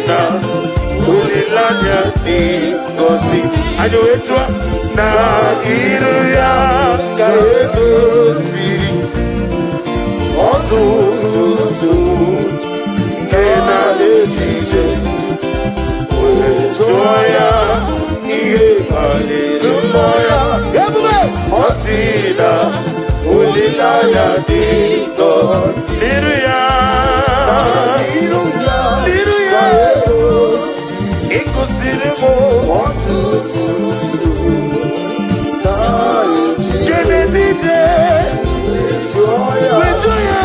na olileanya dị ngọzi. Anyị wee chụọ na iru ya ka edoziri ọtụtụ nsogbu nke na-echiche, wee jụọ ya ihe banyere mmụọ ya. Ebube. Ọ sị na olileanya dị nsọ n'iru ya. N'iru ya n'iru ka ya edoziri ịkụziri m ọtụtụ nsogbu na-echiche. Kenetite Jụọ ya wee jụọ ya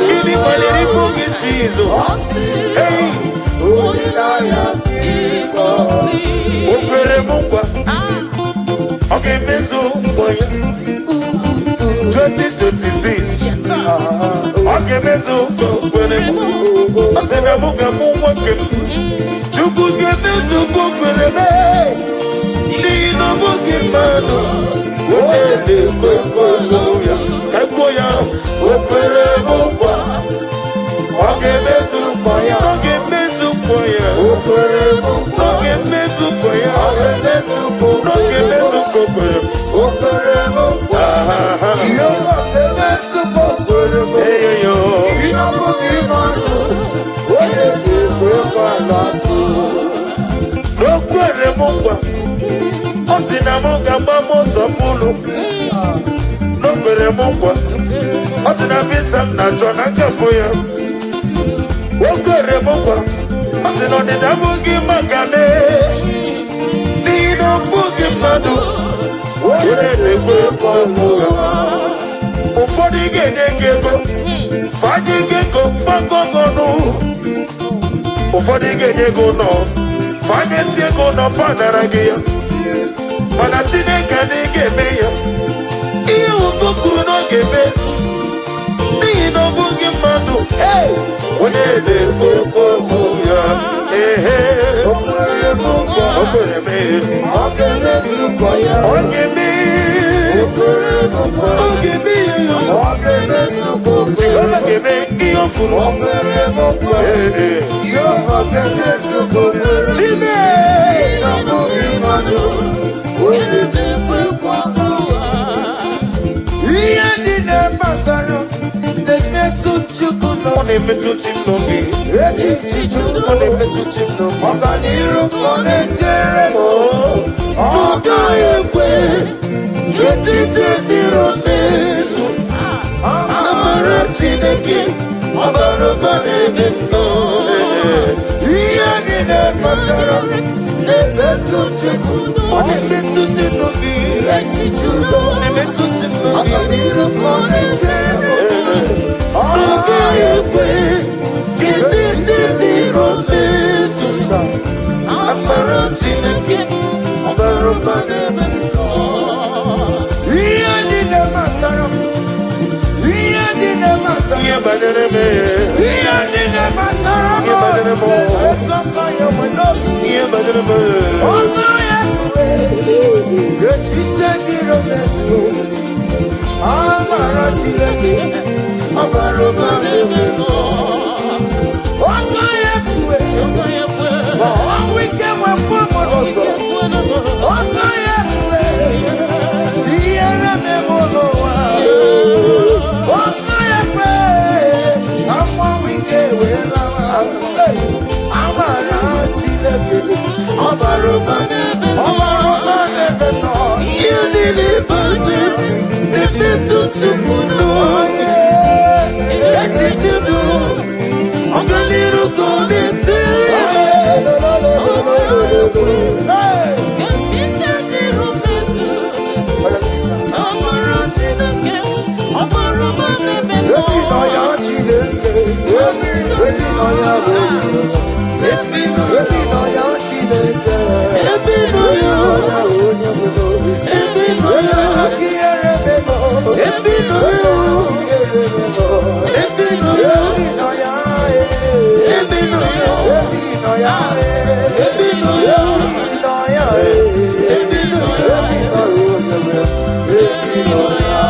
gịnị kpaliri ịbụ gị, Jizọs? Ọ sị Hey! olileanya dị ngọzi. O kwere m nkwa, ọ ga-emezu nkwa ya. 2026, ọ ga-emezu nkwa o kwere m. Ọ sị na mụ ga-amụ nwoke m. Chukwu ga-emezu nkwa o kwere m, n'ihi na ọ bụghị mmadụ onye na-ekwe nkwa ya. Ka kwuo ya, o kwere m nkwa, ọ ga-emezu nkwa ya. Ọ ga-emezu nkwa ya. O kwere m nkwa. Ọ ga-emezu nkwa ya. Ọ ga-emezu nkwa o Ọ ga-emezu nkwa o kwere m. O kwere m nkwa. Aha. Jehova ga-emezu nkwa o kwere m. Eyoyo. Ihe ọ bụghị mmadụ onye ga-ekwe nkwa na-asụ. O kwere m nkwa, ọ sị na m ga-agba moto fụlụ. O kwere m nkwa, ọ sị na visa m na-achọ na nkafụ ya. O kwere m nkwa, ọ sị na ọdịda abụghị maka m, n'ihi na ọ bụghị mmadụ onye na-ekwe nkwa ụgha. Ụfọdụ ga-enye gị ego, fanye gị ego fagọgọnụ. Ụfọdụ ga-enye gị ụlọ, fanyesi ego ụlọ, fanara gị ya. Mana Chineke adịghị ga-eme ya ihe nwoke kwuru na ọ ga-eme, n'ihi na ọ bụghị mmadụ onye na-ekwe okwu ya. Ehe. O kwere m nkwa. O kwere m. Ọ ga-emezu nkwa ya. Ọ ga-eme. O kwere m nkwa. Ọ ga-eme ya. Ọ ga-emezu nkwa o kwere. Jehova ga-eme ihe o kwuru. O kwere m nkwa. Ee. Jehova ga-emezu nkwa o kwere. Chime. Na ọ bụghị mmadụ onye na-ekwe nkwa. Ihe niile gbasara na-emetụ Chukwu Ọ n'obi. na-emetụ chi m n'obi. Echiche Ọ na-emetụ chi m n'obi. Ọganiru ka ọ na-echere m. Ọ gaghị ekwe ka echiche ndị iro mezu. Amara Chineke ọ bara ụba n'ebe m nọ. Ihe niile gbasara m na-emetụ Chukwu. Ọ na-emetụ chi m n'obi. Echiche udo. Ọ na-emetụ chi m n'obi. Ọganiru ka ọ na-echere m. Ọ gaghị ekwe ka echiche ndị iro mezu. Amara Chineke ọ bara ụba n'ebe m nọ. Ihe niile gbasara m, ihe niile gbasara Ihe banyere m, ihe niile gbasara m Ihe banyere m. na-emetụ aka ya nwe n'obi. Ihe banyere m. Ọ gaghị ekwe ka echiche ndị iro mezuo. Amara Chineke ọ bara ụba n'ebe m nọ. Ọ gaghị ekwe ma ọnwụ ike wepụ m n'ụzọ. Ọ gaghị ekwe ihere meme n'ụwa. Ọ gaghị ekwe ka mmanwụ ike wee lawa azụ. Hey! Amara Chineke ọ bara ụba, ọ bara ụba n'ebe m nọ. Ihe niile banyere na-emetụ Chukwu n'obi. Echiche udo, ọganiru ka ọ na-echere. Hey! Echiche ndị iro mezu. Amara Chineke ọ bara ụba n'ebe m nọ. Ebi nọ ya Chineke, ebi nọ ya bụ Ebi nọ ebi nọ ya Chineke, ebi nọ ebi ya nọ ya onye bụ n'obi. Ebi nọ ya. Aka ihere memo, Ebi nọ ya. ihere memo. Ebi nọ ya. Ebi nọ ya, eh. Ebi nọ ya. Ebi nọ ya, eh. Ebi nọ ya. Ebi nọ ya, eh. Ebi nọ ya. Ebi nọ ya onye bụ ebi nọ ya.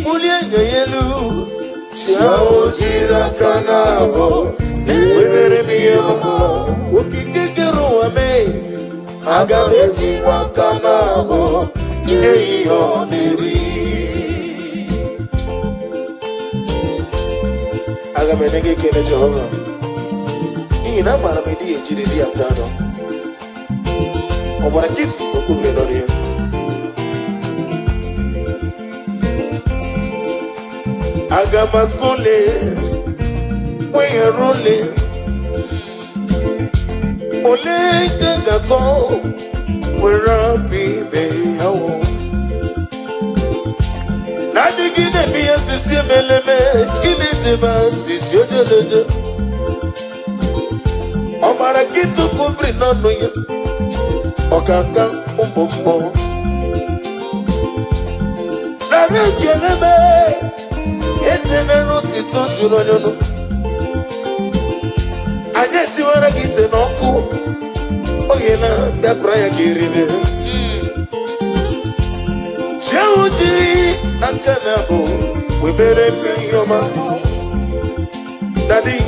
Bulie nga ya elu. Chi ahụ jiri aka na-abụ webere m ihe ọma. Okike kere ụwa mee, aga m ejikwa aka na-abụ nye ya ihe ọ na-eri. Aga m enye gị ekele, Jehova, n'ihi na amaara m ịdị ejiri di atọ anọ. Ọ gbara nkịtị, o kwubiri n'ọnụ ya. Aga m akụle kwenyere ole ole nke ga-akọ were apụ ibe ya wụ na-adịghị na-eme ihe sisi emeleme gịnị dị ma sisi ojeleje. Ọ gbara nkịtị kwubiri n'ọnụ ya, ọkaka ụmụ mmụọ nara ekele m. Eze mere otito jụrụ onye ọnụ. Anyị esiwara gị ite n'ọkụ oge na bịapụra ya ka eribe. Chiahụ jiri aka na bụ webere m ihe ọma. Daddy,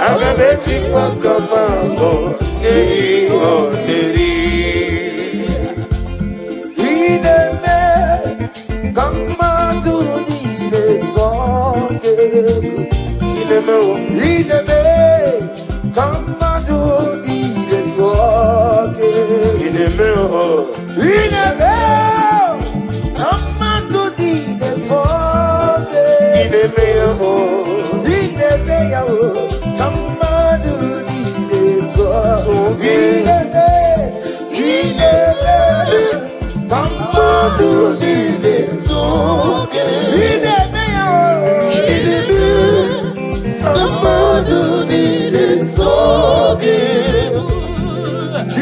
aga m ejikwa aka m abụọ nye ya ihe ọ na-eri. Ị na-eme ka mmadụ niile tụọ gị egwu. Ị na-emewo. Ị na-eme ka mmadụ niile tụọ gị egwu. Ị na-emewo. Ị na-eme ka mmadụ niile tụọ gị Ị egwu. na-eme ya o. Ị na-eme ya o, ka mmadụ niile tụọ Tụọ gị. Ị na-eme, ị na-eme ka mmadụ niile Tụọ gị. Ị na-eme ya o, Ị na-eme ka mmadụ niile tụọ gị.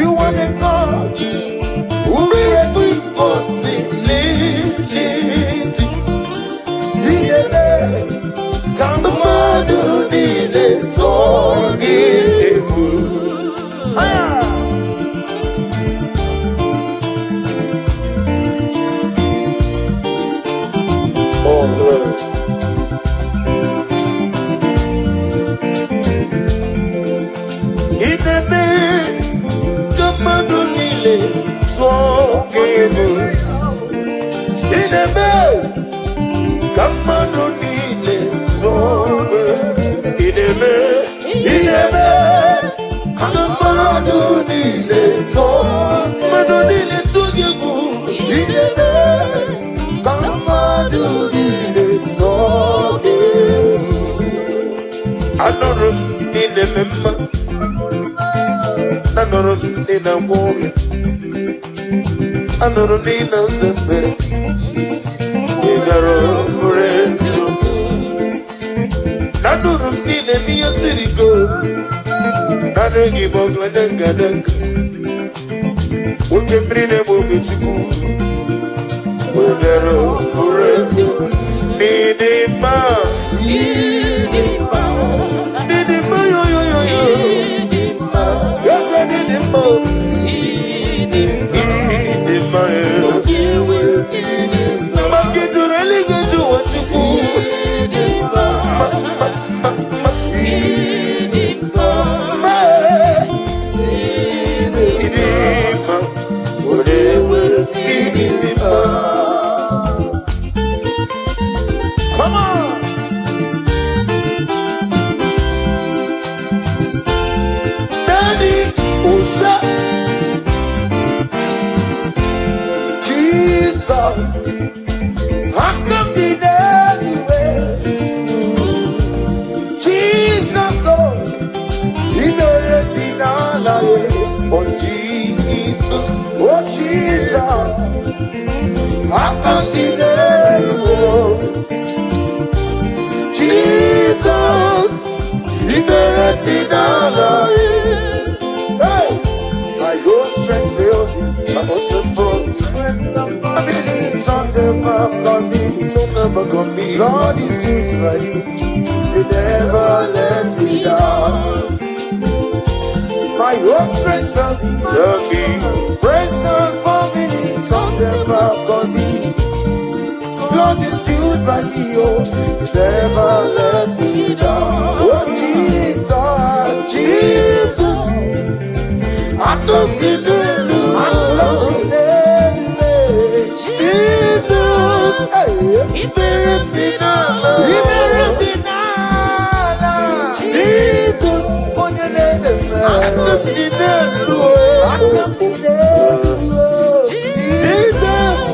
You are the God who created Possibility. Ị na-eme ka mmadụ niile tụọ gị Egwu. Aya! Oh, Lord. Ị na-eme ka mmadụ niile tụọ gị egwu. Ị na-eme ka mmadụ niile tụọ gị egwu. Ị na-eme, ị na-eme ka mmadụ niile tụọ, mmadụ niile tụọ gị egwu. Ị na-eme ka mmadụ niile tụọ gị egwu. Anụrụ m na ị na-eme mma. Anụrụ m na ị na-agwọ ọrịa. Anụrụ m na ị na-aza ekpere. Ị bịara bụrụ eziokwu. Anụrụ m na ị na-eme ihe siri ike. Naanị gị bụ ọgladanga. Nwoke mmiri na-egbu oge Chukwu. Ị bịara bụrụ eziokwu. N'ịdị mma. Ịdị mma, N'ịdị mma yo yo yo yo. ịdị mma, Eze n'ịdị mma. ịdị mma, Ịdị mma yo. ịdị mma, Maka juru eluigwe ju ụwa Chukwu. ịdị mma, Ma, ma, ma, ma, ịdị mma, ma. ịdị Ịdị mma. Onye ịdị mma. Come on! Daddy, ụza. Jesus, aka m dị n'eluigwe. Jesus, oh, ikpere dị n'ala ya. Oh, Jesus. Oh, Jesus, aka m dị n'elu. Jesus, ikpere dị n'ala ya. Hey! My whole strength fails me. My also for Family turn them back on me. Turn back on me. Lord is it ready. You never let me down. My whole strength failed me. Tell me. Friends and family turn them back on me. Lord is still stood by me, oh, he never let me down. Oh, Jesus, Jesus. Aka m dị n'elu. Aka m dị n'elu. Jesus. Hey. Ikpere m dị n'ala. Ikpere m dị n'ala. Jesus. Onye na-eme mma. Aka m dị n'elu. Aka m dị n'elu. Jesus.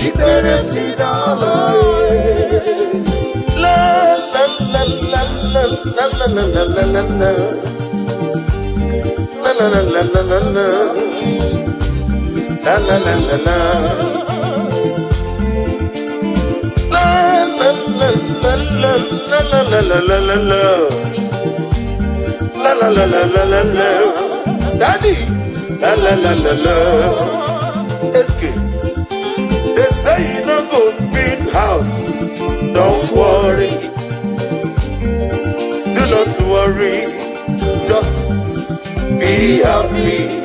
Ikpere m dị n'ala. La la la la la la la la la la la. La la la la la la la. La la la la la. La la la la la la la la la la la. La la la la la la la. Daddy. La la la la la. Eske. They say you no go build house. Don't worry. Do not worry. Just be happy.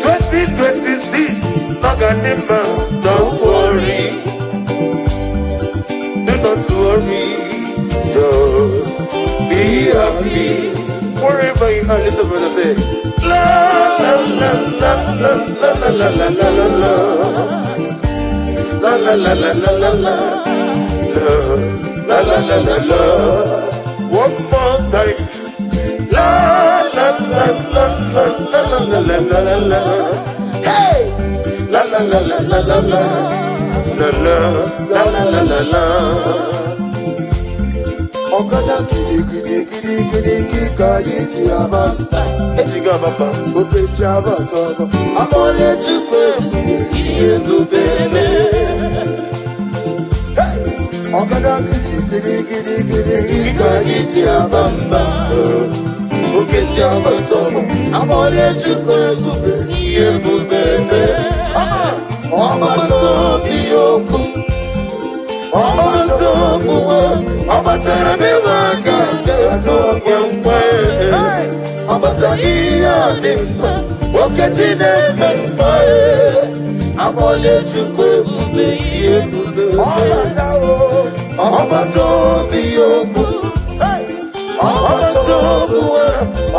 2026, Naganima, don't worry. Do not worry. Just be happy. Wherever you are, little brother say, La la la la la la la la la la la. La la la la la la la. La la la la la. One more time. La la la la la la la la la la la. Hey! La la la la la la la. La la la la la la la. Ọ̀kadà gidigidi gidigidi ka anyị ji aba mba. Ejigo abamba. Oke ji abata ọgọ. Amọ̀lẹ̀ Chukwu ebube. Ebube Hey! Ọ̀kadà gidigidi gidigidi ka anyị ji aba mba. Oke ji abata ọgọ. Amọ̀lẹ̀ Chukwu ebube. Ebube. Come on! Ọgbata obi okwu. Ọgbata obi ọ batara be m aka nke n'okwe nkwe. Hey! Ọ batara ihe a dị mma. Okechi na-eme mma. Amọ̀lẹ̀ Chukwu ebube. Ebube. Ọbata o. Ọgbata obi okwu. Hey! Ọgbata obi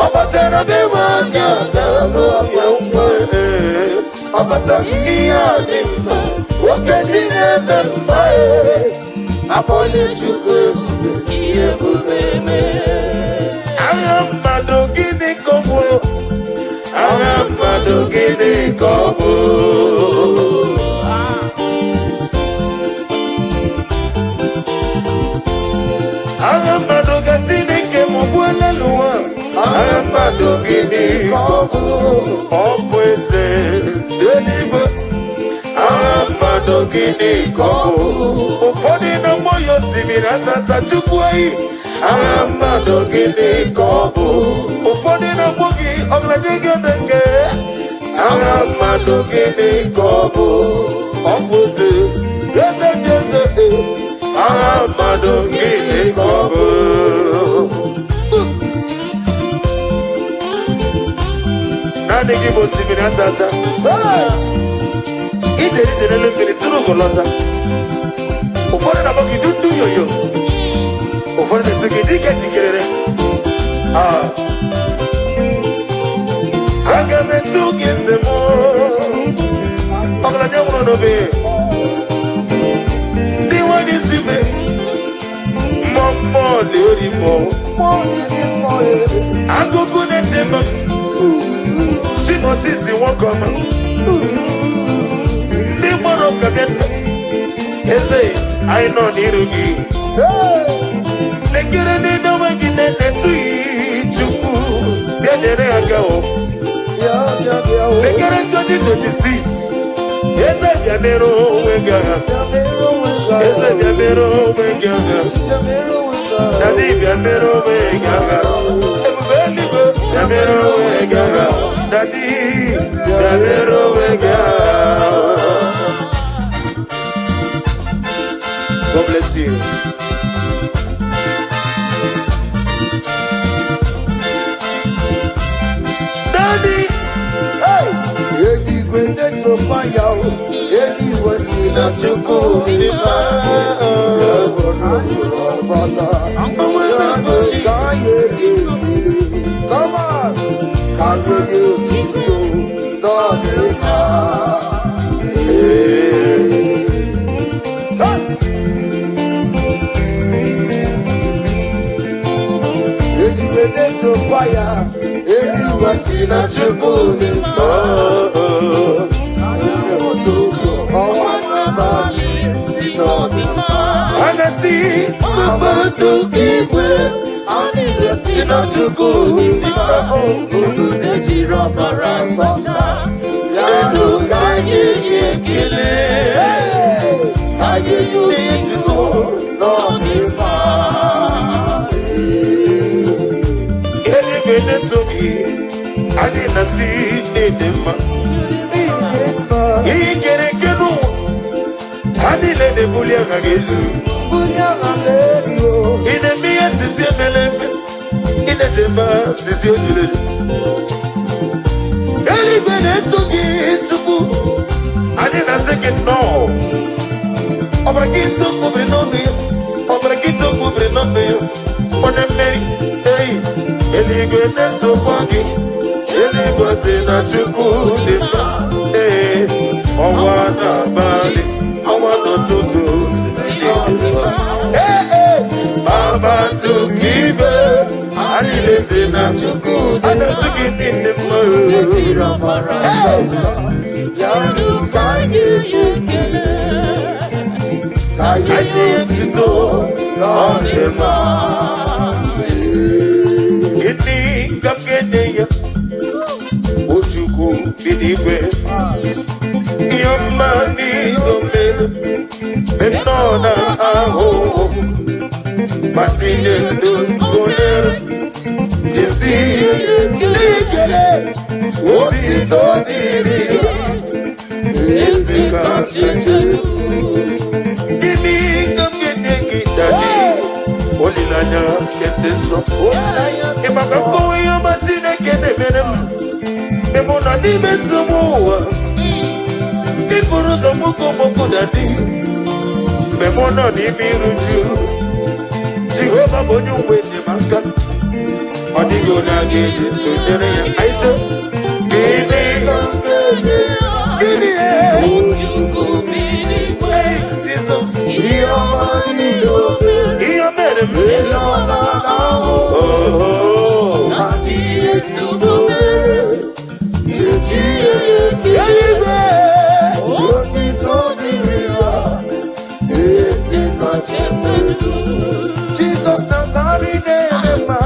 ọ batara be m aka nke n'okwe nkwe. Ọ batara ihe a dị mma. Okechi na-eme mma. Amọ̀lẹ̀ Chukwu ebube. Ebube. Agha mmadụ gịnị ka ọ bụ? Agha mmadụ gịnị ka ọ bụ? Agha mmadụ ka Chineke m gbuola n'ụwa. Agha mmadụ gịnị Ka ọ bụ. Ọ bụ eze eluigwe. Agha mmadụ gịnị ka ọ bụ? Ụfọdụ na-agbọ ya osimiri atata chukwu eyi. Agha mmadụ gịnị ka ọ bụ? Ụfọdụ na-agbọ gị ọgladịgedege. Agha mmadụ gịnị ka ọ bụ? Ọ bụ eze, eze ndị eze. Agha mmadụ gịnị ka ọ bụ? Naanị gị bụ osimiri atata. Hey! Ije ije n'elu mmiri tụrụ ugo lọta. Ụfọdụ na-akpọ gị dundu yoyo. Ụfọdụ na-etu gị dike jikerere. Ah. Aga m etu gị nze m. Ọgaranya nwụrụ n'obe. Ndị nwanyị isi me. Mmụọ mmụọ na-eri mmụọ. Mmụọ na-eri mmụọ. Agụgụ na-eche m. Chimosisi nwoke ọma. Ndị gbara ụka bịa nna. Eze, anyị nọ n'iru gị. Hey! Lekere ndị onwe gị na-enetu Chukwu bịa nyere ha aka o. Bịa bịa bịa o. Lekere 2026, eze bịa mere onwe gị agha. Bịa mere onwe gị agha. Eze bịa mere onwe gị agha. Bịa mere onwe gị agha. Daddy bịa mere onwe gị agha. Ebube eluigwe bịa mere onwe gị agha. Daddy bịa mere onwe gị agha. God bless you. Daddy, Hey! Eluigwe na-eto m. na-etokwa ya o, eluigwe si na Chukwu dị mma. Ọbata ya ka anyị esi ekele. Come on, ka anyị nye otuto n'ọdịmma. Ee. Come. Eluigwe na-etokwa ya, eluigwe si na Chukwu dị mma. Ụtụtụ, ọnwa n'abalị si n'ọdịmma. Ha na-asị Kpakpando nke igwe, anyị si na Chukwu dị mma. Unu ejiri ọbara Sọta, ya nụ ka anyị nye ekele. Hey! Ka anyị nye otuto n'ọdịmma. Eluigwe na-eto gị, anyị na-asị n'ịdị mma. Ịdị mma, Ihe kere eke n'ụwa, ha niile na-ebuli aha gị elu. bunye aha gị elu o. Ị na-eme ihe sisi emele eme, ị na-echebe sisi ojuru eju. Eluigwe na-eto gị, Chukwu, anyị na-asị gị nnọọ. Ọbara gị tụkwubiri n'ọnụ ya, ọbara gị tụkwubiri n'ọnụ ya, onye mmeri, ei, eluigwe na-etokwa gị, eluigwe si na Chukwu dị mma, ee, ọnwa n'abalị, ọnwa n'ụtụtụ si n'ịdị mma. Ee, ee, kpakpando nke igwe, anyị na-esi na Chukwu dị a na-asị gị niile mma. Ejiri ọbara mma. Ya nụ ka anyị nye ekele. ka anyị Anyị nye etito n'ọdịmma. Gịnị ka m ga-enye ya? O Chukwu bi n'igwe, ihe ọma niile o mere, mgbe m nọ na ahụhụ, ma tinye ndụ gonyere, esi ihe n'ikele, otito dịrị ya, esi kasị echezu. Gịnị ka m ga-enye gị, Daddy? Olileanya nke ndị nsọ. Ị maka nkọwa ihe ọma Chineke na-emere m mgbe mụ nọ n'ime nsogbu ụwa, ịbụrụ ụzọ mgboko mgboko na dị mgbe mụ nọ n'ime iru ju, Jehova bụ onye uwe enyemaka, ọ dịghị onye a ga-eji tụnyere ya. Anyị chọọ gịnị? Ka m ga-enye Gịnị? Chukwu bi n'igwe. Hey, Jizọs, ihe ọma niile o mere. Ihe o mere m. Ị nọ na ahụhụ, Oh, ma tinye ndụ mere. Chechi ihe ekele. eluigwe. Otito dịrị ya, ezi kacha elu. Jizọs na-akarị na-eme mma,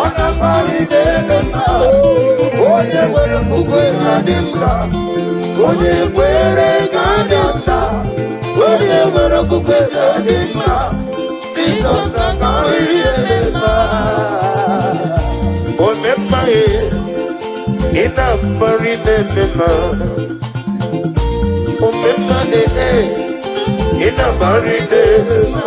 ọ na-akarị na-eme mma. Onye nwere okwukwe na-adị nta, onye kwere ga-adị nta, onye nwere okwukwe ga-adị mma. Jizọs na-akarị na-eme mma. Omemma ye, ị na-akparị na-eme mma. Omemma e e, ị na-akparị na-eme mma.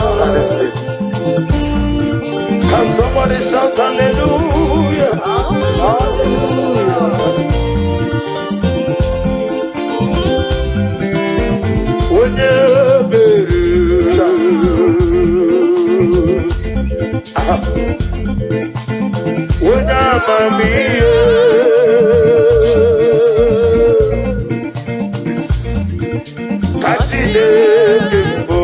Can somebody shout hallelujah? Hallelujah. Onye ebere. Aha. Onye amamihe. Ka Chineke mbụ.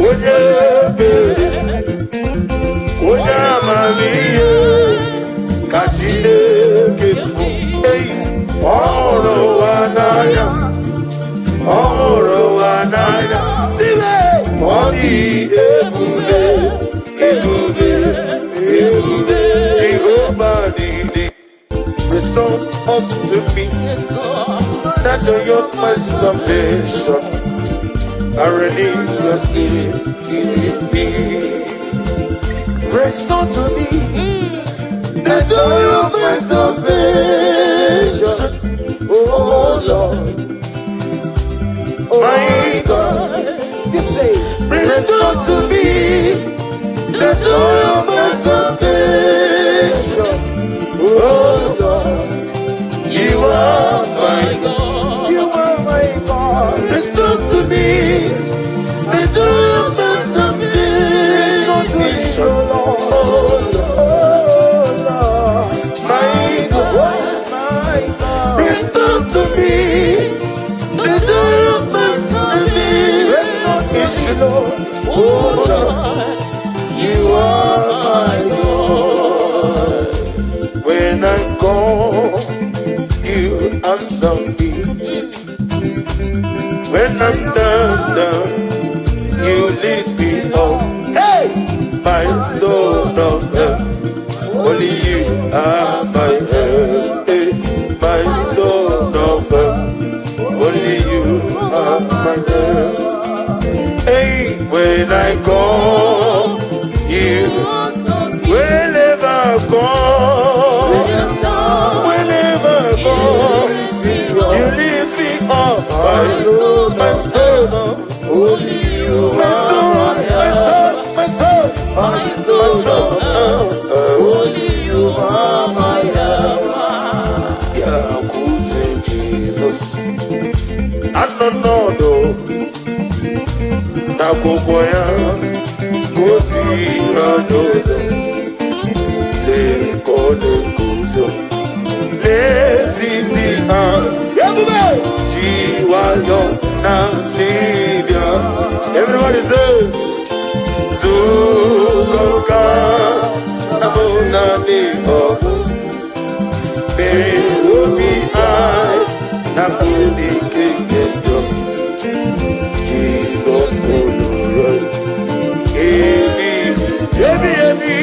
Onye ebere. Onye amamihe. Ka Chineke mbụ. Ei, ọ hụrụ ụwa n'anya. Ọ hụrụ ụwa n'anya. Tiwe! Ọ dị ebube, ebube, ebube. Jehova dị. Restore unto me the joy of my salvation. I renew your spirit in me. Restore to me the joy of my salvation. Oh Lord, oh My God. You say, Restore to me the joy of my salvation. Oh Answer me. When I'm down, down, you lead me up. Hey! My soul of help. Only you are my help. Hey, my soul of help. Only you are my help. Hey, when I call you, whenever I call, whenever I call, you lift me up. My stone, Only you my stone, my stone, my stone, my my stone. Stone. Only you are my help. Bịakwute Jizọs, anọ n'ọdụ n'akwụkwọ ya goziri n'ụzọ. Lee ka ọ na-eguzo n'etiti ha, ebube ji nwayọ na-asị bịa. Everybody say, zukọ ka abụ naanị ọgụ. Mee obi anyị na n'ike nke njọ. Jizọs nụrụ ebi ebi ebi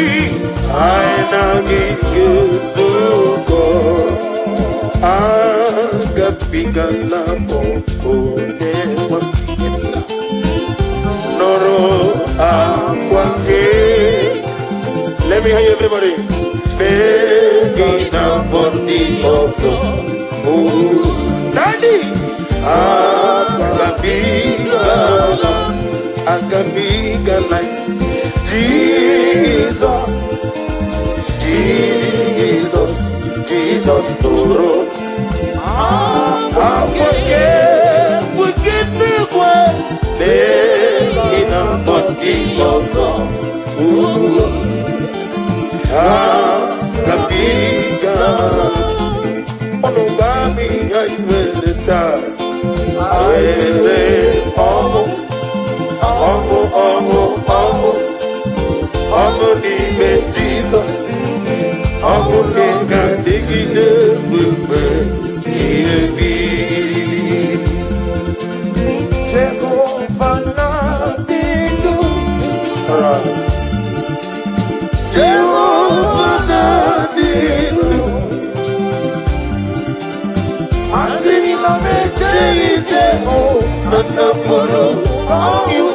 anyị na gị ga-ezukọ. Agabigala m onye nwe m. Nụrụ akwa nke. Let me hear you, everybody. Mee gị na mbọ ndị ọzọ. Oh, Daddy! Agabigala, agabigala. Jesus, Jesus, Jesus nụrụ akwa nke n'igwe. Mee gị na mbọ ndị ọzọ. Oh, agabigala. Ọnụ gba m ihe nwere taa. Nwere ọṅụ, ọṅụ, ọṅụ, ọṅụ, ọṅụ n'ime Jizọs. Ọṅụ nke ga-adịgide mgbe ihe bi. Jehova na-adị ndụ. Alright. Jehova na-adị ndụ. Asị na m ejeghị ije hụ na ndapụrụ ọnwụ.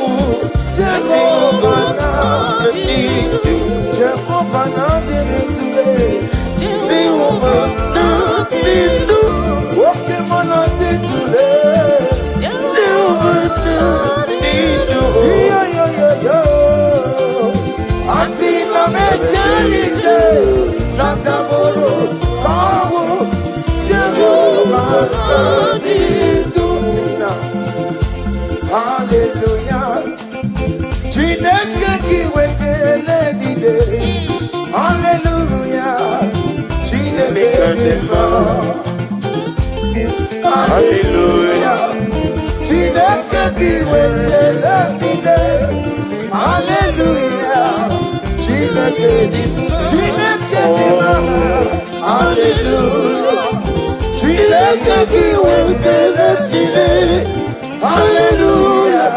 Jehova na-adị ndụ. Jehova na-adịrị ndụ. Jehova na-adị ndụ. Oke mụ na-adị ndụ. Jehova na-adị ndụ. Yo. Asị na m ejeghị ije na ndapụrụ ọnwụ. Jehova na-adị ndụ. Listen. Hallelujah. Chineke gị wekele niile. Hallelujah. Chineke dị mma. Hallelujah. Chineke gị wekele niile. Hallelujah. Chineke, Chineke dị mma. Hallelujah. Chineke gị wekele niile. Hallelujah.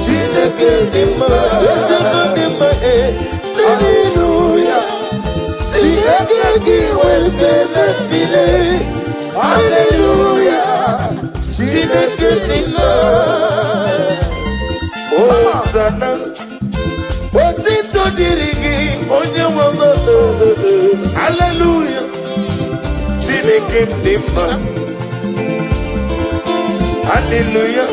Chineke dị mma. Eze nọ dị mma, eh. Hallelujah. Chineke gị wekele niile. Hallelujah. Chineke dị mma. Hosanna. Otito dịrị gị, onye nwe m. Hallelujah. Chineke m dị mma. Hallelujah.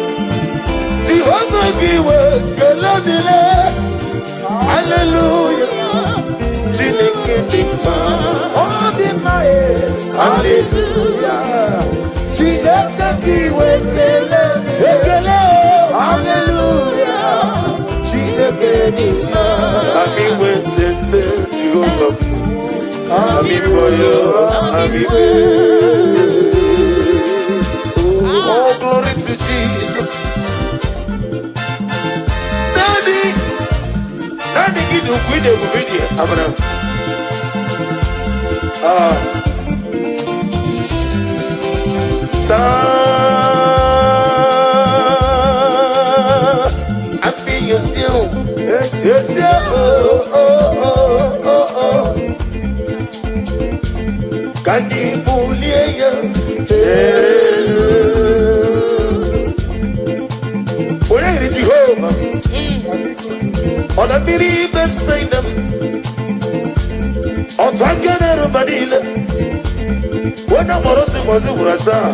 Jehova gị wee kele dịrị. Hallelujah. Chineke dị mma. Ọ dị mma e. Hallelujah. Chineke gị wekele niile. Ekele o. Hallelujah. Chineke dị mma. Ami wetete Jehova m. Ami boyo, ami be. Oh, glory to Jesus. Daddy, Daddy, gị dị ukwu, ị dị ebube dị amara. Ah. Saa àfihàn o. Etí o o o o o. Ka ndị bulie ya elu. Onye yiri Jehova? Ọ na mmiri Betsaida m. Otu aka na-eru mba niile. Onye mụrụ otu ụbọchị gwụrụ asaa.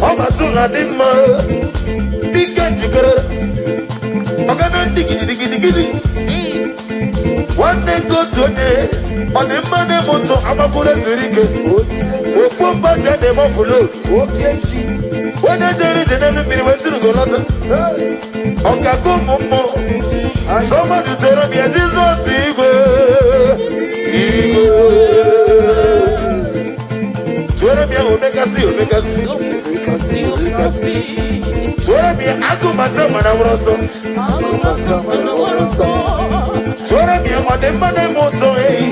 Ọ batụla dị mma. Dike njikere. Ọgana ndị gidigidigidi. Nwanne nke otu onye. Ọ dị mma na-eme ụtọ amakwụrụ ezuru ike. Onye eze. Ofu mba ji na-eme offload. Oke chi. Onye jere ije n'elu mmiri wee tụrụ lọta. Hey. Ọkaka ụmụ mmụọ. Somebody tell me Jizọs igwe. Igwe. Tụọrọ m ya omekasị omekasị. Omekasị, omekasị. Tụọrọ m ya agụmata mana nwụrụ ọsọ. Agụmata mana nwere ọsọ. Tụọrọ m ya ọ dị mma na-eme ụtọ ehi.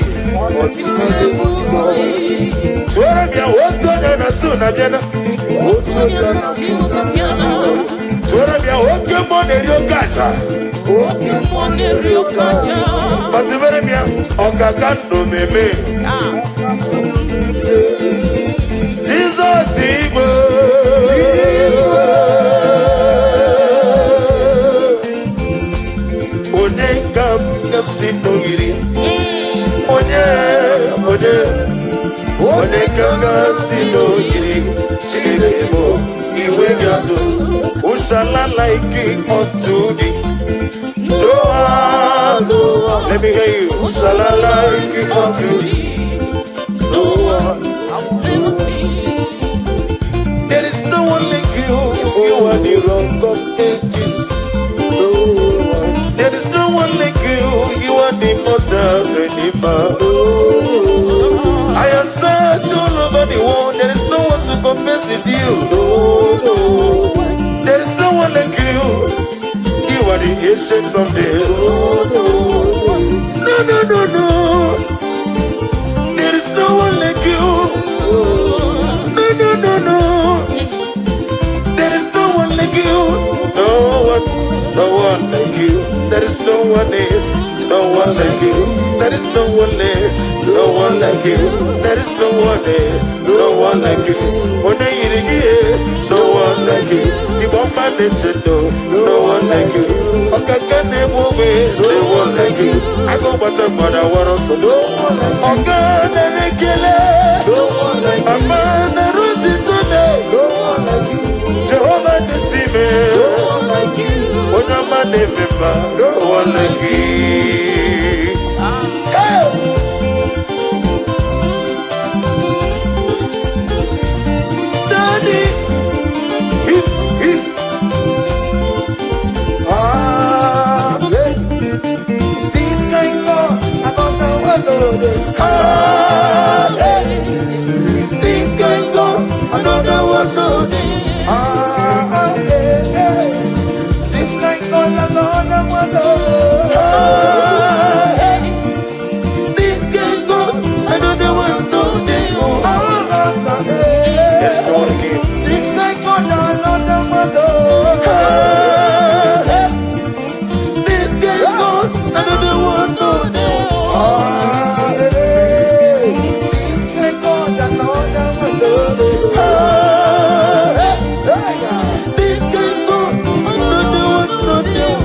Ọ dị mma na-eme ụtọ. Tụọrọ m ya otu onye na-asụ na bịana. Otu onye na-asụ na bịana. Tụọrọ m ya oke mmụọ na-eri oke aja. Oke mmụọ na-eri oke aja. Kpatụbere m ya ọkaka ndụ meme. Jizọs igwe. Onye ka m ga-esi n'ogiri? Onye, onye, onye ka m ga-esi n'ogiri? Chineke bụ iwe gị atụ. Ushala like unto thee. No one, no one. Let me hear you. Ushala like unto thee. No one. There is no one like you. You are the rock of ages. No one. There is no one like you. You are the immortal redeemer. I have searched all over the world. There is no one to compare with you. There is no one like you. You are the ancient of days. No, no, no, no. There is no one like you. No, no, no, no. There is no one like you. No one, no one like you. There is no one here. No one like you. There is no one there. No one like you. There is no one there. No one like you. Onye yiri gị, no one like you. Igbo mma na-eche ndo, no one like you. Ọkaka na-egbu ogbe, no one like you. Agụ gbata mgbada wara ọsọ, no one like you. Ọga na-ekele, No one like you. Ama na-erutito me. No one like you. Jehova na-esi me. No one like you. Onye ọma na-eme mma, no one like you. Hey! Daddy, hip, hip. Ah, yeah. This kind God, I got the one oh, Ah, hey. This kind God, another one no dey. Ah, ah, eh, eh. This kind God, another one oh. Ah, hey. This kind God, another one no dey. Oh. Ah, ah, ah, eh. There is no one again. This kind God, another one oh. Ah, hey. This kind God, another one no dey. Ah, eh. This kind God, another one oh. Ah, hey. Hey, yeah. This kind God, another one no dey.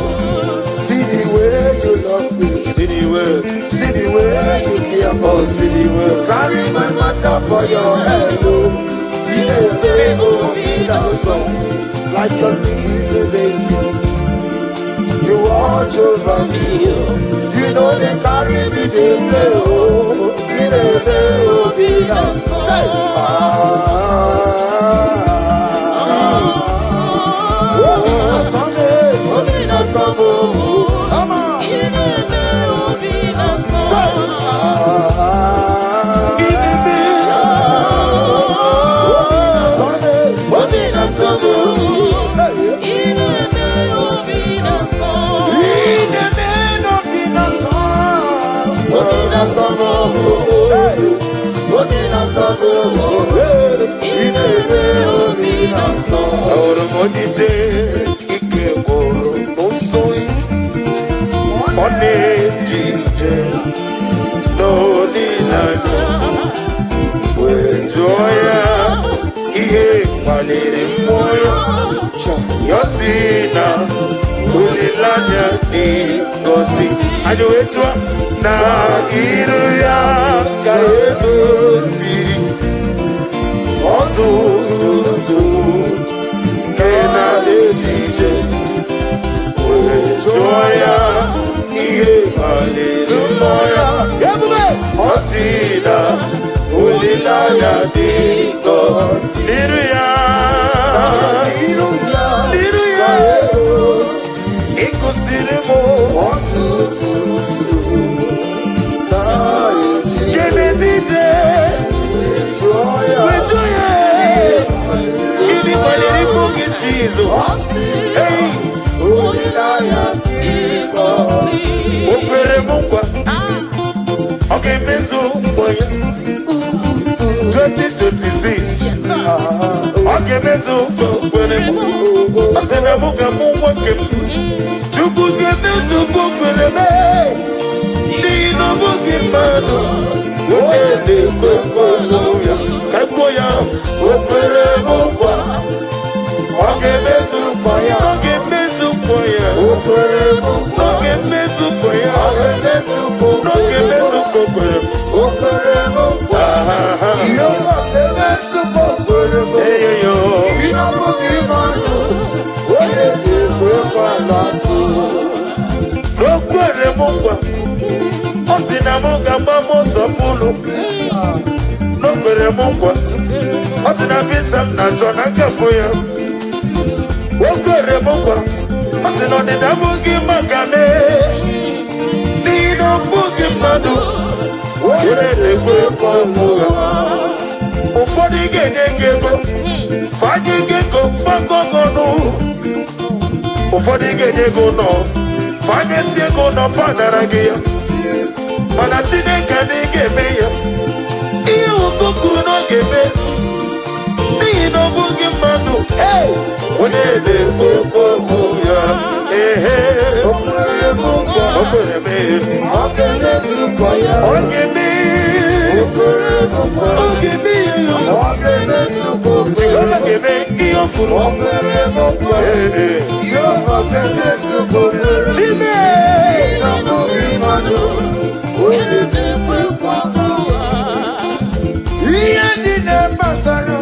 See the way you love me. See the word, See the way you care for oh, me. see the word. Carry my matter for your head, oh. The oh, in the song, like a little baby. You watch over me. You know they carry me, they play, oh. The oh, in the say, ah, oh, in the sun, eh, oh, in the sun, oh. Come on, say, ah, oh, in the sun, eh, oh, in the sun, hey. In the name of the Son, oh, hey, oh, the Son, na-eje ije n'olileanya, wee jụọ ya ihe kpaliri mmụọ ya. Ya sị na olileanya dị ngọzi. Anyị wee jụọ na iru ya ka edoziri ọtụtụ nsogbu nke na-eje ije. Wee jụọ ya ihe kpaliri mmụọ ya. Ebube. Ọ sị na olileanya dị ngọzi n'iru ya. N'iru ya N'iru ya. ka edoziri Ịkụziri m ọtụtụ nsogbu na-eche nke n'etiti. Jụọ ya Wee jụọ ya gịnị kpaliri mmụọ gị, Jizọs? Ọ sị Hey! olileanya O kwere m nkwa, ọ ga-emezu nkwa ya. 2026, ọ ga-emezu nkwa o kwere m. Ọ sị na mụ ga-amụ nwoke m. Chukwu ga-emezu nkwa o kwere m, n'ihi na ọ bụghị mmadụ onye na-ekwe nkwa ya. Ka kwuo ya, o kwere m nkwa, ọ ga-emezu nkwa ya. Ọ ga-emezu nkwa ya. O kwere m nkwa. Ọ ga-emezu nkwa ya. Ọ ga-emezu nkwa o Ọ ga-emezu nkwa o kwere m. O kwere m nkwa. Aha. Jehova ga-emezu nkwa o kwere m. Eyoyo. Ị na-abụghị mmadụ onye ga-ekwe nkwa n'asụ. O kwere m nkwa, ọ sị na m ga-agba moto fụlụ. O kwere m nkwa, ọ sị na visa m na-achọ na nkafụ ya. O kwere m nkwa, ọ sị na ọdịda abụghị maka m, n'ihi na ọ bụghị mmadụ onye na-ekwe nkwa ụgha. Ụfọdụ ga-enye gị ego, fanye gị ego fagọgọnụ. Ụfọdụ ga-enye gị ụlọ, fanyesi ego ụlọ, fanara gị ya. Mana Chineke adịghị ga-eme ya ihe nwoke kwuru na ọ ga-eme, n'ihi na ọ bụghị mmadụ onye na-ekwu okwu ya. Ehe. O kwere m nkwa. O kwere m. Ọ ga-emezu nkwa ya. Ọ ga-eme. O kwere m nkwa. Ọ ga-eme ya. Ọ ga-emezu nkwa o kwere Jehova m. ga-eme ihe o kwuru. O kwere m nkwa. Ee. Jehova ga-emezu nkwa o kwere m. Chime. Na bụghị mmadụ onye na-ekwe nkwa. Ihe niile gbasara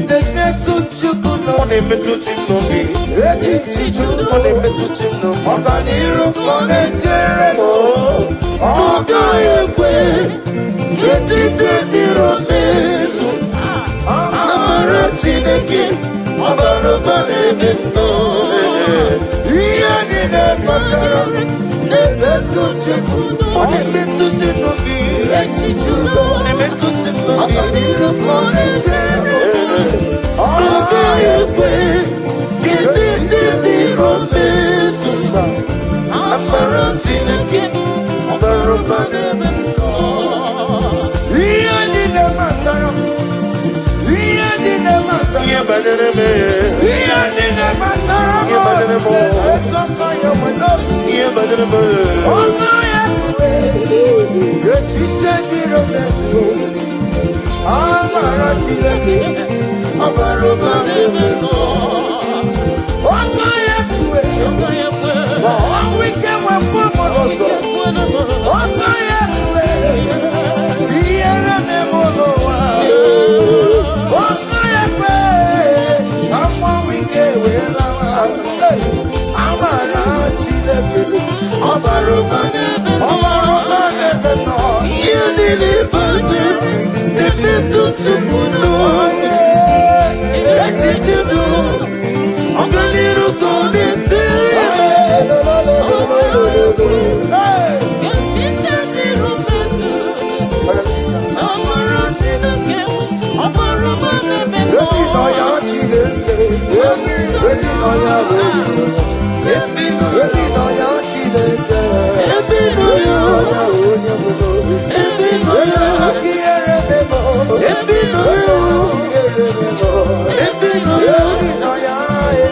na-emetụ Chukwu Ọ n'obi. na-emetụ chi m n'obi. Echiche Ọ na-emetụ chi m n'obi. Ọganiru ka ọ na-echere m. Ọ gaghị ekwe ka echiche ndị iro mezu. Amara Chineke ọ bara ụba n'ebe m nọ. Ihe niile gbasara m na-emetụ Chukwu. Ọ na-emetụ chi m n'obi. Echiche udo. Ọ na-emetụ chi m n'obi. Ọganiru ka ọ na-echere m. Ọ Ọ gaghị ekwe ka echiche ndị iro mezu. Amara Chineke ọ bara ụba n'ebe m nọ. Ihe niile gbasara m, ihe niile gbasara Ihe banyere m, ihe niile gbasara m Ihe banyere m. na-emetụ aka ya nwe n'obi. Ihe banyere m. Ọgọ ya kue echiche ndị iro mezuo. Amara Chineke ọ bara ụba n'ebe m nọ. Ọgọ ya kue ma ọnwụ ike wepụ m n'ụzọ. Ọgọ ya kue ihere na-eme n'ụwa. Ọgọ ya kwe ka mmanwụ ike wee lawa azụ. Hey! Amara Chineke ọ bara ụba, ọ bara ụba n'ebe m nọ. Ihe niile banyere m na-emetụ Chukwu n'obi. Echiche udo, ọganiru ka ọ na-echere m. Hey! Ebi nọ ya Chineke, ebi nọ ya onye, ebi nọ ya Chineke, Ebi nọ ebi ya, nọ ya onye bụ n'obi. ebi nọ ya, Aka ihere memo, ebi nọ ya, ihere memo, ebi nọ ya, ebi nọ ya, eh.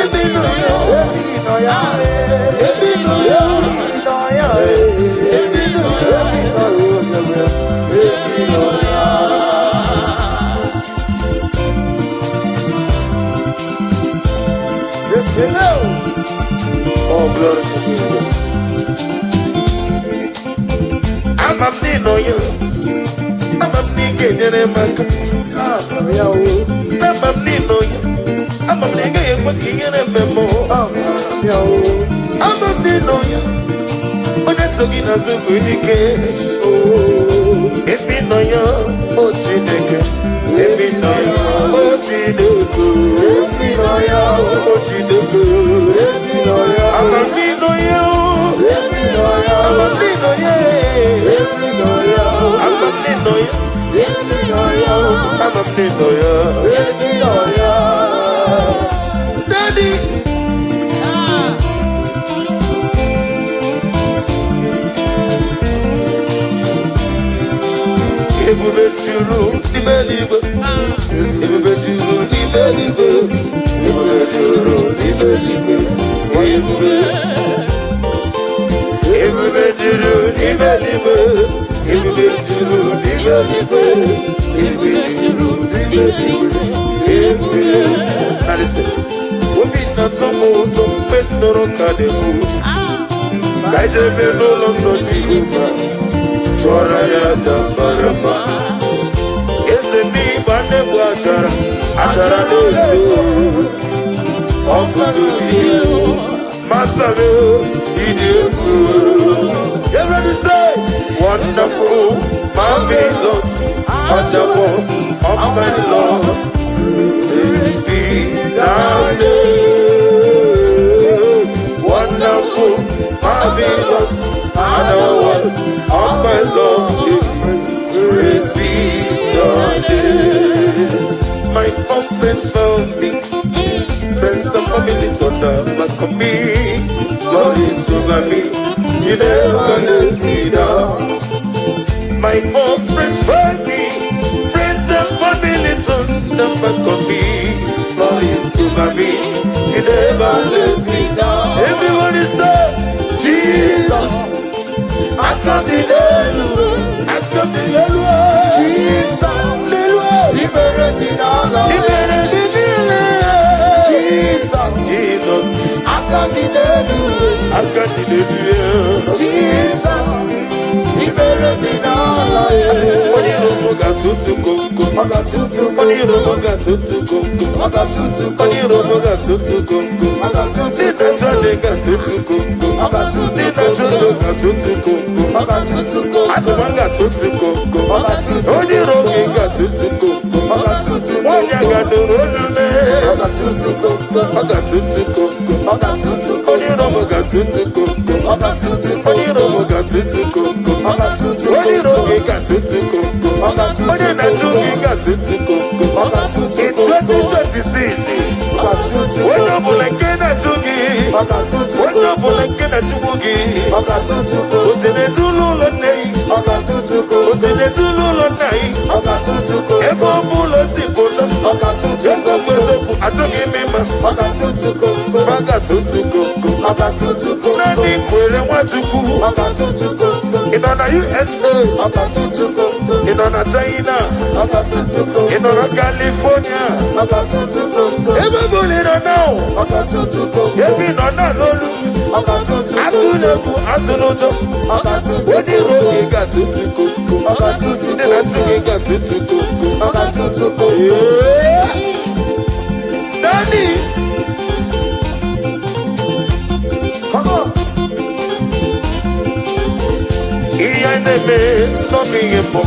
Ebi nọ ya, Ebi nọ ya, eh. Ebi nọ ya, Ebi nọ ya, Ekele o. Oh, glory to Jesus. Ama m n'ịnọ ya. Ama m na ị ga-enyere m aka. Ama m ya o. Ama m n'ịnọ ya. Ama m na ị gaghị ekwe ka ihere eme m. Ama m ya o. Ama m n'ịnọ ya. Onye so gị n'azụ bụ dike. Ebe ị nọ ya, o Chineke. Ebe ị nọ ya, o Chineke. Ebe ị nọ ya o. O Chineke. Ebe ị nọ ya o. Ama m n'ịnọ ya o. Ebe ị nọ ya o. Ama m n'ịnọ ya. Ebe ị nọ ya o. Ama m n'ịnọ ya. Ebe ị nọ ya o. Ama m n'ịnọ ya. Ebe ị nọ ya. Daddy. Ah. Ebube juru n'ime eluigwe. Ebube juru n'ime eluigwe. Ebube juru n'ime eluigwe. Ebube. Ebube juru n'ime eluigwe. Ebube juru n'ime eluigwe. Ebube juru n'ime eluigwe. Ebube. Now listen. Obi na-atọ m ụtọ mgbe m nụrụ ka na-ekwu. Ka anyị jebe n'ụlọ nsọ Jehova. Tụọrọ ya aja mara mma. Eze n'igba na-egbu achara, achara na-eto. Ọfụtụ dị Master m, ịdị egwu. Everybody say, "Wonderful, marvelous, wonderful, of my Lord. Praise be thy name. Wonderful, marvelous, wonders of my Lord. Praise be thy name." My own friends found me, friends and family turned their back on me. Lord is over me, you never let me down. My own friends found me, friends and family turned their back on me. Lord is over me, you never let me down. Everybody say, "Jesus, Aka dị n'elu. Aka dị n'elu." Jesus. N'elu. Ibere dị n'ala. Ibere dị niile. Jesus. Jesus, Aka dị n'elu. Aka dị n'elu. Jesus. Ibere dị n'ala. Onye iro m ga-atụtụ komkom. Ọ ga-atụtụ. Onye iro m ga-atụtụ komkom. Ọ ga-atụtụ. Onye iro m ga-atụtụ komkom. Ọ ga-atụtụ. Ndị na-achọ ndị ga-atụtụ komkom. Ọ ga-atụtụ. Ndị na-achọ ụzọ ga-atụtụ komkom. Ọ ga-atụtụ. Atụma ga-atụtụ komkom. Ọ ga-atụtụ. Onye iro gị ga-atụtụ komkom. Ọ ga-atụtụ. Nwaanyị a ga-anụrụ olu mee. Ọ ga-atụtụ komkom. Ọ ga-atụtụ komkom. Ọ ga-atụtụ. Onye iro m ga-atụtụ komkom. Ọ ga-atụtụ. Onye iro m ga-atụtụ komkom. Ọ ga-atụtụ. Onye iro gị ga-atụtụ komkom. Ọ ga-atụtụ. Onye na-achụ gị ga-atụtụ komkom. Ọ ga-atụtụ. In 2026, Ọ ga-atụtụ. onye ọbụla nke na-achụ gị, Ọ ga-atụtụ. onye ọbụla nke na-achụgbu gị, Ọ ga-atụtụ. O si n'ezinụlọ nne gị, Ọ ga-atụtụ. O si n'ezinụlọ nna gị, Ọ ga-atụtụ. Ebe ọ bụla o si pụta, Ọ ga-atụtụ. Eziokwu eziokwu, achọghị m ịma, Ọ ga-atụtụ komkom. Fa ga-atụtụ komkom. Ọ ga-atụtụ komkom. Naanị kwere Nwachukwu. Ọ ga-atụtụ komkom. Ị nọ na USA, Ọ ga-atụtụ komkom. Ị nọ na China, Ọ ga-atụtụ komkom. Ị nọ na California, Ọ ga-atụtụ komkom. Ebe ọ bụla ị nọ now, Ọ ga-atụtụ komkom. Ebe ị nọ na n'olu, Ọ ga-atụtụ komkom. Atụla egwu, atụla ụjọ. Ọ ga-atụtụ Onye iro gị ga-atụtụ komkom. Ọ ga-atụtụ. Ndị na-achụ gị ga-atụtụ komkom. Ọ ga-atụtụ komkom. Yeah. Daddy. Come on. Ihe anyị na-eme n'ọbụ ihe mbụ.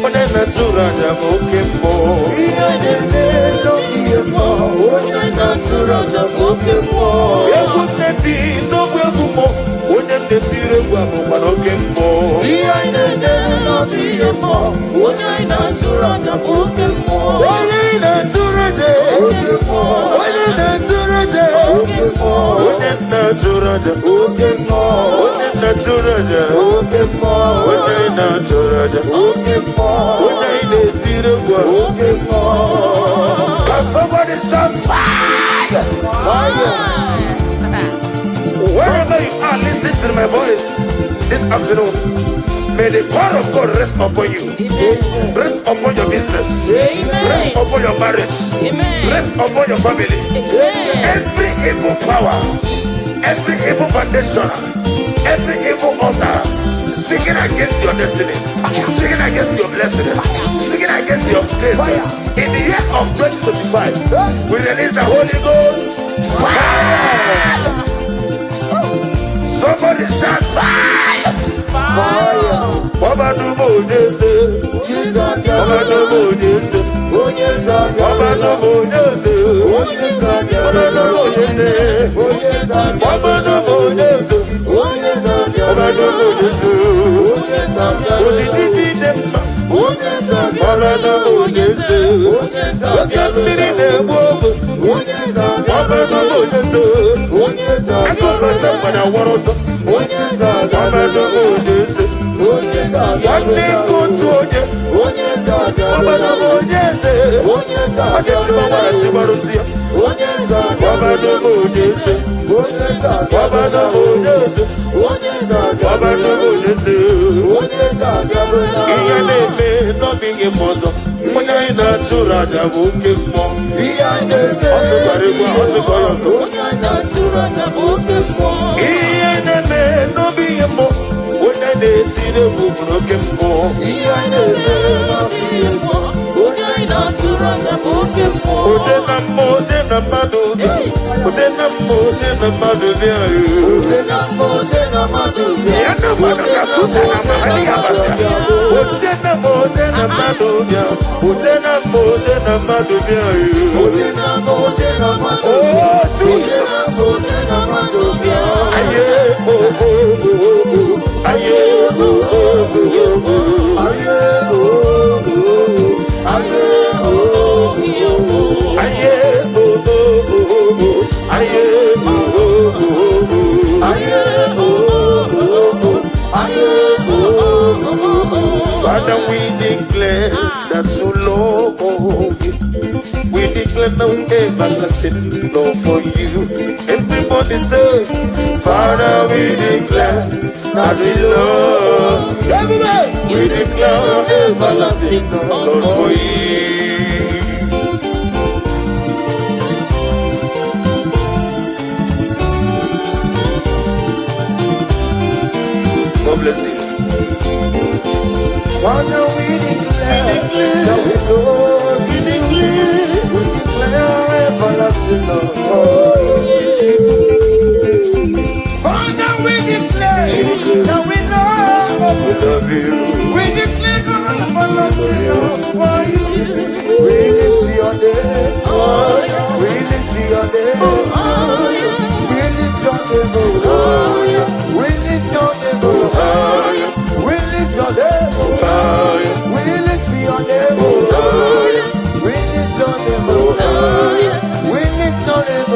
Onye na-atụrụ aja bụ oke mmụọ. Ihe na-eme n'oge ihe mmụọ, onye na-atụrụ aja bụ oke mmụọ. Egwu nneti n'ogbe egwu mmụọ. Onye m na-etiri egwu a bụkwa n'oke mmụọ. Ihe na-eme n'oge ihe mmụọ, onye na-atụrụ aja bụ oke mmụọ. Onye na-atụrụ aja. Oke mmụọ. Onye na-atụrụ aja. Oke mmụọ. Onye na-atụrụ aja. Oke mmụọ. Onye na-atụrụ aja. Oke mmụọ. Onye na-atụrụ aja. Oke mmụọ. Onye na-etiri egwu a. Oke mmụọ. Can somebody shout fire? Fire. Wherever you are listening to my voice this afternoon, may the power of God rest upon you. Amen. Rest upon your business. Amen. Rest upon your marriage. Amen. Rest upon your family. Amen. Every evil evil power, every evil foundation, every evil altar speaking against your destiny, speaking against your blessing, speaking against your grace. In the year of 2025, we release the Holy Ghost fire. Somebody shout fire. Fire. Ọba Onyeze, Jesus. Ọba Onyeze, Onye Ọba Onyeze, Onye Ọba Onyeze, Onye Ọba Onyeze, Onye Ọba Onyeze. Onye Ojiji dị mma, Onye Ọba Onyeze. Onye Oke mmiri na-egbu ogbe, Onye Ọba Onyeze. Onye Akụbata mgbada wara ọsọ, Onye Ọba Onyeze. Onye Nwanne nke otu onye, Onye Ọba Onyeze. Onye Ọ ga-etiba gbara tibarụsi ya, Onye Ọba Onyeze. Onye Ọba Onyeze. Onye Ọba Onyeze. Onye Ihe na-eme n'ọbịghị m ọzọ, onye anyị na-achụrụ aja bụ oke mmụọ. Ihe anyị na-eme Ọ sịkwara egwu a, ọ sịkwa ya ọzọ. Onye anyị na-achụrụ aja bụ oke mmụọ. Ihe na-eme n'obi ihe mmụọ, onye na-etiri egwu bụ oke mmụọ. Ihe anyị na-eme n'obi ihe mmụọ. Onye anyị na-achụrụ aja bụ oke mmụọ. Oje na mmụọ, oje na mmadụ bịa. Oje na mmụọ, oje na mmadụ bịa. Oje na mmụọ, oje na mmadụ bịa. Ya na mmadụ ka suta na mahali ya basịa. Oje na mmụọ, oje na mmadụ bịa. Oje na mmụọ, oje na mmadụ bịa. Oje na mmụọ, oje na mmadụ Oh, bịa. Oje Jesus. na mmụọ, oje na mmadụ bịa. Aye, oh, oh, oh, oh. Aye, oh, oh, oh, oh. Aye, oh, oh, aye, oh, oh. Aye, oh, oh, oh, oh. Aye, oh, oh, oh, oh. Aye, oh, oh, oh. Aye, oh, oh, oh. Father, we declare that you love you. We declare no everlasting love for you. Everybody say, Father, we declare that we love you. Everybody! We declare everlasting love for you. God bless you. Father, we declare that we love you. We declare everlasting love for you. Father, we declare that we love We you. love you. We declare everlasting love for you. We lift your name. We lift your name. We lift your name. We lift your name. We lift your name. We lift your name. We lift your name. We lift your name.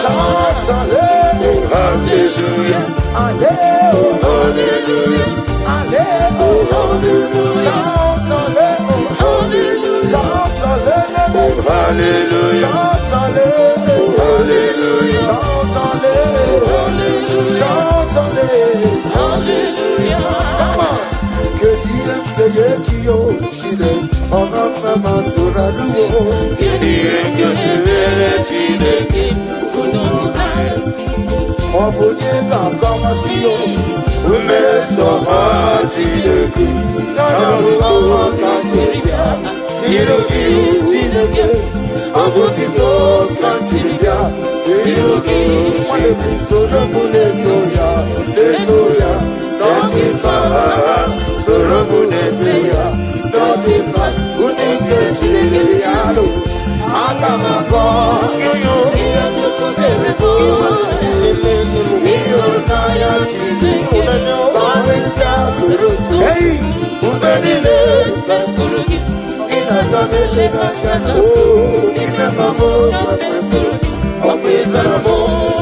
Shout hallelujah. Hallelujah. Hallelujah. Hallelujah. Hallelujah. Hallelujah. Shout hallelujah. Shout hallelujah. Hallelujah. Shout hallelujah. Hallelujah. Shout hallelujah. Shout hallelujah. Come on. Kedu ihe m ga-enye gị o Chineke ọma mma ma soro arụwo. Kedu ihe ga-emere Chineke? Ọ bụ onye ga-akọwasị o Mmeso ọma Chineke. Nana bụ ọma ka m jiri bịa N'iru gị. Chineke, ọ bụ otito ka m jiri bịa n'iru gị. Nwanne m, soro m na-eto ya, na-eto ya n'ọdị mma. Soro m na-eto ya n'ọdị mma. Ụdị nke Chineke ya lụ ana m akọ ihe Chukwu mere m. Ịhụnanya Chineke karịsịa soro too. Mgbe niile ị na-aza m ekpere anya na nso ime ma m Ọkụ ịzara m.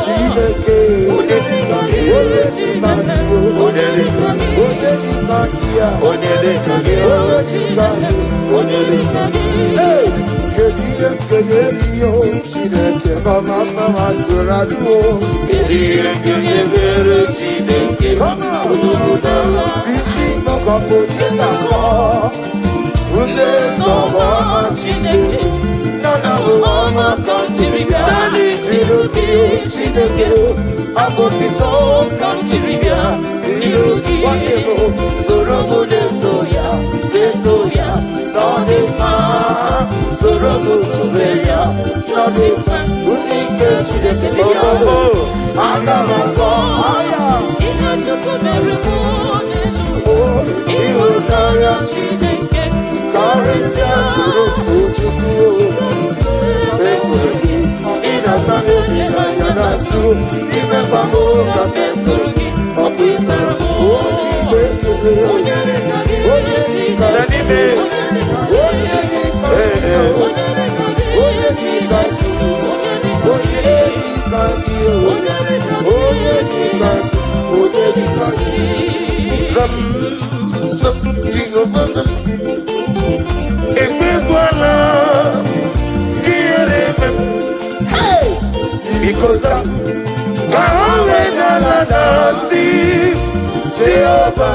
Chineke, Onye dịka gị. Onye dịka gị, Onye dịka gị. Onye dịka gị ya, Onye dịka gị. Onye dịka gị. Onye dịka gị. Hey, kedu ihe m ga-enye gị o Chineke mama mma ma soro adụo? Kedu ihe ga-emere Chineke? Come on. Isi mọkọpụ onye ga-akọ mmeso ọma Chineke nana bụ ọma ka m jiri bịa n'iru gị. Chineke, abụ otito ka m jiri bịa iru gị. Nwanne m, soro m na-eto ya, na-eto ya na ọ dị mma. Soro m tụle ya na ọ dị mma. Ndị nke Chineke dị ya, aga m akọ aya. Ihe Chukwu mere mụ n'elu. Ịhụnanya Chineke karịsịa, soro too Chukwu. Ekwuru gị ị na-asa n'obi n'anya na-asụ n'ime mgbagbo ka m ekwuru gị ọkụ ịzara o Chineke. Onye dịka gị? Onye dịka N'ime. Onye dịka gị? Onye dịka gị? Onye dịka gị? Onye dịka gị? Onye dịka gị? Zam, zam, Jehova zam. Ekwekwala ka ihere eme m. Hey! Biko zam, ka ha wee galata si Jehova,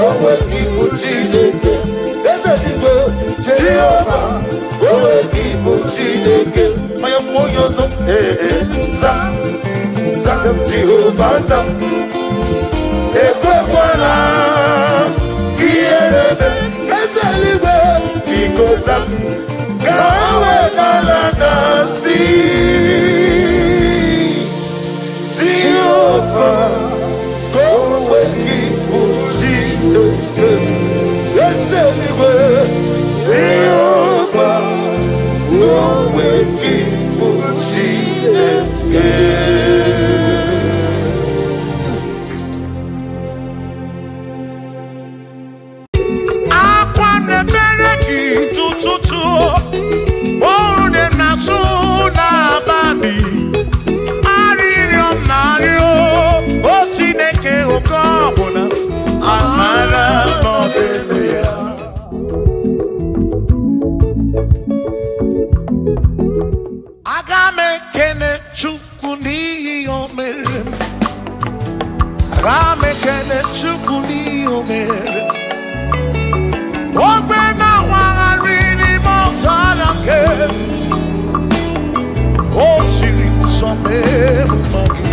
Onwe gị bụ Chineke. Eze dịgbe Jehova, onwe gị bụ Chineke. Onye mmụọ onye ọzọ, ee, ee, zam, zam, Jehova zam. Ekwekwala ka ihere eme m. Eze eluigwe, biko zam, ka ha wee galata si Jehova, ka onwe gị bụ Chineke. Eze eluigwe, Jehova, ka onwe gị bụ Chineke. Akwa na-ebere gị tụtụtụ, ọrụ dị na-asụ n'abalị, arịrịọ m na-arịọ o Chineke, oke ọbụla amara n'ọdịdị ya. Aga m ekene Chukwu n'ihi o mere m. Aga m ekene Chukwu n'ihi o mere m. Ogbe na-awagharị n'ime ọzara nke o siri nsọ mee mma gị.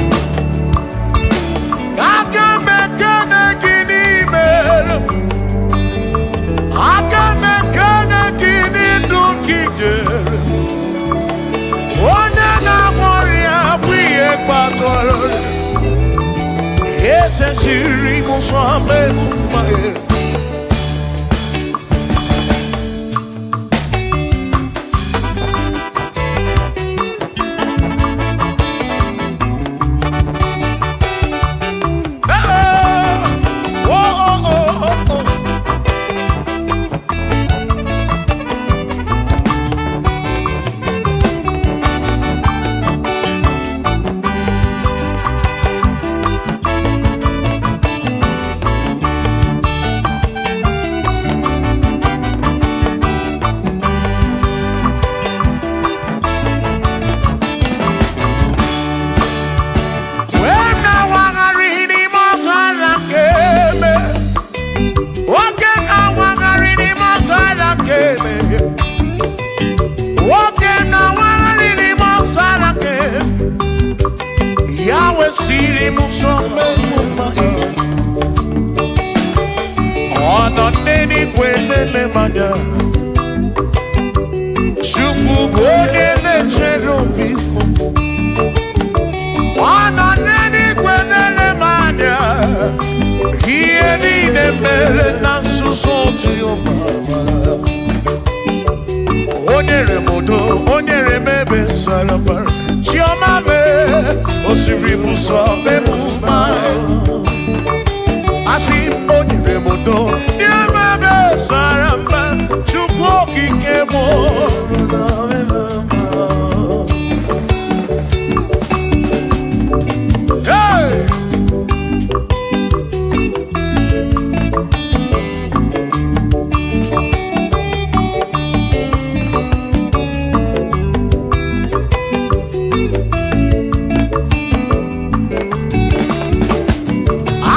Aga m ekene gị n'ime, aga m ekene gị n'ndụ gị nyere. Onye na-agwọ ọrịa bụ ihe kpatara eze siri m nsọ mee mma gị. Oh, oh, oh, oh. Wee na-awagharị n'ime ọzara nke eme. Nwoke na-awagharị n'ime ọzara nke eme. Nwoke na-awagharị n'ime ọzara nke eme. Ya wesịrị m ụzọ mmegbu gị. Ọ nọ n'eluigwe na-ele m anya. Chukwu bụ onye na-echere obi m. Ọ nọ n'eluigwe na-ele m anya. Ihe niile mere na nzuzo Jehova mara. O nyere m udo, o nyere m ebe sara mbara. Chiọma mee, o siri m ụzọ mee m mma. Asị m, o nyere m udo, nye m ebe sara mbara. Chukwu okike m. Hey!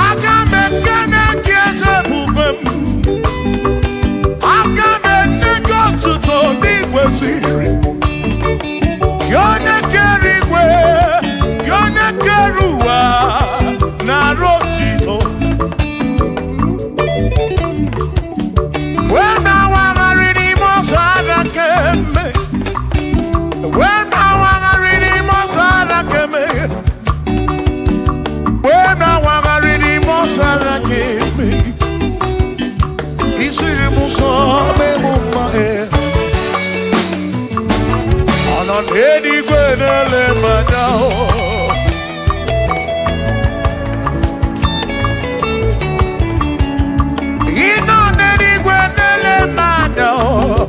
Aga m ekene gị, eze ebube m. Nọ n'eluigwe na-ele m anya o. Ị nọ n'eluigwe na-ele m anya o.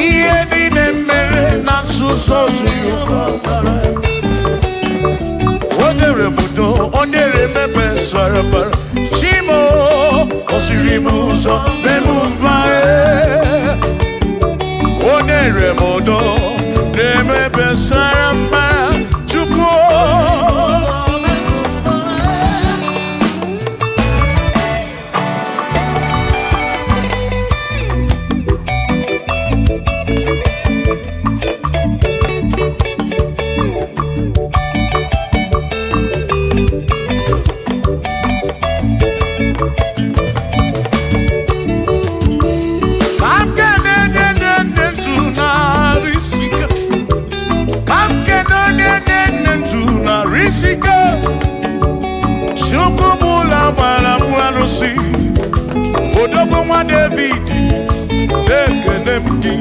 Ihe niile mere na nzuzo Jehova mara. O nyere m udo, o nyere m ebe sara mbara. Chimo, o siri m ụzọ mee m mma e. O nyere m udo na-eme ebe sara mbara. Chukwu ka m kene onye na-enye ndụ narị isi ike. Ka m kene onye na-enye ndụ narị isi ike. Chukwu bụ ụlọ agbara m arụsị. Odogwu nwa David, na-ekene m gị.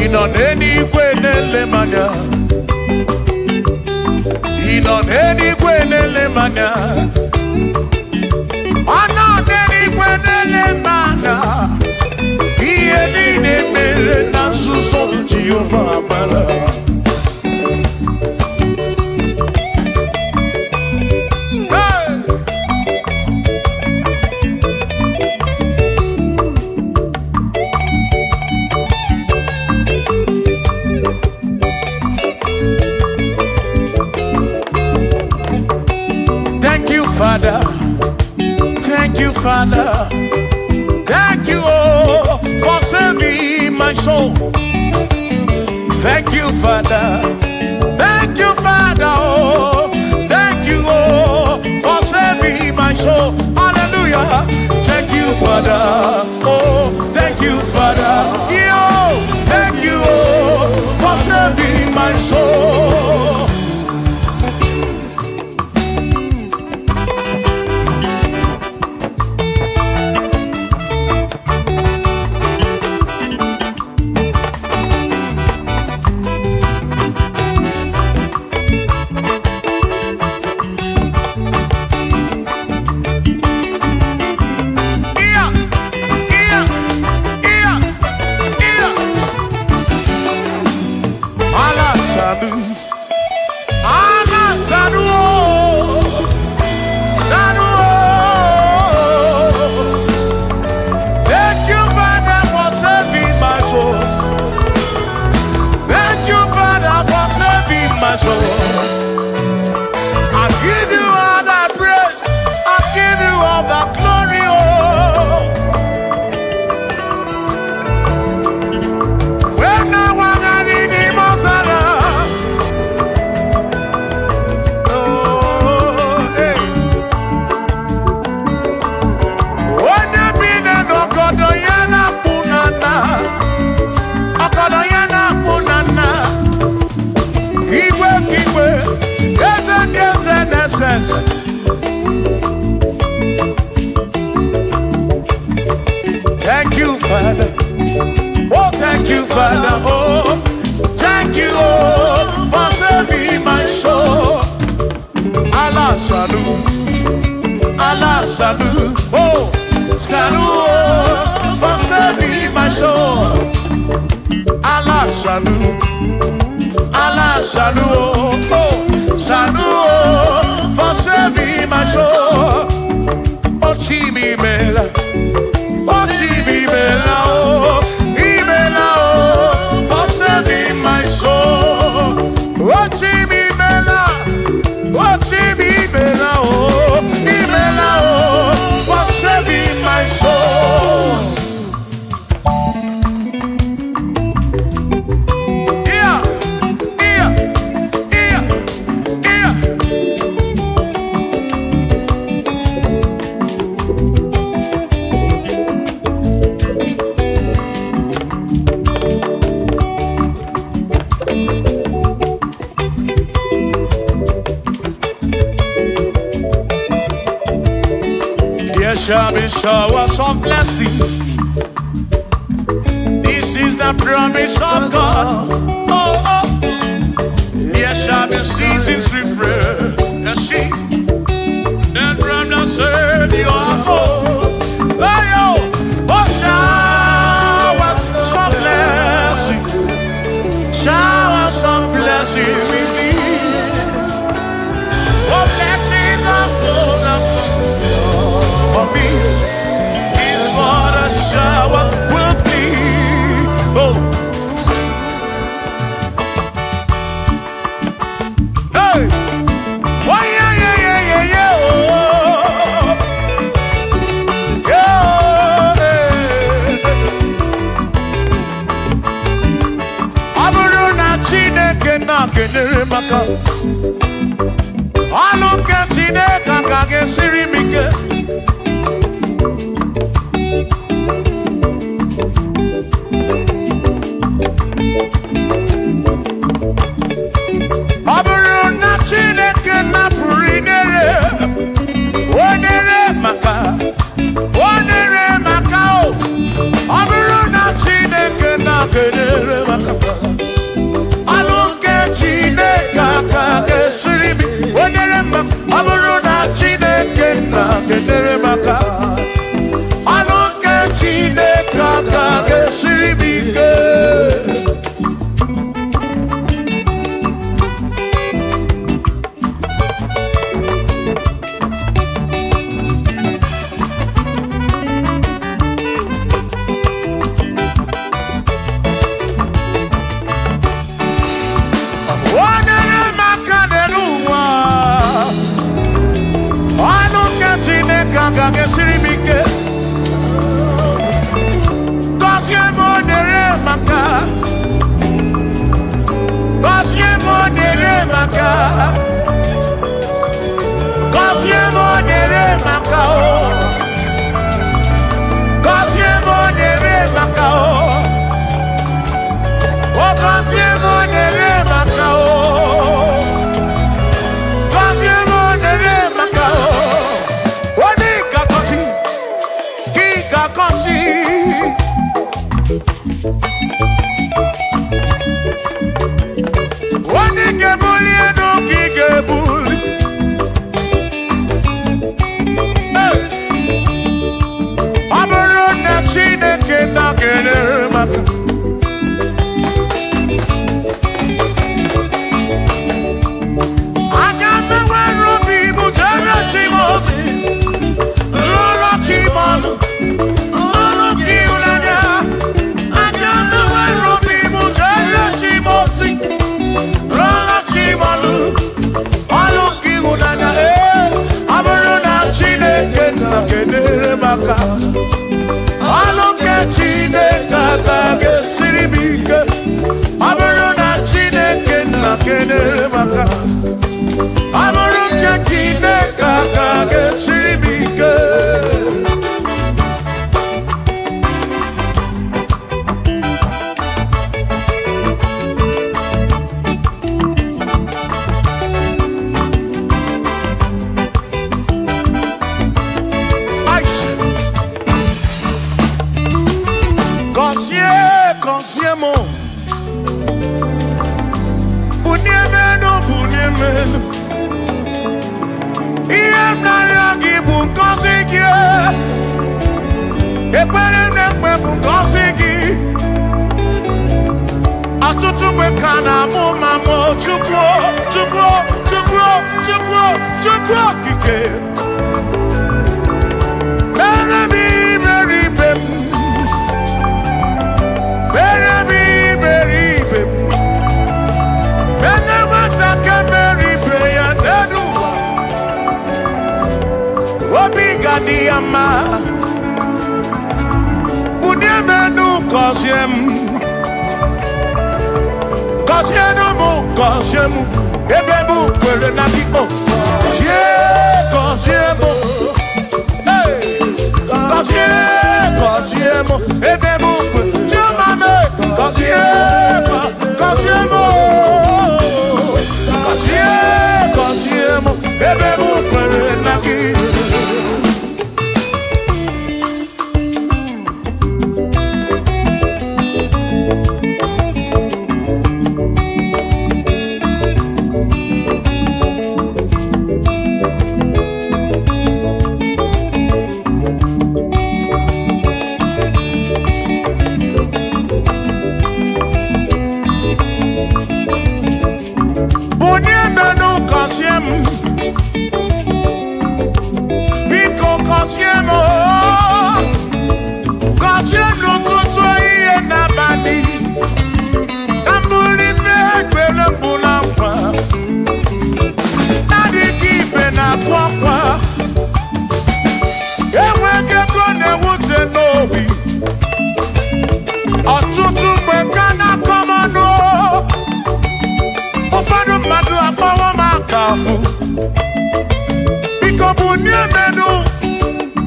Ị nọ n'eluigwe na-ele m anya. Ị nọ n'eluigwe na-ele m anya. Ọ nọ n'eluigwe na-ele m anya. Ihe niile mere na nzuzo Jehova mara. Hey! Thank you, Father. Thank you, Father. Thank you, oh, for saving my soul. Thank you, Father. Thank you, Father. Oh, thank you, oh, for saving my soul. Hallelujah. Thank you, Father. Oh, thank you, Father. Yo, thank you, oh, for saving my soul. Yeah, yeah, yeah, yeah. Allah Sadu. Allah Sadu. Oh, Sadu. Oh. Thank you, Father, for saving my soul. Thank you, Father, for saving my soul. I give you all the praise. I give you all the glory. Oh. When I was in the Mozara, oh, hey. Onye bi n'ọgọdọ ya na-akpụ na nna, ọgọdọ ya na-akpụ na nna. Igwe ka igwe, eze ndị eze na-ese ese. Thank you, Father. Oh, thank you, Father. Oh, thank you, oh, for saving my soul. Allah salu, Allah salu, oh, salu, oh, for saving my soul. Allah salu, Allah salu, oh, oh, salu, oh, for saving my soul. Oh, Chimi Mela. Oh, Chimi Mela, oh, Imela, oh, for saving my soul. Oh, Chimi Mela, oh, Chimi Mela, oh, Imela, oh, for saving my soul. Yeah, yeah, yeah, yeah. There shall be showers of blessing. This is the the promise of God. Oh, oh. There shall be seasons refresh. And she, then from the Savior, oh, oh, oh, shower some blessing, shower some blessing with me. Oh, blessings are full of for me. Is what a shower will be. Oh. Hey! Why, yeah, yeah, yeah, yeah, yeah, oh. Yeah, hey. Ọ bụrụ na Chineke na-kenyere maka ọlụ nke Chineke ka ga-esiri m ike. Ọ bụrụ na Chineke napụrụ inyere onyere maka onyere maka o, ọ bụrụ na Chineke na-kenyere maka ọlụ nke Chineke aka ga-esiri m onyere maka, ọ bụrụ na Chineke na-kenyere maka ọlụ nke Chineke aka ga-esiri m ike. Onyere m aka n'elu ụwa, ọnụ nke Chineke agaghị esiri m ike. Gọzie m, onyere m aka. Gọzie m, onyere m aka. Gọzie m, onyere m aka o. Gọzie m, onyere m aka o. O gọzie m, onyere m aka o. Gọzie m, onyere m aka o. Onye ga-agọzi, gị ga-agọzi. Onye ga-ebuli elu ka ị ga-ebuli. Hey! Ọ bụrụ na Chineke na-enyere m aka, aga m enwere obi bụ jere chi m ozi, lụrụ chi m ọlụ, ọlụ gị ịhụnanya. Aga m enwere obi bụ jere chi m ozi, lụrụ chi m ọlụ, ọlụ gị ịhụnanya. Ee, ọ bụrụ na Chineke na-enyere m aka, ọlụ nke Chineke aka ga-esiri m ike. Ọ bụrụ na Chineke na-enyere m aka, ọ bụrụ nke Chineke aka ga-esiri m ike. Ice. Gọzie, gọzie m, bunie m elu, bunie m elu. Ihe m na-arịọ gị bụ ngọzi gị. Ekpere m na-ekpe bụ ngọzi gị. Ọtụtụ mgbe ka na-amụ ma mụ, Chukwu, Chukwu, Chukwu, Chukwu, Chukwu okike, mere m imere ibe m, mere m imere ibe m, mere nwata ka mere ibe ya n'elu ụwa, obi ga-adị ya mma. Bunie m enu, gọzie m, gọzienụ m, gọzie m, ebe m kwere na gị o. Gọzie, gọzie m. Hey! Gọzie, gọzie m, ebe m kwere chioma m. Gọzie, gọzie m o. Gọzie, gọzie m, ebe m kwere na gị. Ka m bụrụ ife ekpere mbụ na nkwa, na-adịghị ibe na-akụ akwa. Enweghị ego na-ewute n'obi. Ọtụtụ mgbe ka na-akọ m ọnụ, ụfọdụ mmadụ akpọwo m aka afụ. Biko bunie menu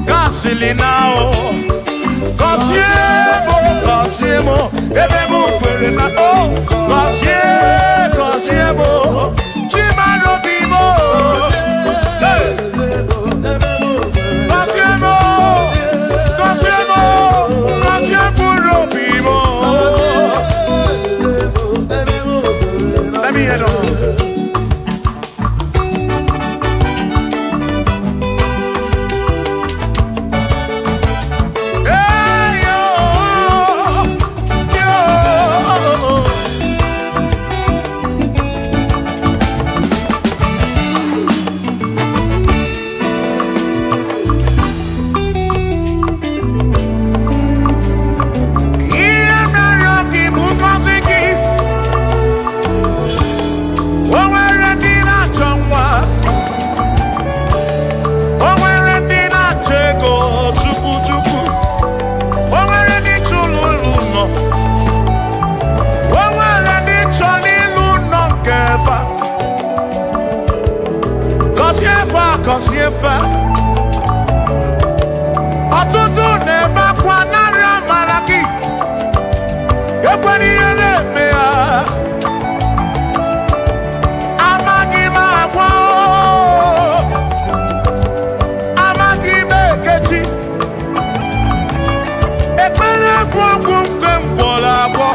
gasịlị na o. Gọzie m, gọzie m, ebe m kwere na o. Gọzie, gọzie m, Chimara obi m. Hey! Gọzie m, gọzie m, gọzie mkpụrụ obi m. Let me hear them. Hey, yo, yo. Ihe mere gị bụ ngọzi gị. O nwere ndị na-achọ nwa. O nwere ndị na-achọ ego chukwu chukwu. O nwere ndị chọrọ ụlọ ụlọ. O nwere ndị chọrọ ịlụ ụlọ nke fa. Gọzie fa, gọzie fa. Ọtụtụ na-ebe akwa narị amara gị. Ekwela ihe na-eme ya. Amaghị m agwa o. Amaghị m ekechi. Ekpere bụ ọgwụ nke m gwọrọ agwọ.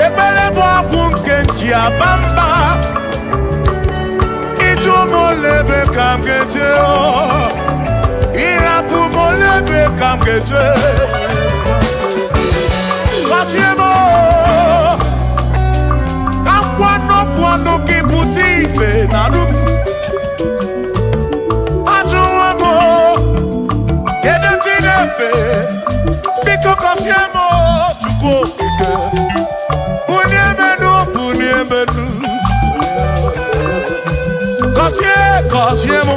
Ekpere bụ ọgwụ nke m ji aba mba. Ịjụ m ole ebe ka m ga-eje o. Ịrapụ m ole ebe ka m ga-eje. Gọzie m o. Ka nkwa n'okwu ọnụ gị pụta ife na arụ m. Ajụwo m o, kedu ndị na-efe? Biko gọzie m o, Chukwu okike. Bulie m enu, bulie m enu. Gọzie, gọzie m,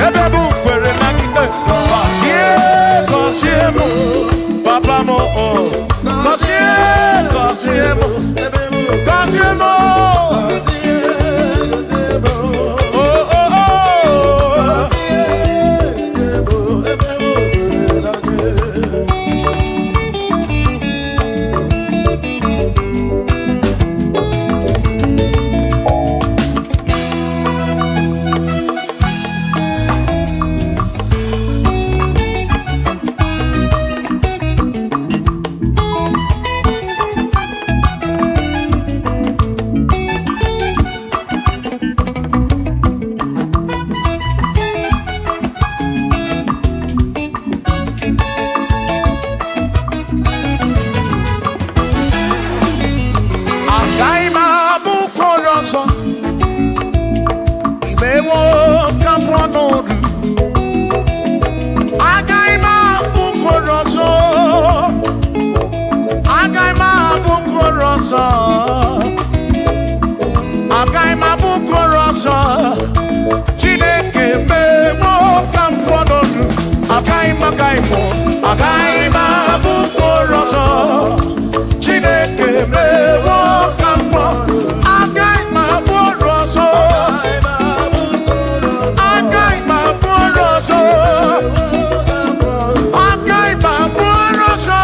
ebe m kwere na gị. Gọzie, gọzie m, papa m o. Gọzie, gọzie m, gọzie m o. Oh, oh, oh. Agaghị m abụkwa onye ọzọ. Imewo ka m pụọ n'ọdụ. Agaghị m abụkwa onye ọzọ. Agaghị m abụkwa onye ọzọ. Agaghị m abụkwa onye ọzọ. Chineke mewo ka m pụọ n'ọdụ. Agaghị m, agaghị m, agaghị m abụkwa onye ọzọ. Chineke mewo ka m pụọ. Agaghị m abụ ọrụ ọzọ. Agaghị m abụ ọrụ ọzọ. Agaghị m abụ ọrụ ọzọ.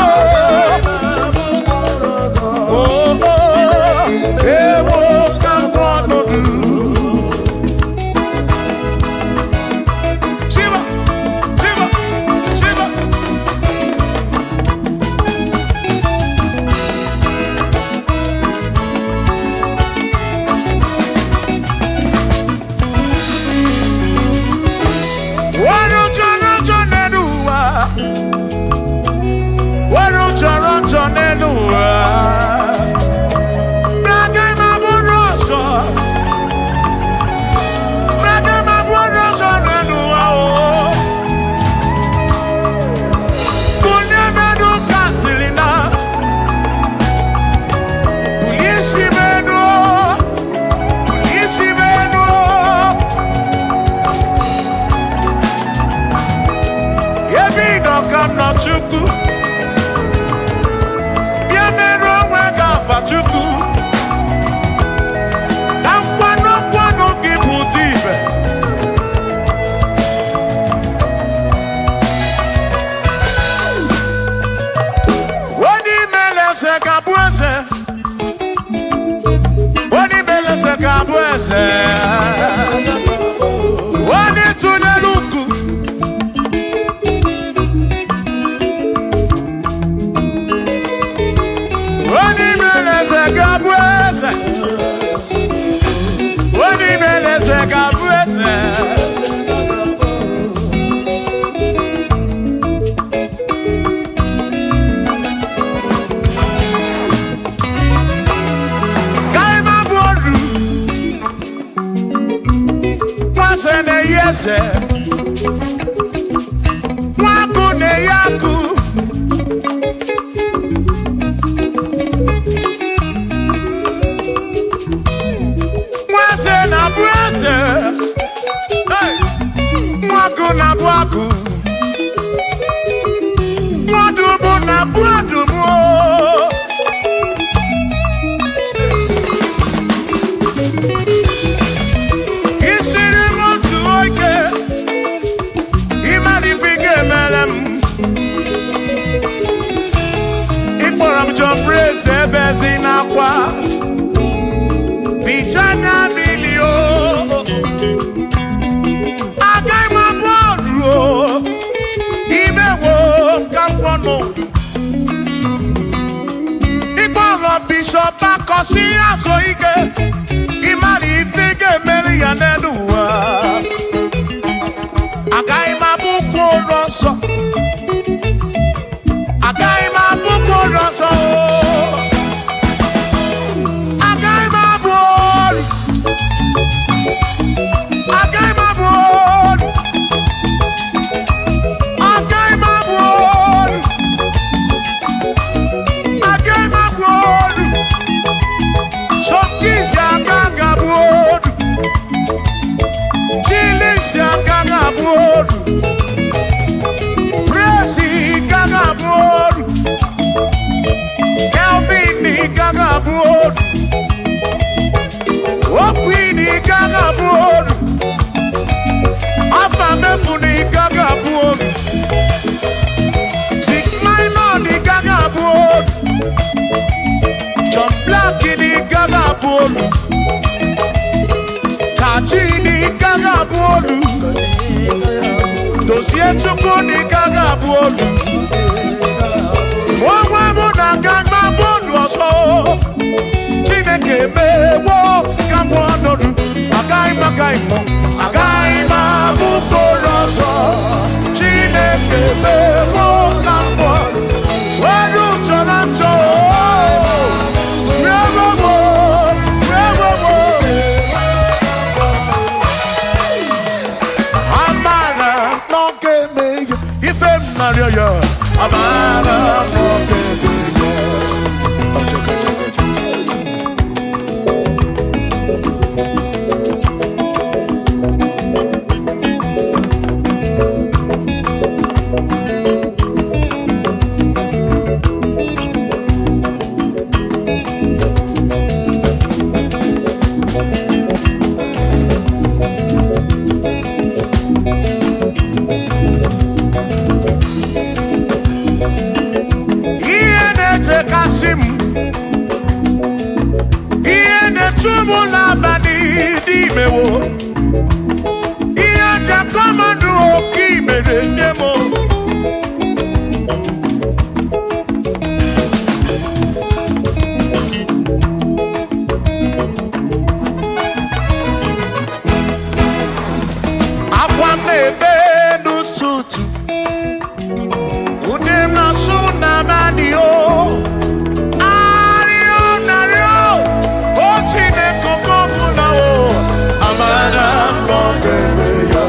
Oh, oh, ewo ka m pụọ n'ọdụ. Shiva, Shiva, Shiva. eze. Nwa agụ na-eyi agụ. Nwa eze na-abụ eze. Hey! Nwa agụ na-abụ agụ. Nwa ọdụm na-abụ ọdụm o. Isiri m otu oge, ịmara ife ị ga-emere m. Ịkpọrọ m John Praise ebe ezi n'akwa. Bicha anya mmiri o. Agaghị m abụ ọrụ o. Imewo ka m kwọ n'udu. Ịkpọrọ Bishọp Akọsị azụ ike. Ịmara ife ị ga-emere ya n'elu ụwa. Agaghị m abụkwa ụlọ nsọ. Agaghị m abụkwa ụlọ nsọ. Agaghị m abụ ọrụ. Agaghị m abụ ọrụ. Agaghị m abụ ọrụ. Agaghị m abụ ọrụ. Sọkịsị aka ga-abụ ọrụ. Chilisi aka ga-abụ ọrụ. Presi ka ga-abụ ọrụ. Kelvin ka ga-abụ ọrụ. Okwini ka ga-abụ ọrụ. Afa mefuni ka ga-abụ ọrụ. Big Minor ka ga-abụ ọrụ. John Black ka ga-abụ ọrụ. Kachi ka ga-abụ ọrụ. Dozie Chukwu ka ga-abụ ọrụ. Onwe mụ na aka gba bọọlụ ọzọ. Chineke mewo ka m ọnọdụ. Agaghị m agaghị m agaghị m abụ mkpụrụ ọzọ. Chineke mewo ka m pụọ. Were chọrọ nchọ. Rewowo, rewowo. Amara n'oge emeghe ife m narịọ ya. Amara n'oge emeghe. Ọchịkọ, ọchịkọ, ọchịkọ. Ihe na-echekasị m, ihe na-echu m n'abalị n'imewo, ihe njakọmadụ oke imere nne m. Akwa m na-ebe n'ụtụtụ, ude m na-asụ n'abalị o. Arịọ narịọ, o Chineke oke ọbụla o, amara m na ọ ga-eme ya.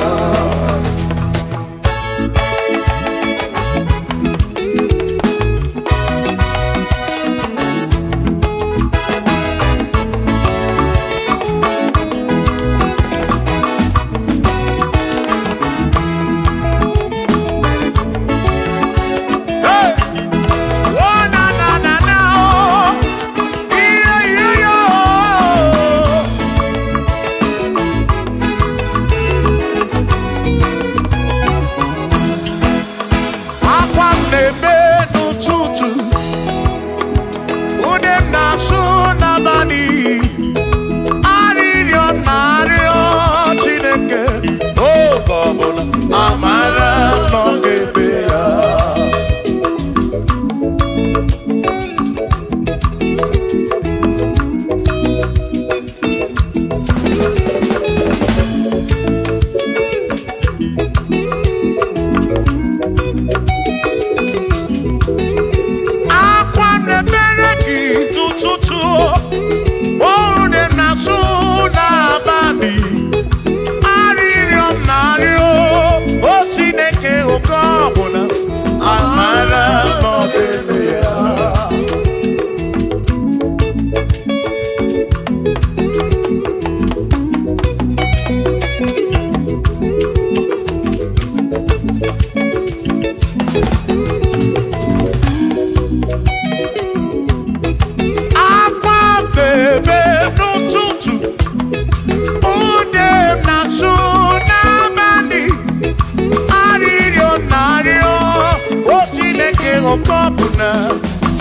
mgbe ọbụla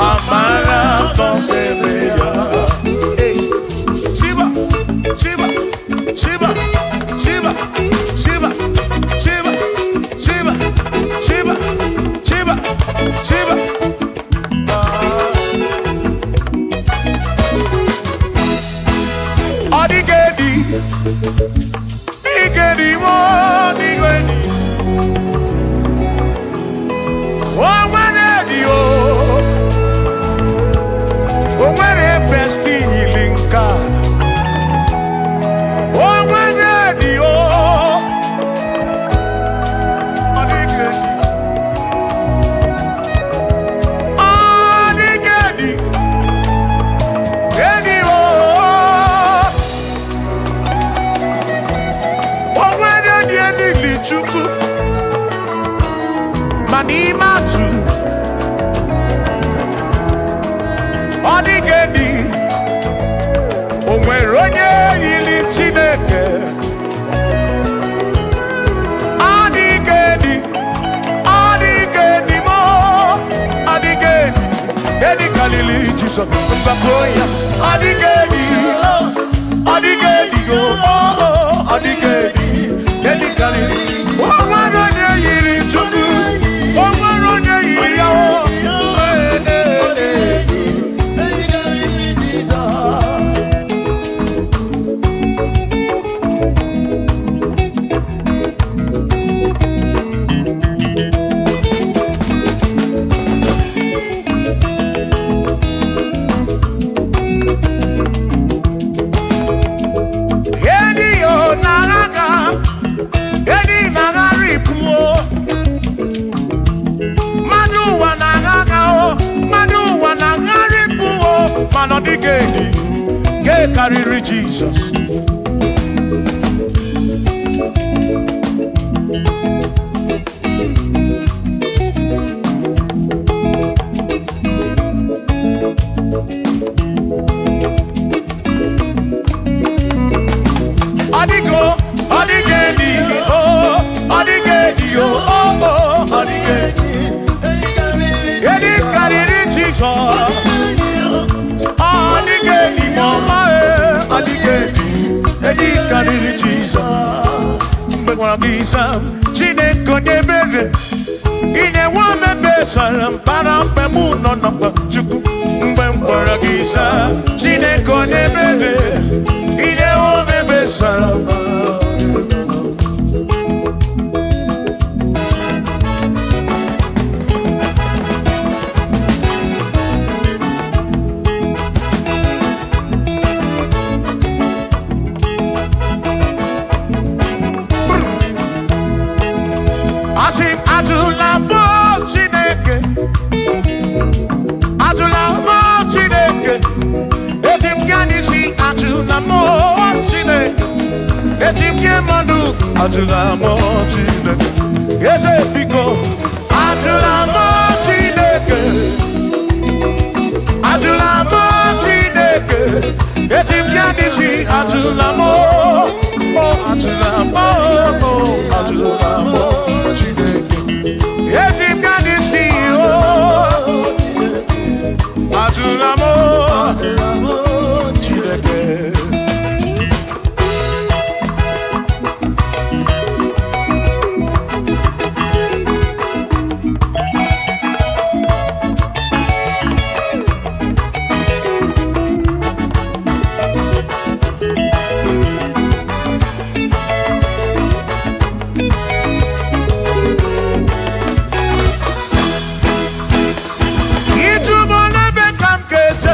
amara nọnyere ya. Hey. Shiba, Shiba, Shiba, Shiba, Shiba, Shiba, Shiba, Shiba, Shiba, Shiba. Ọ dịghị edi, dịghị edi, ọ dịghị edi. O nwere edi o, o nwere besti yiri nke a. O nwere edi o, ọ dịghị edi. Ọ dịghị edi, edi o. O nwere edi elili Chukwu, ma n'ime atụ ọ dịghị edi. O nwere onye yiri Chineke. Ọ dịghị edi, ọ dịghị edi mo, ọ dịghị edi. Edi karịrị Jizọs, mgbakọ ya. Ọ dịghị edi, ọ dịghị edi o, ọ dịghị edi. Edi karịrị. O nwere onye yiri Chukwu, o nwere onye yiri ya o. Ee, ee, ee. Edi yo n'agha, edi na-agharịpụ o. Mmadụ ụwa na-agha agha o, mmadụ ụwa na-agharịpụ o, mana ọ dịghị edi, nke karịrị Jizọs. Ọ dịgo, ọ dịghị edi o, ọ dịghị edi o, o, o, ọ dịghị edi. Edi karịrị Jizọs. Ọ dịghị edi ma ọma e, ọ dịghị edi. Edi karịrị Jizọs. Mgbe gwara gị sam, Chineke onye ebere, ị na-enwe omebe sara mbara mgbe mụ nọ na mkpa Chukwu. Mgbe m gwara gị sam, Chineke onye ebere, ị na-enwe omebe sara mbara. Asị m ajụla mmụọ Chineke, ajụla mmụọ Chineke, eji m gaa n'isi ajụla mmụọ Chineke, eji m gị mmadụ ajụla mmụọ Chineke, eze biko ajụla mmụọ Chineke, ajụla mmụọ Chineke, eji m gaa n'isi ajụla mmụọ, o ajụla mmụọ, o ajụla mmụọ Chineke. Eji m gaa n'isi o, ajụla mmụọ Chineke. Ijumolebe ka m ga-eje,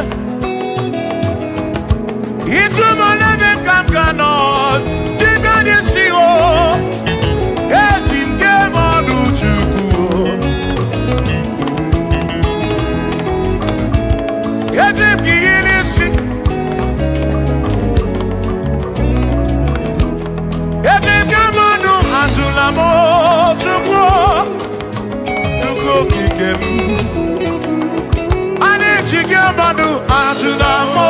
ijumolebe ka m ga-anọ, jigadi si o, eji m gee m ọnụ Chukwu o. Eji m gị yiri isi, eji m gee m ọnụ ajụla m o, Chukwu o, Chukwu okike m. A na-eji gị mmadụ ajụla m o,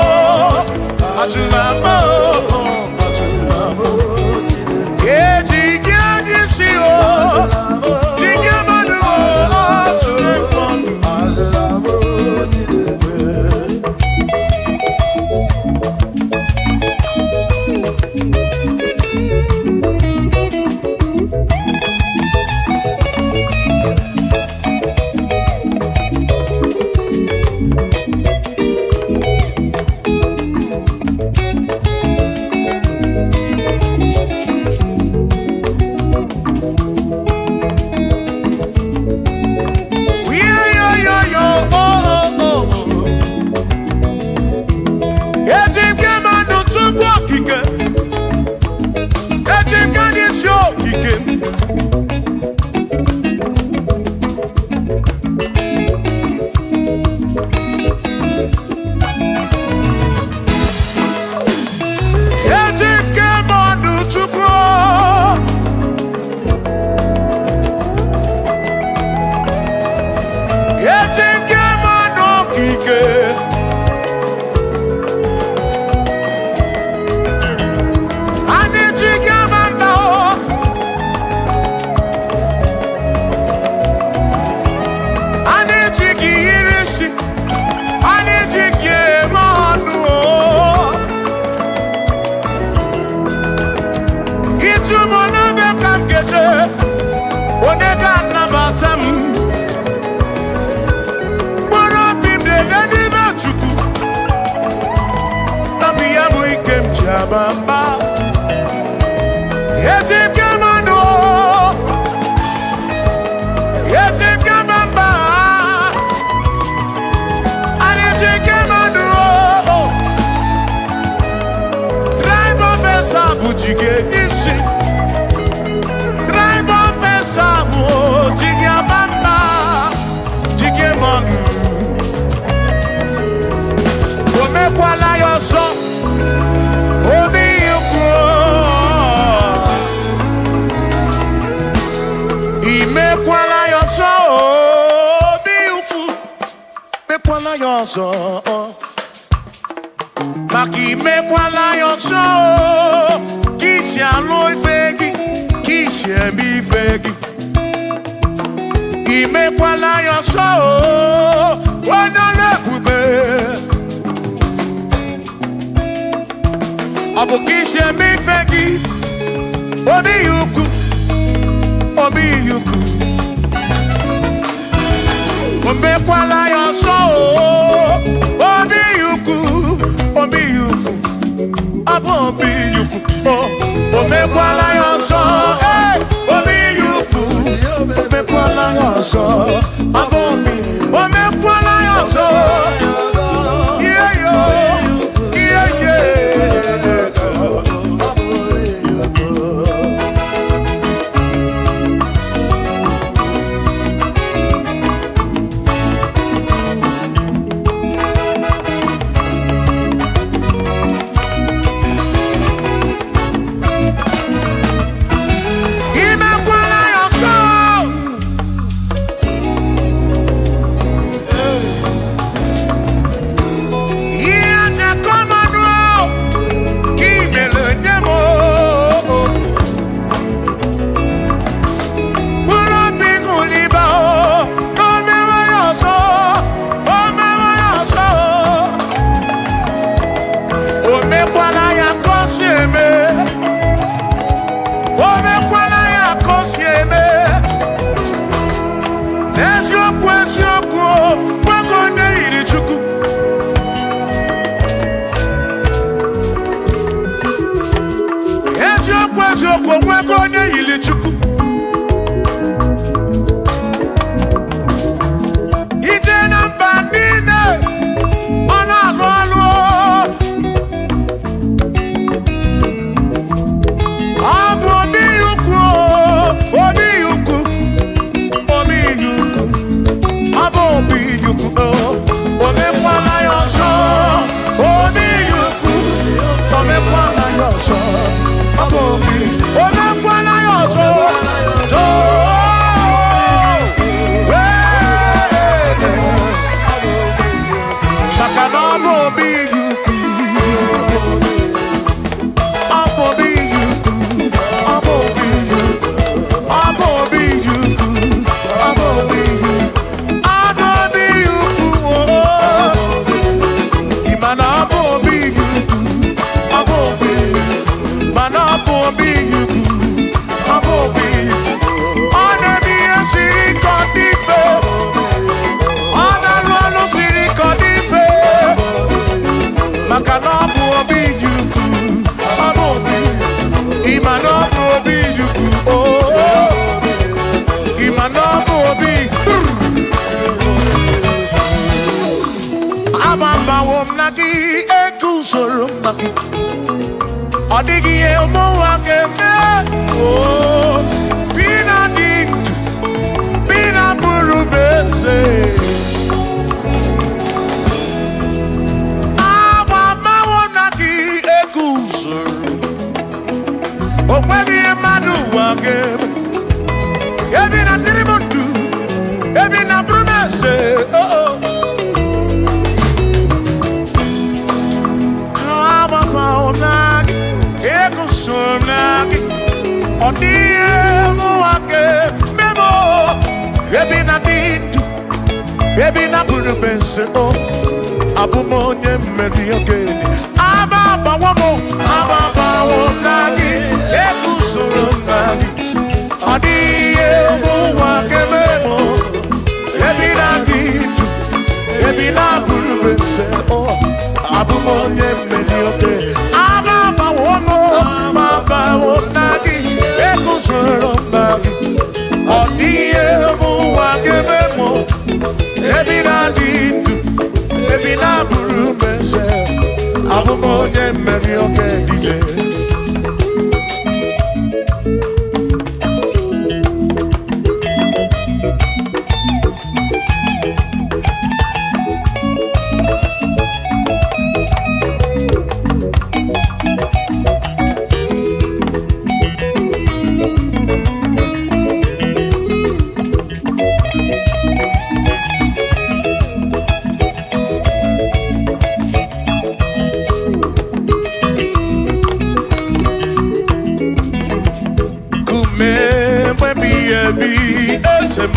ajụla m o, ajụla m o. Eji gị anya isi o, ji gị mmadụ o, ajụla m o. aba mba. Eji m gị mmanụ, eji m gị aba mba. Anyị ji gị mmanụ. Tribe of Esau ji gị isi. Tribe of Esau ji gị aba mba, ji gị mmanụ. O mekwala ya ọzọ, obi ukwu. Imekwala ya ọzọ, obi ukwu. Mekwala ya ọzọ, maka imekwala ya ọzọ, ka isi alụ ife gị, ka isi eme ife gị. Imekwala ya ọzọ, onye ọrụ ebube. Ọ bụ ka isi eme ife gị, obi ya ukwu, obi ya ukwu. O mekwala ya ọzọ, obi ya ukwu, obi ya ukwu, ọ bụ obi ya ukwu. O mekwala ya ọzọ, ee, obi ya ukwu. O mekwala ya ọzọ, ọ bụ obi. O mekwala ya ọzọ. Ihe yo, ihe ye. Imekwala ya ọzọ. Ihe aja kọmanụ ka imere nye m o. Mkpụrụ obi ṅụliba o, na o mewe ya ọzọ, o mewe ya ọzọ. O mekwala ya ka o si eme. O mekwala ya ka o si eme. Eziokwu, eziokwu, nwoke onye yiri Chukwu. Eziokwu, eziokwu, nwoke onye yiri Chukwu. Ije na mba niile, ọ na-alụ ọlụ. Ọ bụ obi ukwu, obi ukwu, obi ukwu. Ọ bụ obi ukwu, o mekwala ya ọzọ, obi ukwu. O mekwala ya ọzọ, ọ bụ obi. O mekwala ya ọzọ. Ee. Maka na ọ bụ obi ukwu. Ọ bụ obi ukwu. Ọ bụ obi ukwu. Ọ bụ obi ukwu. Ọ bụ obi ukwu. Ọ bụ obi ukwu, oo. Ị ma na ọ bụ obi ukwu. Ọ bụ obi ukwu. Mana ọ bụ obi ukwu. Ọ bụ obi ukwu. Ọ na-eme ihe siri ike ọ dị mfe. Ọ na-arụ ọrụ siri ike ọ dị mfe. Maka na ọ bụ obi dị ukwu. Ọ bụ obi. Ị ma na ọ bụ obi dị ukwu, oo. Ị ma na ọ bụ obi. Agbabawo m na gị, eguzoro m na gị. Ọ dịghị ihe ụmụnwa ga-eme. Oo. Bi na dị ndụ, bi na bụrụ m eze. Agbabawo m na gị, eguzoro. O nweghị ihe mmadụ ụwa ga-eme. Ebi na dịrị m ndụ, ebi na bụrụ m eze. Oh, oh. Agbabawo m na gị, eguzoro m na gị. Ọ dịghị ihe mụnwa ga-eme m o. Ebi na dị ndụ, ebi na bụrụ m eze. O abụ m onye mmeri okenye. Aba agbawo m, aba agbawo m na gị, eguzoro m na gị. Ọ dịghị ihe mụnwa ga-eme m o. Ebi na dị ndụ, ebi na bụrụ m eze. O abụ m onye mmeri okenye. Aba agbawo Ebe ị na-adị ndụ, ebe ị na-abụrụ m eze, abụ m onye mmeri oge niile. Kume mgbe ebi eze m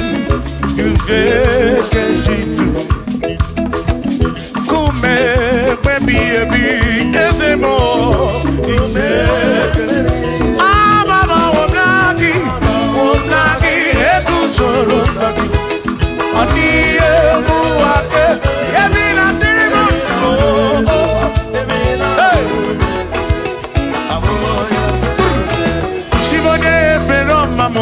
ugekejidu. Kume mgbe ebi eze m ime. Amama womnagi, womnagi eguzoro na gị. Ọ dịghị emu ake, ebi na dịrị m ndụ. Hey! Chibonye ebere ọma m.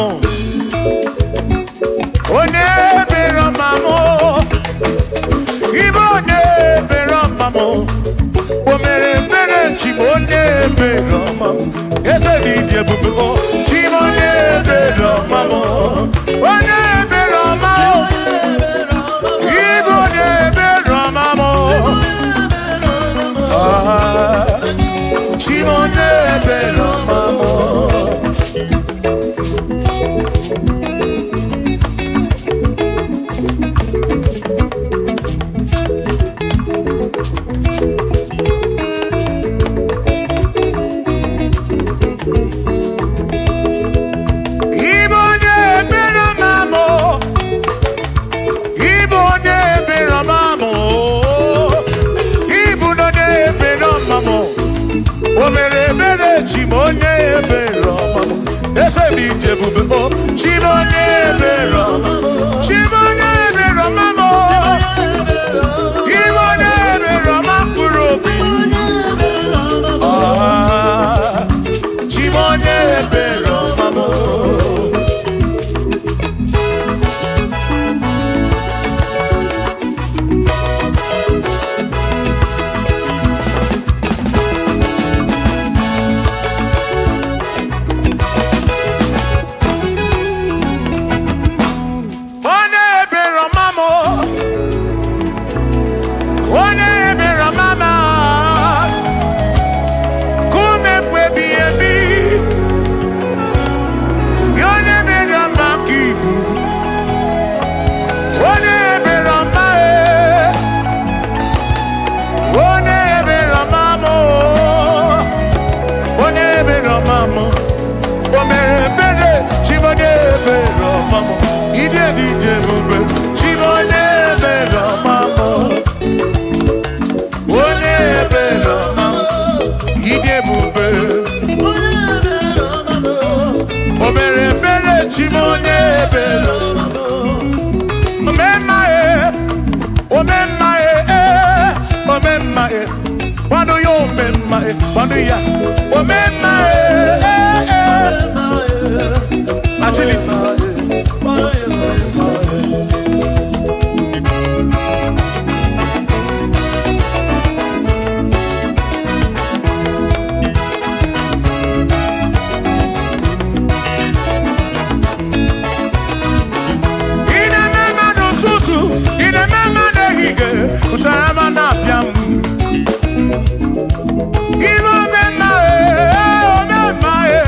Onye ebere ọma m. Ibe onye ebere ọma m. O mere ebere Chibo onye ebere ọma m. Eze dị dị ebube o. Chibo onye ebere ọma m. Onye ebere ọma m. Ibe onye ebere ọma m. Ah, Chibo onye ebere ọma m. Ibe onye ebere ọma m. Ibe onye ebere ọma m. Ibu onye ebere ọma m. O mere ebere chi m onye ebere ọma m. Eze m ije ebube o. Chi m onye ebere ọma m. Chi m onye ebere ọma m. Ibe onye ebere ọma mkpụrụ obi. Ah, Chi m onye ebere ọma m. Onye ebere ọma m. Onye ebere ọma m. Kume mgbe ebighị ebi. Onye ebere ọma ka ibu. Onye ebere ọma e. Onye ebere ọma m. Onye ebere ọma m. O mere ebere Chibonye ebere ọma m. Ide dị ije ebube Chibonye ebere ọma m. Onye ebere ọma m. Ide ebube. O mere ebere Chibonye ebere ọma m. Omemma e, omemma e, eh, omemma e. Kwado ya omemma e, kwado ya. Omemma e, eh, eh. Agility. Ị na-eme mma n'ụtụtụ, ị na-eme mma n'ehihie, ụtara ma na-apịa m. Ị na-eme mma ee, ome mma ee,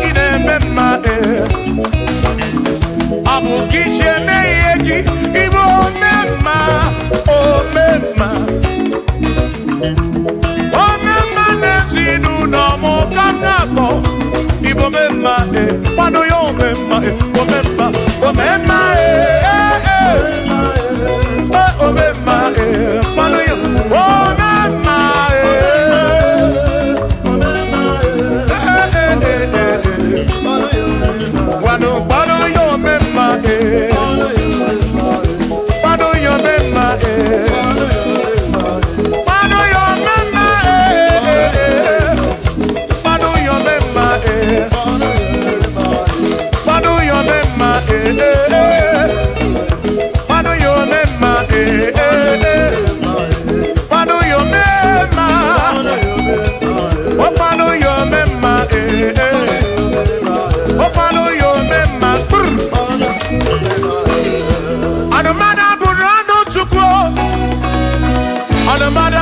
ị na-eme mma ee. Ọ bụ ka isi eme ihe gị, ị bụ ome mma, ome mma. Ome mma n'ezinụlọ m ka m na-akpọ. Ị bụ ome mma ee, kwado ya ome mma ee, ome mma, ome mma ee, ee, ee. Ome mma ee, kwado ya ome mma ee. Ee, ee, ee, ee, ee. Kwado, kwado ya ome mma ee. Kwado ya ome mma ee. Kwado ya ome mma ee, ee, ee. Kwado ya ome mma ee. Kwado ya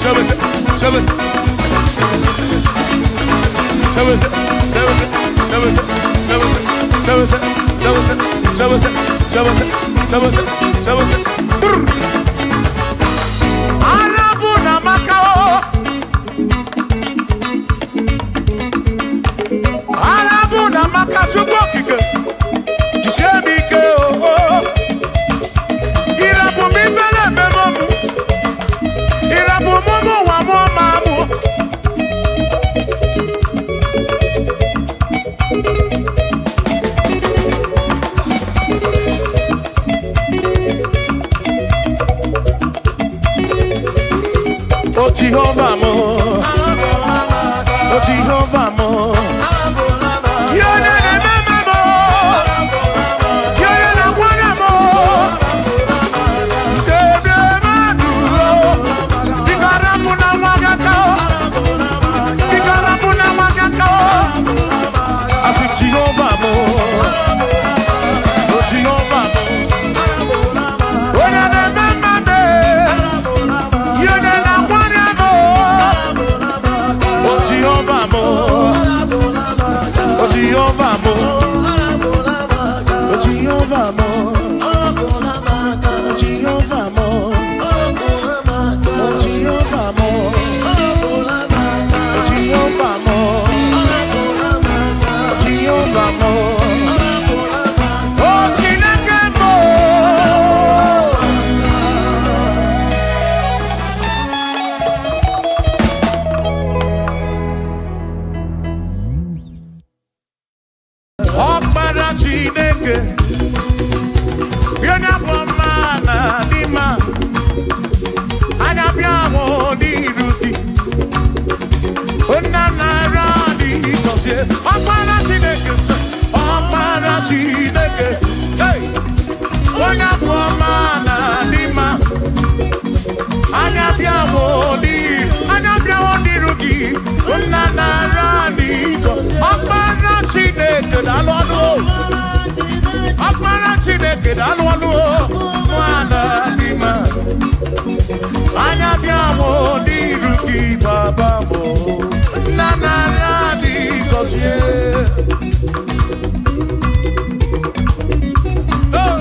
Sebese, sebese. Sebese, sebese, sebese, sebese, sebese, sebese, sebese, sebese, sebese, sebese. Brr. Arabu na Macao. Arabu na Macao Chukwu okike. Jisie m ike o o. Ịrapụ m ifele ememe mụ. Ịrapụ m ụmụ ụwa mụ ma mụ. O Jehovah mo, o Jehovah mo. Yóò na mama mo, yóò na nwana mo. Ebe mmadụ o, biko rapụ na nwa gị aka o, biko rapụ na nwa gị aka o. Asị m Jehovah mo, o Jehovah mo. Onye na-eme mmadụ, yóò na nwana mo. O Jehovah mo, o Jehovah mo, o Jehovah mo, o Jehovah mo, o Jehovah mo, o Jehovah mo, o Jehovah mo, o Chineke mo. Ọkpara Chineke, onye bụ ọma na dị mma, anya bịa mụ n'iru gị, nna nara dị gọzie. Ọkpara Chineke sị, Ọkpara Chineke, hey! Onye bụ ọma na dị mma, anya bịa mụ n'iru, anya bịa mụ n'iru gị, nna nara dị gọzie. Ọkpara Chineke daalụ ọnụ o. Ọkpara Chineke daalụ ọnụ o. Nwana dị mma. Anya bịa mụ n'iru gị baba mụ. Nna nara dị gọzie. Oh!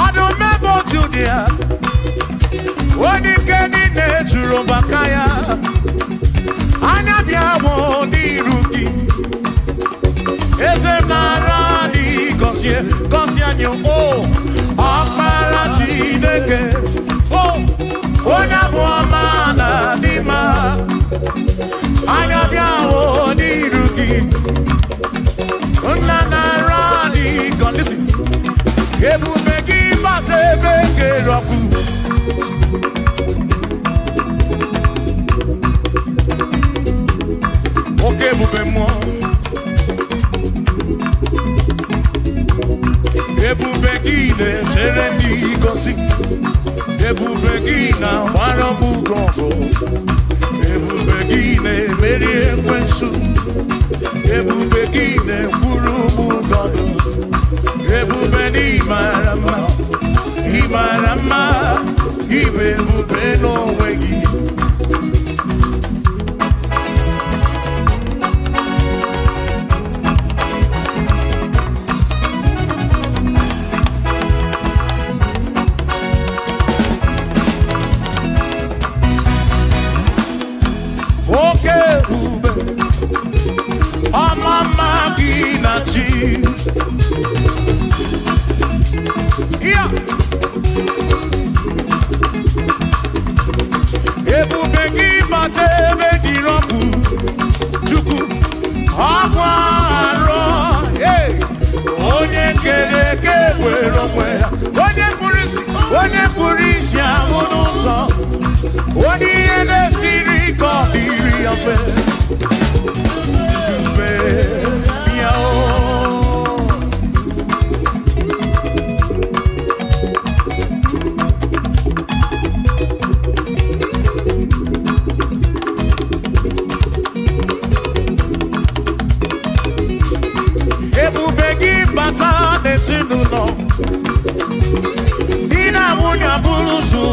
Ọdụm ebe otu dị ya, onye ike niile juru maka ya. Anya bịa mụ n'iru gị, eze m nara dị gọzie, gọzie anyị o. Ọkpara Chineke, o, onye bụ ọma na dị mma. Anya bịa mụ n'iru gị, nna nara dị gọzie. Listen. Ebube gị bata ebe kere ọkụ. Oke ebube mmụọ. Ebube gị na-echere ndị gosi. Ebube gị na-agbara m ugo ọgụ. Ebube gị na-emeri ekwensu. Ebube gị na-ekwuru m gọdụ. Ebube na ịmara mma, ịmara mma, ịbụ ebube n'onwe gị. Oke ebube, ọma mma gị na chi. Ya. Ebube gị bata ebe dịrị ọkụ, Chukwu, ọkwa arọ, hey! Onye kere eke were onwe ya, onye kpụrụ isi, onye kpụrụ isi ahụ n'ụzọ, onye ihe na-esiri ike ọ dịrị ya mfe. Ebube ya o.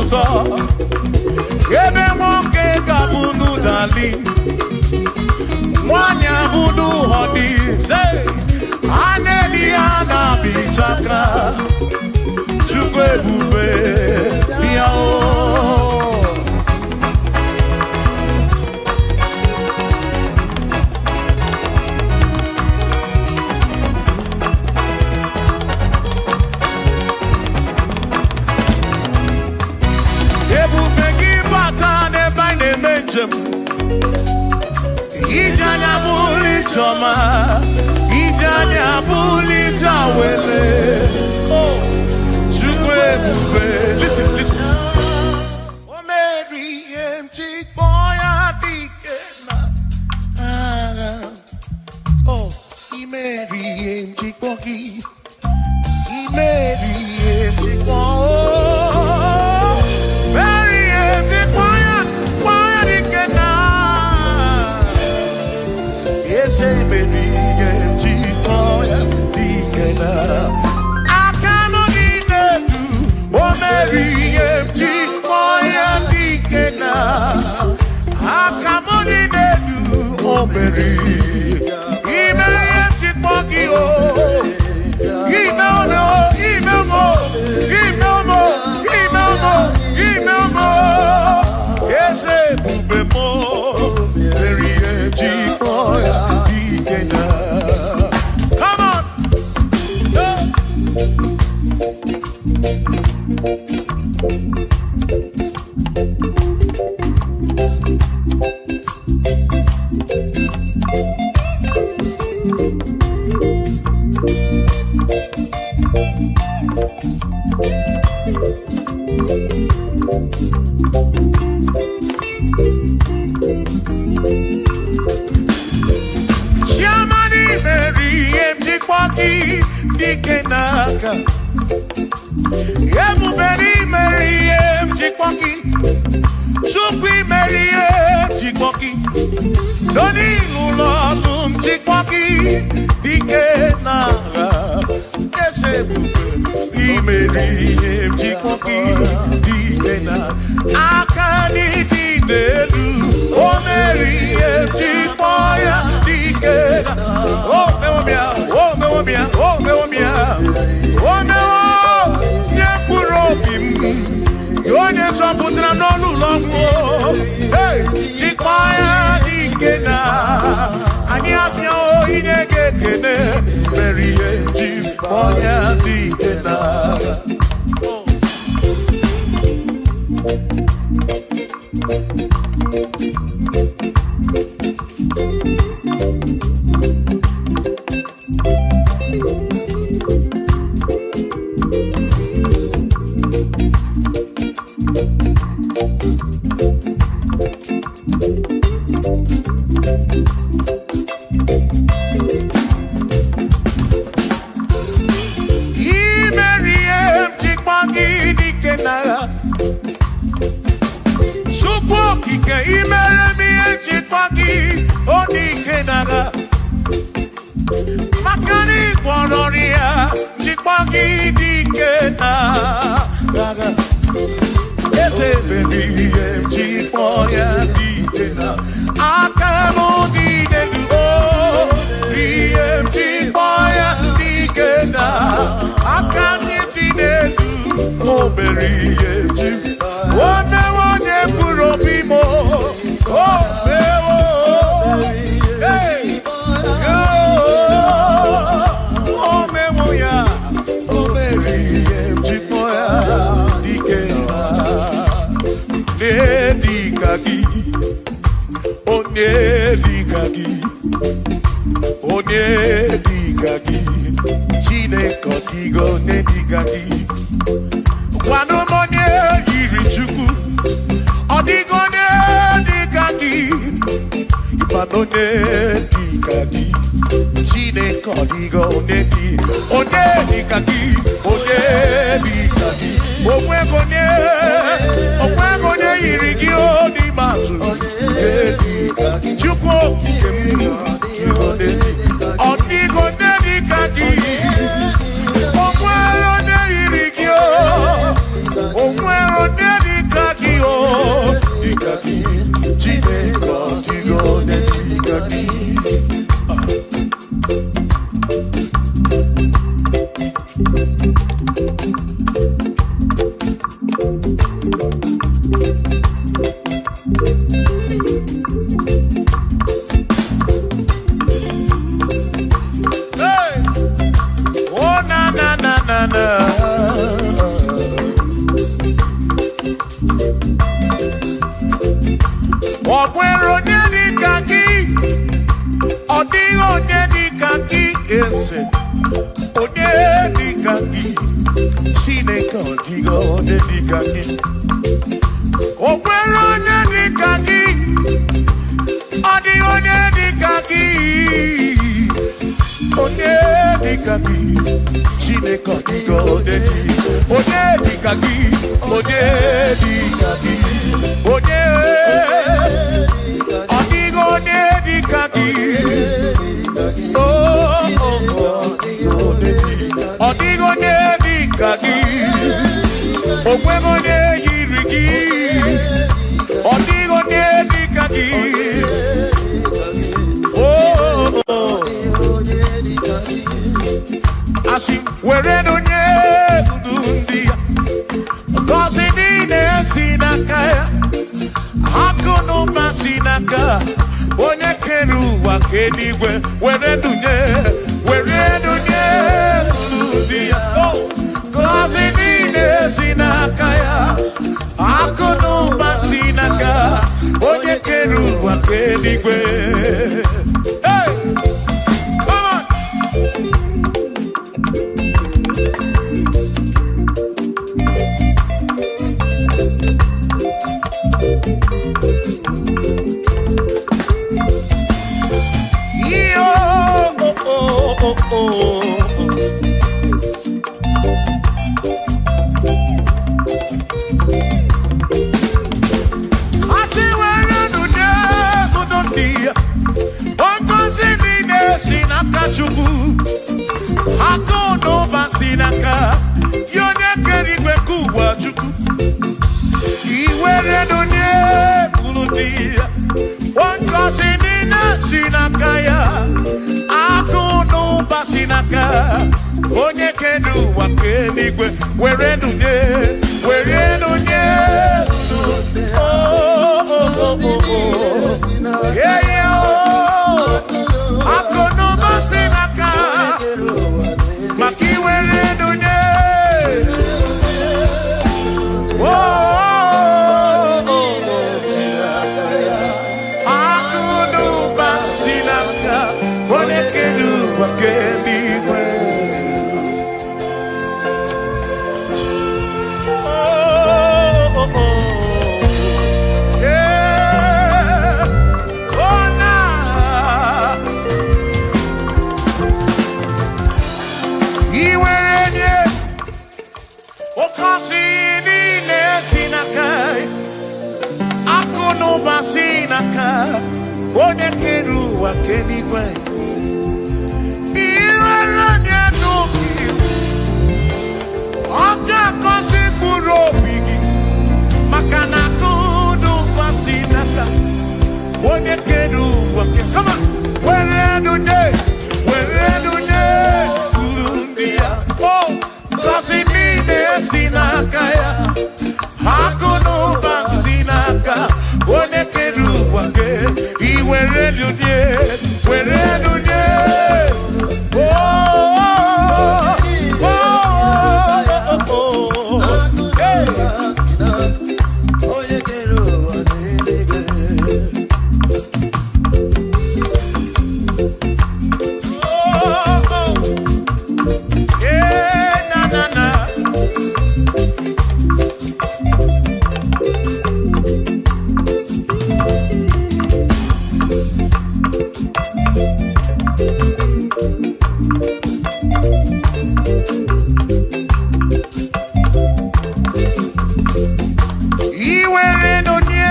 ụtọ. Ebe nwoke ga-abụ n'ụdali, nwanyị abụ n'ụhọdị. A na-eli ya na-abịchaka. Chukwu ebube bịa o. Ebube gị bata n'ebe anyị na-eme njem. Ije anya bụrụ ije ọma, ije anya bụrụ ije awele. Oh, Chukwu ebube. Listen, listen. O mere ihe m ji kpọọ ya dike na agha. Oh, i mere ihe m ji kpọọ gị. I mere ihe m ji kpọọ. Mere ihe m ji kpọọ ya dike na. Eze mere ihe m ji kpọọ ya dike na. Aka nọ n'elu, o mere ihe m ji kpọọ ya dike na. Aka m dị n'elu, o mere. I mere ihe m ji kpọọ gị o. Ime omo, ime omo, ime omo, ime omo, ime omo. Eze ebube m, mere ihe m ji kpọọ ya dike na. Come on. Hey. Chiamadi mere ihe m ji kpọọ gị dike n'aka. Ebube mere ihe m ji kpọọ gị. Chukwu mere ihe m ji kpọọ gị. Doni ụlọ ọrụ m ji kpọọ gị dike n'agha. Eze ebube i mere ihe m ji kpọọ gị dike na aka n'ịdị n'elu. O mere ihe m ji kpọọ ya dike na. O mewo m ya, o mewo m ya, o mewo m ya. O mewo nye mkpụrụ obi m. Onye zọpụtara m n'ọnụ ụlọ ọgwụ. Hey, jikpọọ ya dike na. Anyị abịawo inye gị ekele. Mere ihe ji kpọọ ya dike na. I mere ihe m ji kpọọ gị dike n'agha. Chukwu okike, i mere m ihe m ji kpọọ gị o dike n'agha. Maka na ị gwọrọ ọrịa, ji kpọọ gị dike n'agha. Eze mere ihe m ji kpọọ ya dike na. Aka m dị n'elu, o ihe m ji kpọọ ya dike na. Aka m dị n'elu, o mere ihe m ji. O mewo onye mkpụrụ obi m, o mewo. Hey! O mewo ya, o mere ihe m ji kpọọ ya dike na. Onye dịka gị, onye dịka gị, onye dịka gị, Chineke ọ dịghị onye dịka gị. Gwanụ m onye yiri Chukwu, ọ dịghị onye dịka gị. Ịkwanụ onye dịka gị, Chineke ọ dịghị onye dị, onye dịka gị, onye dịka gị. Onweghị onye, onweghị onye yiri gị o n'ime atụ. Onye dịka gị, Chukwu okike m, ọ dịghị onye dịka gị. O nwere onye yiri gị o, o nwere onye dị Hey! Oh, na na na na na. Ọ nwere onye dị ka gị, ọ dịghị onye dị ka gị, eze. Onye dị ka gị, Chineke, ọ dịghị onye dị ka gị. O nwere onye dị ka gị, ọ dịghị onye dị ka gị. Onye dị ka gị, Chineke, ọ dịghị onye dị. Onye dị ka gị, onye dị ka gị, onye, ọ dịghị onye dị ka gị. Oh, oh, oh, ọ dịghị onye dị ka gị. O nweghị onye yiri gị. Ọ dịghị onye dị ka gị. Oh, oh, oh. Asị m, were onye udu ndị ya, ngọzi niile si n'aka ya, akụ na ụba si n'aka onye kere ụwa ka eluigwe. Were dunye, were dunye unu ndị ya. Oh, ngọzi niile si n'aka ya, akụ na ụba si n'aka onye kere ụwa ka eluigwe. Hey! Come on! Yo, oh, oh, oh, oh. Asị were nụnye ụdọ ndị ya. Ngọzi niile si n'aka Chukwu. Akụ na ụba si n'aka ya onye kere igwe nke ụwa Chukwu. Iwere nụnye uru dị ya. Ngọzi niile si n'aka ya. Akụ na ụba si n'aka onye kere ụwa nke eluigwe. Were nụnye, were nụnye. Oh, oh, oh, oh, oh. Yeah, yeah, oh. Akụ na ụba si n'aka maka iwere nụnye. Oh, oh, oh, oh. Akụ na ụba si n'aka onye kere ụwa nke eluigwe. Oh, oh, oh. Yeah. Oh, na. Iwere nye oke osi niile si n'aka, akụ na ụba si n'aka onye kere ụwa nke eluigwe. Iwere nye n'obi, ọ ga-agọzi mkpụrụ obi gị, maka na akụ na ụba si n'aka onye kere ụwa nke. Come on! Were nụ nye, were nụ nye uru ndị ya. Oh, ngọzi niile si n'aka ya, akụ na ụba si n'aka onye kere ụwa nke iwere nụ nye, were nụ nye. Oh, oh, oh, oh, oh. Hey! Onye kere ụwa n'eluigwe. Oh, oh. Yeah, na, na, na. Iwere n'onye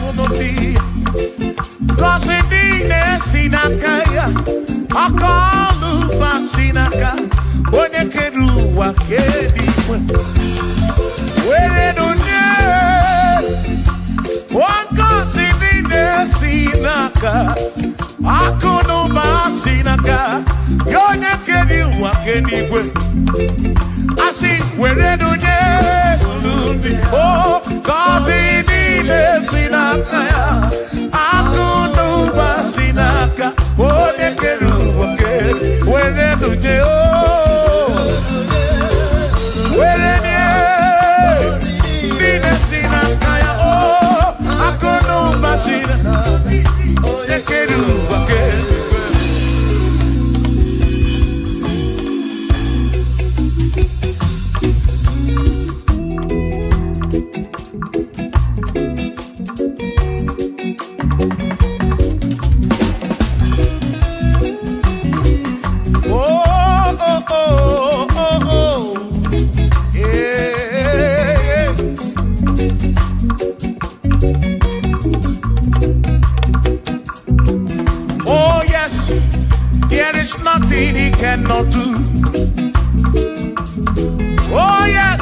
unu dị, ngọzi niile si n'aka ya, aka ọlụ ụba si n'aka onye kere ụwa ka eluigwe. Were n'onye ngọzi niile si n'aka akụ na ụwa ke n'igwe. Asị were nunye ndị o gọzi niile si n'aka ya, akụ na ụba si n'aka onye kere ụwa ke were nunye o were nye niile si n'aka ya o akụ na ụba si n'aka onye kere ụwa ke. Nothing he cannot do. Oh yes,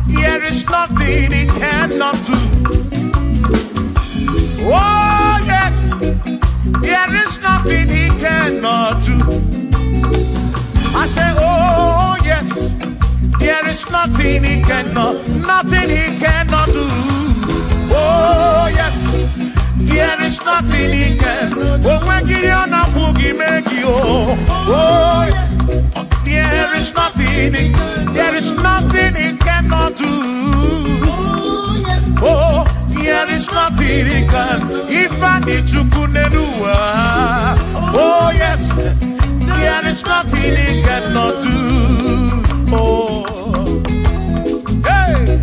there is nothing he cannot do. Oh yes, there is nothing he cannot do. I say, oh yes, there is nothing he cannot, nothing he cannot do. Oh yes, there is nothing he can. Oh, there is nothing, there is nothing he cannot do. Oh, there is nothing he can. If I need to oh yes, there is nothing he cannot do. Oh, hey.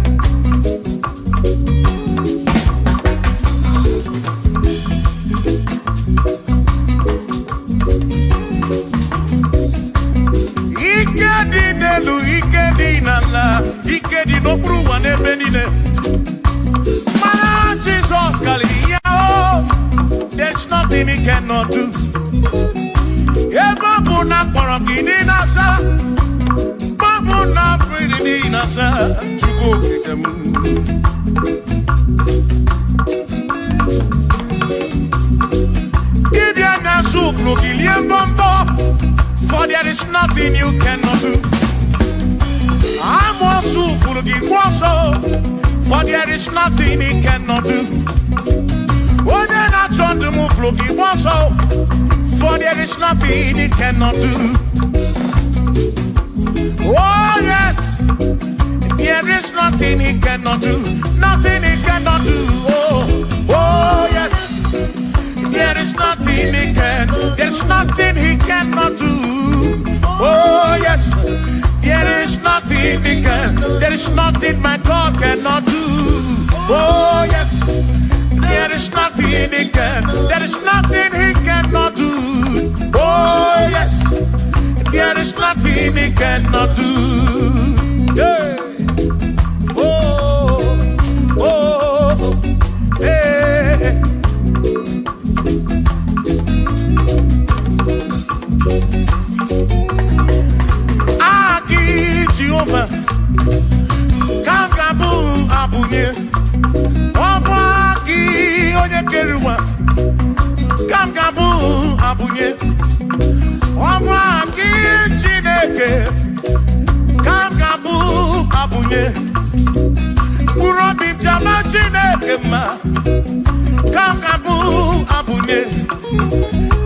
Ike dị n'elu, ike dị n'ala, ike dị n'okpuru ụwa n'ebe niile. Mana Jizọs karịrị ya o, there's nothing he cannot do. Ebe ọ bụ na akpọrọ gị dị n'asa, ebe ọ bụ na mmiri dị n'asa, Chukwu okike m. Dibịa na-asụ ụfụrụ gị lie mbọmbọ, for there is nothing you cannot do. I'm also for there is nothing he cannot do. For there is nothing he cannot do. Oh yes, there is nothing he cannot do. Nothing he cannot do. Oh, oh yes, there is nothing he can. There's nothing he cannot do. Oh yes, there is nothing he can. There is nothing my God cannot do. Oh yes, there is nothing he can. There is nothing he cannot do. Oh yes, there is nothing he cannot do. Yeah. Oh, oh, hey. Jehovah, Kangabu abunye, Obaki onye keruwa, Kangabu abunye, Obaki Chineke, Kangabu abunye, Kurobi jama Chineke ma, Kangabu abunye,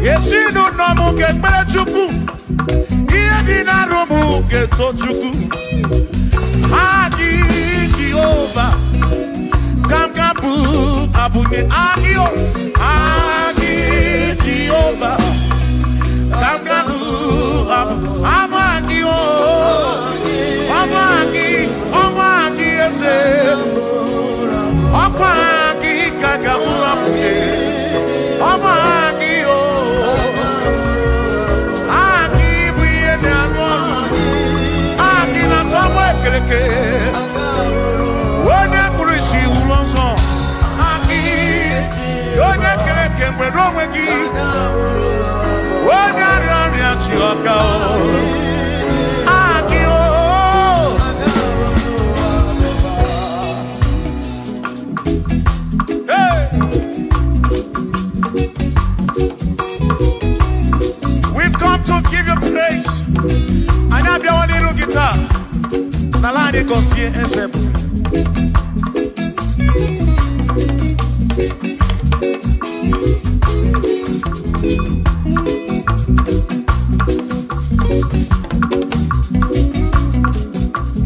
Yesinu nomu kekpere Chukwu. Agi Jehovah, Kangabu abunye agio, Agi Jehovah, Kangabu abu, amagio, amagi, amagi ese, amagi kangabu abunye, amagio. Onye kpụrụ isi wụlọ nsọ akị, onye kere eke nwere onwe gị, onye arịa ọrịa chi ọka akị o. Hey! We've come to give you praise. gị taa n'ala anyị gọzie eze bụ.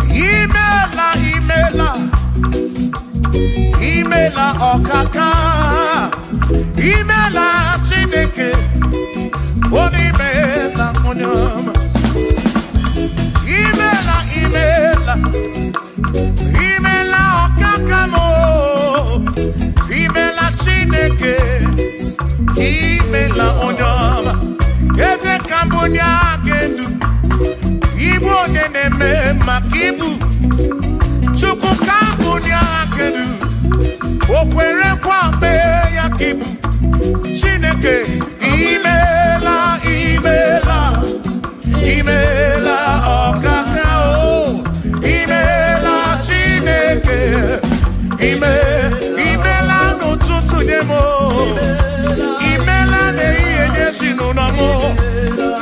Imela, imela, imela ọkaka, imela Chineke, onye imela onye ọma. Imela, imela, imela ọkaka m o, imela Chineke, imela onye ọma. Eze ka mbụ onye aka edu, ibu onye na-eme maka ibu. Chukwu ka mbụ onye aka edu, o kwere nkwa mee ya ka ibu. Chineke, imela, imela, imela ọkaka o, imela Chineke, imela n'ụtụtụ nye m o, imela n'ehihie nye ezinụlọ m o,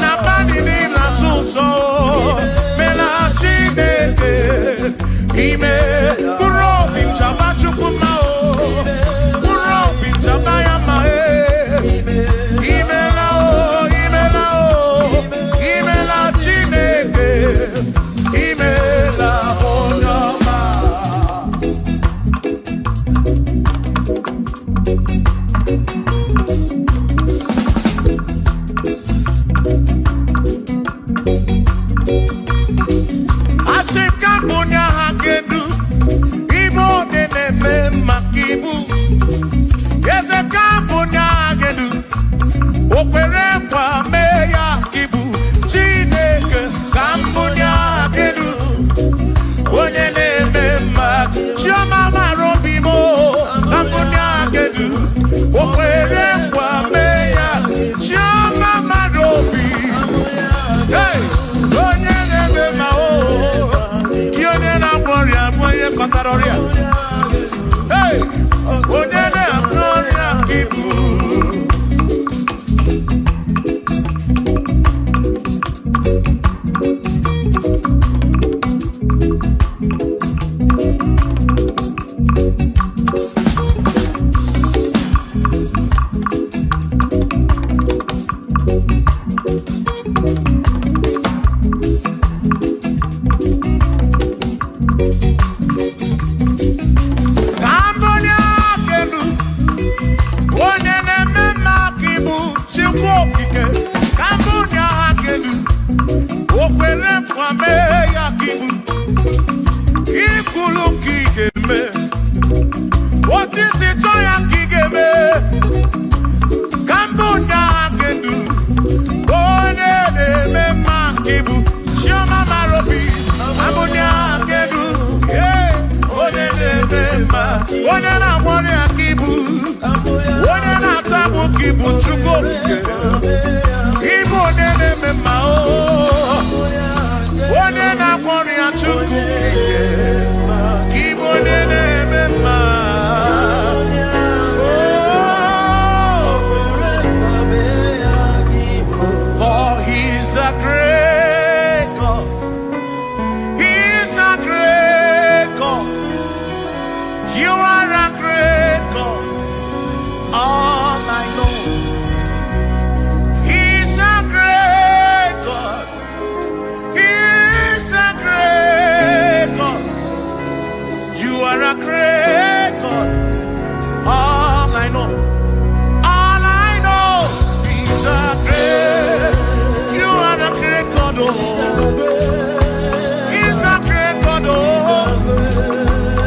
n'abalị niile asụ ụzọ o, mela Chineke, ime mkpụrụ obi m chaba Chukwu mma o, mkpụrụ obi m chaba ya mma e. Imela o, imela o, imela Chineke, imela onye ọma. Asị ka mbụ onye agha ga-edu, ibu onye na-eme maka ibu. Eze ka mbụ onye agha ga-edu, o kwere nkwa mee ya ka ibu. Chineke ka mbụ onye agha ga-edu, onye na-eme mma. Chioma mara obi m o, ka mbụ onye agha ga-edu, o kwere nkwa mee ya. Chioma mara obi. Hey! Onye na-eme mma o, gị onye na-agwọ ọrịa bụ onye kọtara ọrịa. Hey! Onye na-agwọ ọrịa ka ibu. Ka mbụ onye aka elu, onye na-eme mma ka ibu, Chukwu okike. Ka mbụ onye aka elu, o kwere nkwa mee ya ka ibu. Ikwulu ka ị ga-eme, otu isi chọọ ya ka ị ga-eme. Ka mbụ onye aka elu, onye na-eme mma ka ibu. Chioma mara obi, ka mbụ onye aka elu, yeah. Onye na-eme mma, onye na-agwọ ọrịa ka ibu, onye na-ata agbụ ka ibu, Chukwu okike. Ibu onye na-eme mma o, onye na-agwọ ọrịa Chukwu okike, ka ibu onye na-eme mma. Oh, for he's a great God. He's a great God. You are a great God. All I know. He's a great God. He's a great God. You are a great God. All I know. All I know. He's a great. You are a great God. Oh. He's a great God. Oh.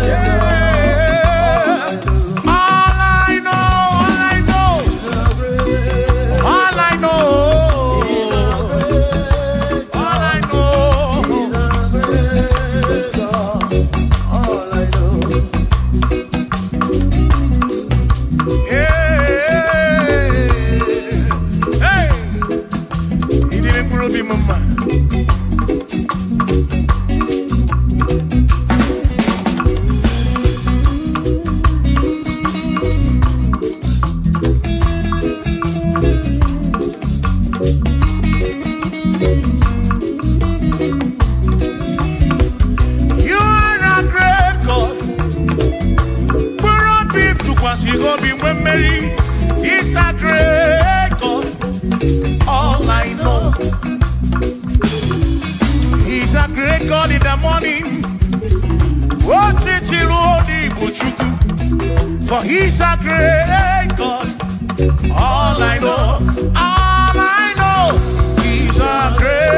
Yeah. All I know, all I know, all I know, all I know. All I know. Yeah. Hey, he didn't prove him, mama. the morning. For he's a great God. All I know, he's a great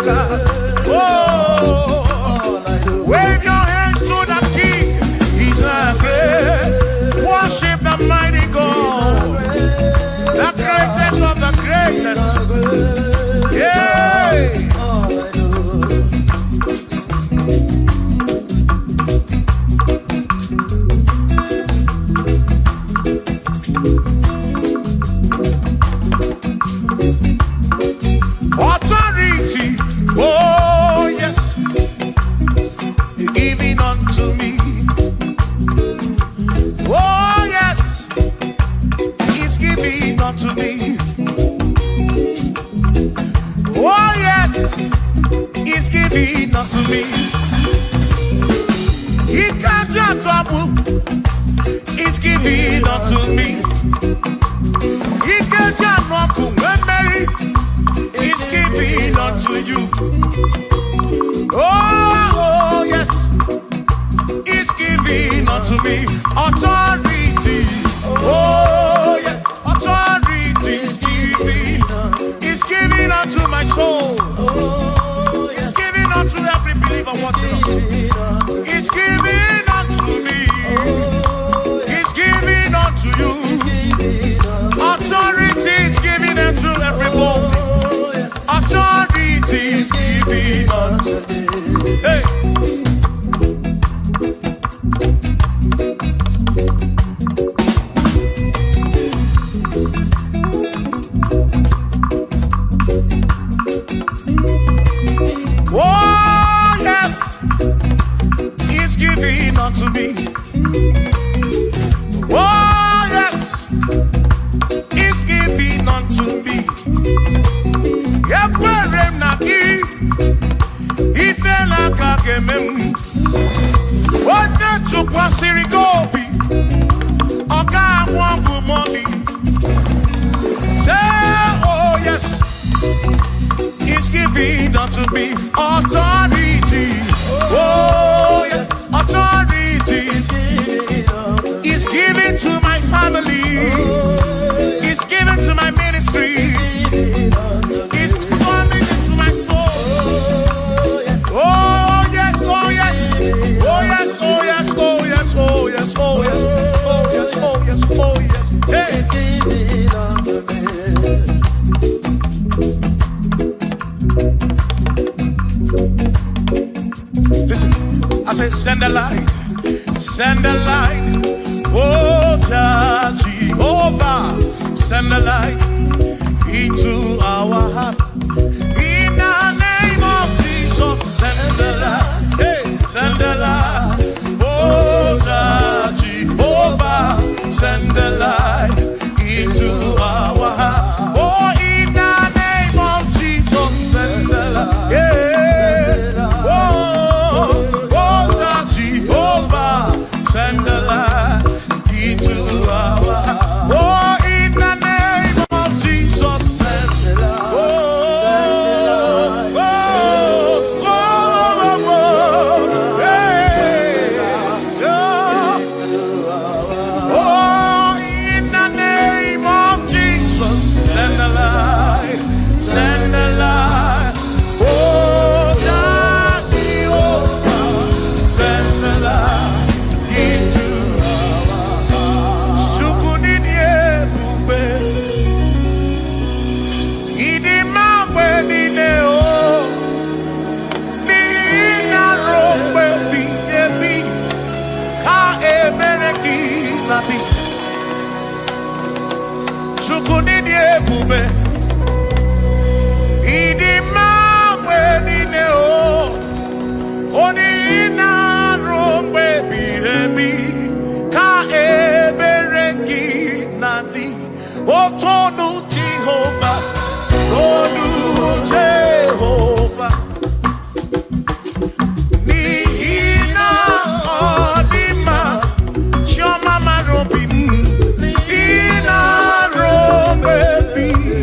God. Oh, wave your hands to the King. He's a great. Worship the mighty God, the greatest of the greatest. Yeah. Authority, oh yes, giving unto me. Oh yes, he's giving unto me. Oh yes, he's giving unto me. He can't just trouble. He's giving unto me. He can't just knock when Mary. He's giving unto you. Oh, yes, he's giving unto me authority. Oh, yes, authority is giving. He's giving unto my soul. He's giving unto every believer watching us. He's giving unto me. He's giving unto you. Authority is giving unto everybody. Authority is given unto me. Hey. Oh yes, he's giving unto me. Oh yes, he's giving unto me. Ekwere m na gị, ife n'aka ga-eme m. Onye tụkwasịrị gị obi, ọ ga-anwụ ọgwụ mọlị. Say, oh yes, he's giving unto me authority. Oh yes, authority. He's giving to my family. He's giving to my ministry. He's coming into my soul. Oh yes, oh yes, oh yes, oh yes, oh yes, oh yes, oh yes, oh yes, oh yes, oh yes. Hey. Listen, I said, send the light, send the light. Oh Jehovah, send the light into our heart. In the name of Jesus, send the light. Hey, send the light. Oh, Jehovah, send the light into our heart. Oh, in the name of Jesus, send the light. Yeah. Oh, oh, Jehovah, send the light into our heart. Oh, in the name of Jesus, send the light. Oh, oh, oh, oh, oh, hey, yeah. Oh, in the name of Jesus, send the light, send the light. Oh, Jehovah, send the light into our hearts. Chukwu n'ịdị ebube, ịdị mma mgbe niile o, n'ihi na ruo mgbe ebighị ebi ka ebere gị na-adị. Chukwu n'ịdị ebube, ịdị mma mgbe niile o, o n'ihi na ruo mgbe ebighị ebi ka ebere gị na-adị. Otonu Jehova, tonu Jehova, n'ihi na ọ dị mma, chiọma mara obi m, n'ihi na ruo mgbe ebighị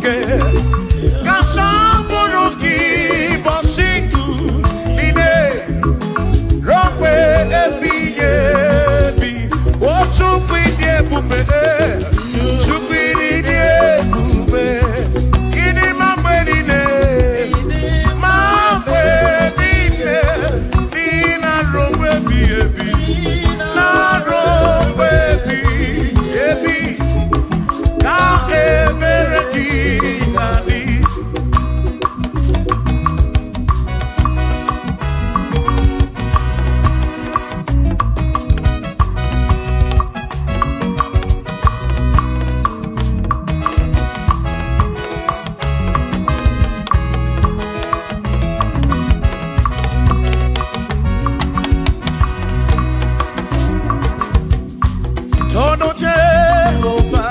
Chineke ka nsọpụrụ gị bọsị ndụ niile ruo mgbe ebighị ebi. O Chukwu ịdị ebube, Chukwu ịdị ebube, ịdị mma mgbe niile, ma mgbe niile, dị na ruo mgbe ebighị ebi, na ruo mgbe ebighị ebi, ka ebere gị na-adị. Tono Jehova,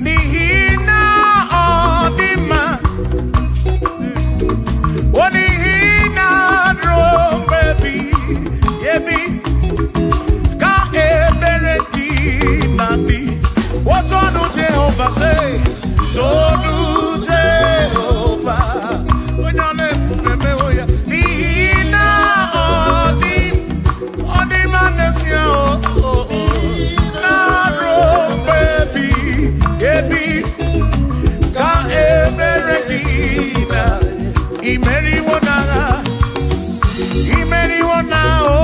n'ihi na ọ dị mma, ọ n'ihi na ruo mgbe ebighị ebi, ka ebere gị na-adị. O tonu Jehova, say, tonu Jehova, onye ọ na-ebube mewo ya, n'ihi na ọ dị ọ dị mma n'ezie, o, o, o, na-arụ mgbe ebighị ebi, ka ebere gị na imeriwo n'agha, imeriwo na o,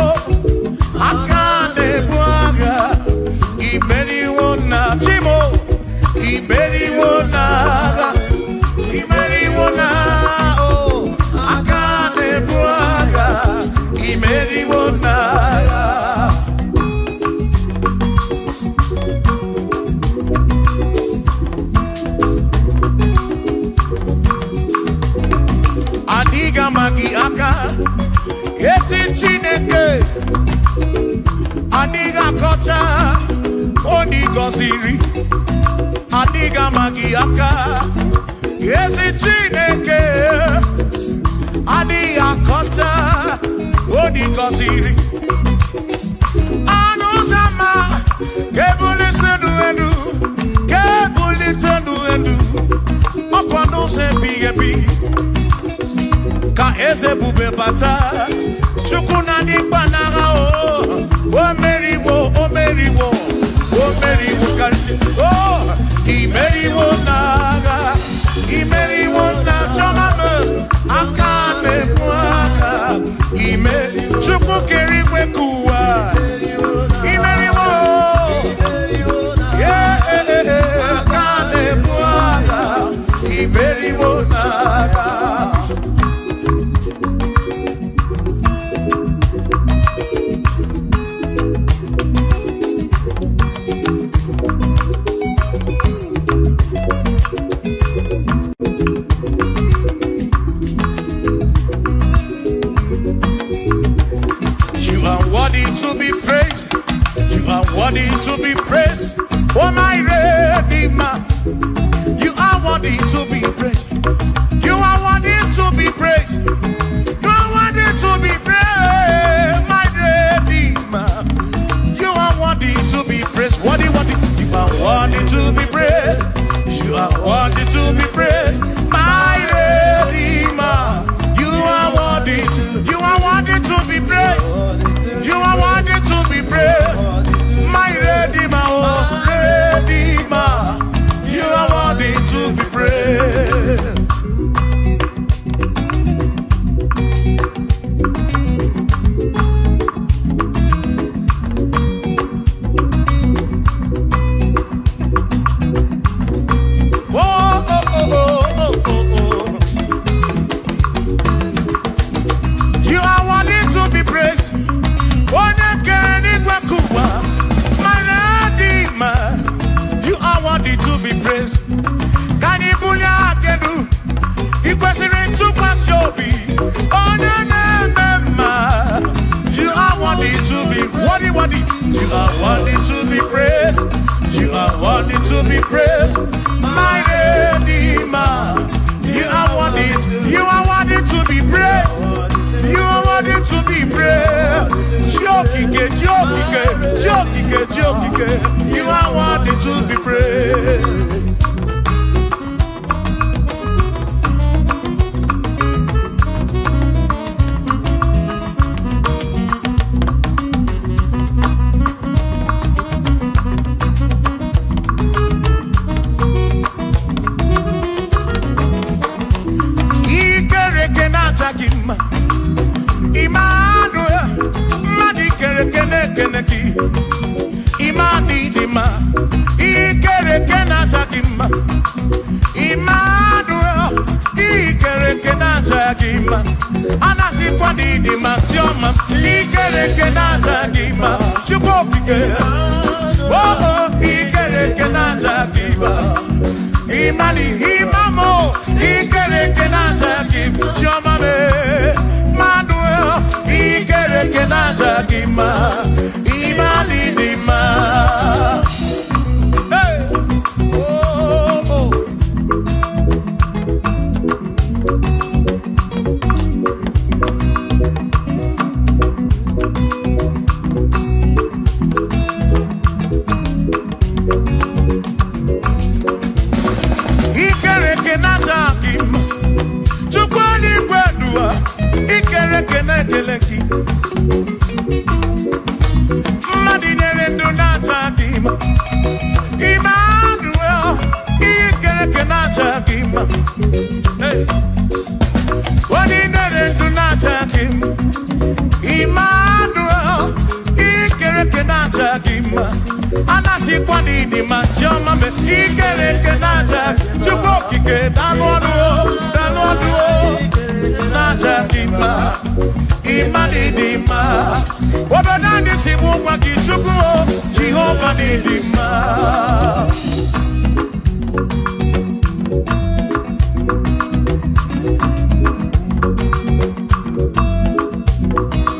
aka na-ebu agha, imeriwo na Chimo, imeriwo n'agha, imeriwo na o, aka na-ebu agha, imeriwo n'agha. Adịghị ama gị aka, ezi Chineke, adịghị akọcha onye gọziri, adịghị ama gị aka, ezi Chineke, adịghị akọcha onye gọziri. Ọnụ ụzọ ámá ga-ebulite ndụ elu, ga-ebulite ndụ elu, ọkwa n'ụzọ ebighị ebi ka eze ebube bata. Chukwu na-adị mkpa n'agha, o o meriwo, o meriwo, o meriwo karịsịa, o imeriwo n'agha, imeriwo na chọma m, aka na-ebu agha, ime Chukwu kere igwe ka ụwa, imeriwo, yeah, aka na-ebu agha, imeriwo n'agha. You are worthy to be praised. You are worthy to be praised. Oh, my Redeemer. You are worthy to be praised. You are worthy to be praised. You are worthy to be praised, my Redeemer. You are worthy to be praised. Worthy, worthy. You are worthy to be praised. You are worthy to be praised, my Redeemer. You are worthy to. You are worthy to be praised. You are worthy to be praised, my Redeemer, oh Redeemer. You are worthy to be praised. Oh, oh, oh, oh, oh, oh, oh. You are worthy to be praised. Onye kere n'igwe kụwa, my Redeemer. You are worthy to be praised. Ka anyị bulie aka elu, ị kwesịrị ntụkwasị obi. Onye na-eme mma. You are worthy to be worthy, worthy. You are worthy to be praised. You are worthy to be praised, my Redeemer. You are worthy. You are worthy to be praised. You are worthy to be praised. Chiokike, Chiokike, Chiokike, Chiokike. You are worthy to be praised. mma. Emmanuel, mmadụ ikere kene kene gị. Imani dị mma, ikere kene aja gị mma. Emmanuel, ikere kene aja gị mma. Anasịkwa na ịdị mma, Chiọma, ikere kene aja gị mma. Chukwu okike, oh oh, ikere kene aja gị mma. Imani imamo, ikere kene aja gị mma. Chiọma me, Emmanuel, ikere kene aja gị mma. Imani dị mma. Hey! Oh, oh. Ikere kene aja gị mma. Chukwu eluigwe dua, ikere kene ekele gị. Mmadụ nyere ndụ na-aja gị mma. Emmanuel, ikere kene aja gị mma. Hey! Onye nyere ndụ na-aja gị mma. Emmanuel, ikere kene aja gị mma. Anasịkwa na ịdị mma, Chiọma me, ikere kene aja. Chukwu okike, daalụ ọnụ o, daalụ ọnụ o, na-aja gị mma. Imani dị mma. Obodo anyị si bụ nwa gị Chukwu o, Jehova dị mma.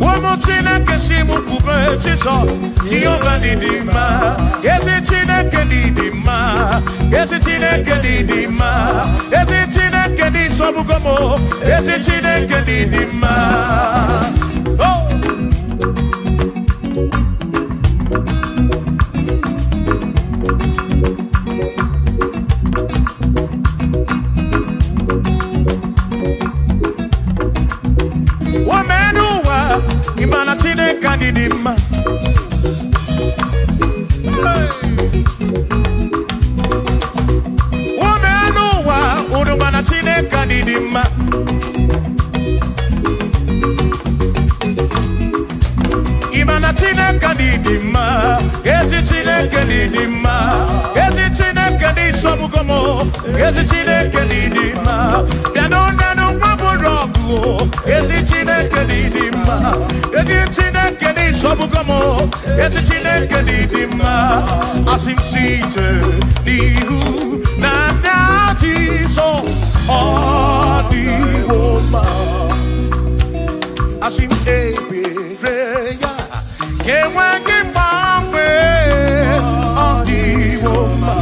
Ụmụ Chineke si mụ kwube Jizọs, Jehova dị mma. Ezi Chineke dị mma. Ezi Chineke dị mma. Ezi Chineke dị nsọgbugo m o. Ezi Chineke dị mma. Oh! Woman ụwa, ị ma na Chineke anyị dị mma. Hey! Woman ụwa, unu ma na Chineke anyị dị mma. Ị ma na Chineke anyị dị mma. Ezi Chineke dị dị mma. Ezi Chineke dị nsọgbugo m o. Ezi Chineke dị dị mma. Bịanụ nyanụ nwa bụrụ ọgụ o. Ezi Chineke dị dị mma. Ezi Chineke dị nsọgbugo m o. Ezi Chineke dị dị mma. Asị m site n'ihu na ndị Jizọs ọ dịwo mma. Asị m ebere ya ka enweghị mgbanwe ọ dịwo mma.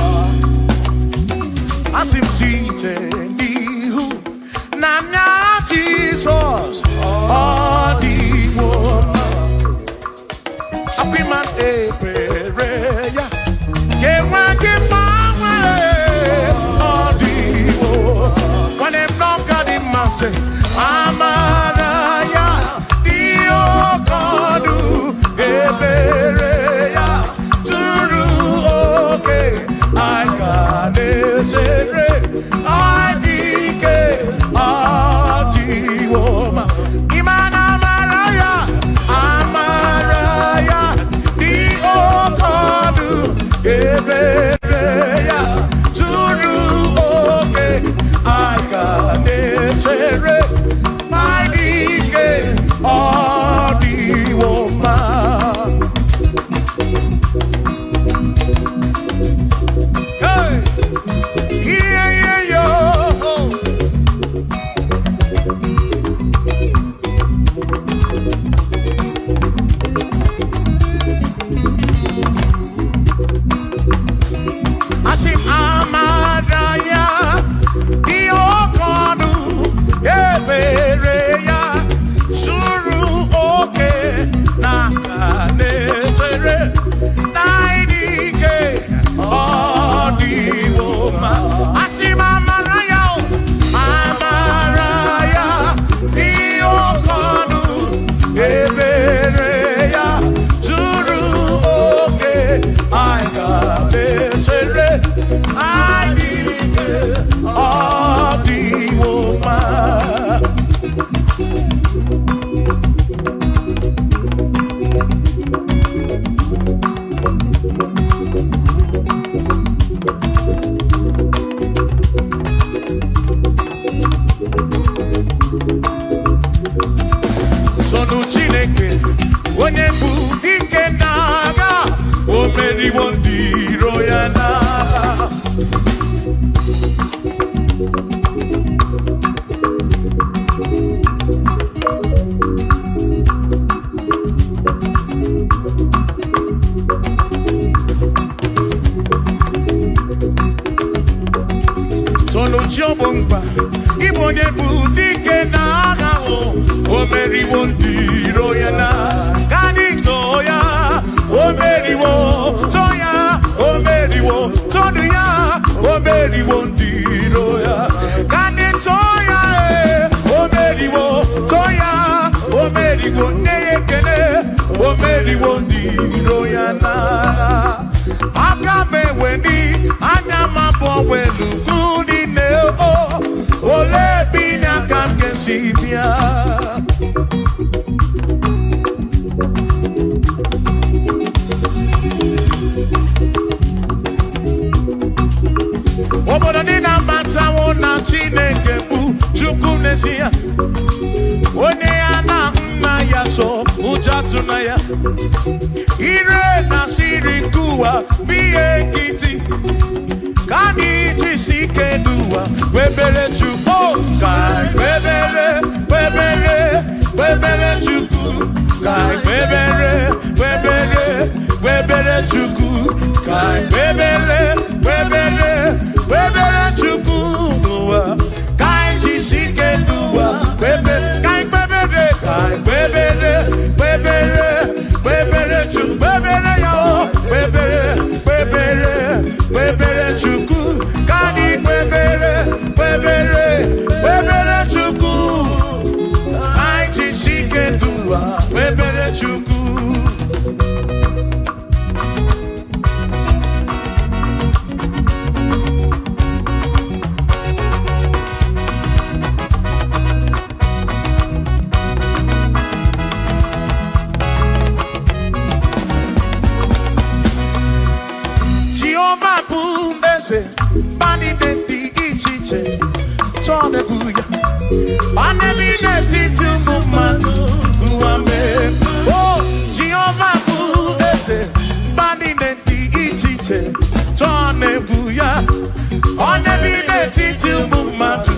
Asị m site n'ihu na anya Jizọs ọ dịwo mma. Apịma ebere ya ka enweghị mgbanwe ọ dịwo. Nwanne m n'ọka dị mma sị, amara ya dị oke ọnụ, ebere ya zuru oke, anyị ka na-echere, anyị dị ike, ọ dịwo mma. Ị ma na amara ya dị oke ọnụ, ebere ya zuru oke, anyị ka na-echere. Tolu chi ọ bụ mkpa ịbụ onye bụ dike na agha o o meriwo ndị iro ya na ka anyị too ya o meriwo too ya o meriwo tonu ya o meriwo ndị iro ya ka anyị too ya e o meriwo too ya o meriwo nne ya ekele o meriwo ndị iro ya na aka m eweni anya m abụọ welu ugwu niile o olee ebe inye aka m ga-esi bịa. Obodo niile amatawo na Chineke bụ Chukwu n'ezie, onye ya na nna ya so ụjọ atụna ya. Ire na siri nke ụwa bụ ihe nkịtị, ka anyị jisi ike n'ụwa kwebere Chukwu, ka anyị kwebere kwebere kwebere Chukwu, ka anyị kwebere kwebere kwebere Chukwu, ka anyị kwebere kwebere kwebere Chukwu n'ụwa, ka anyị jisi ike n'ụwa kwebere, ka anyị kwebere, ka anyị kwebere kwebere kwebere Chukwu, kwebere ya o, kwebere kwebere kwebere Chukwu, ka anyị kwebere kwebere kwebere Chukwu, ka anyị jisi ike n'ụwa kwebere Chukwu. Jehova bụ eze mba niile dị iche iche, tụọ egwu ya. Ma n'ebe n'etiti ụmụ mmadụ ụwa mee. O Jehova bụ eze mba niile dị iche iche, tụọ egwu ya. Ọ na-ebi n'etiti ụmụ mmadụ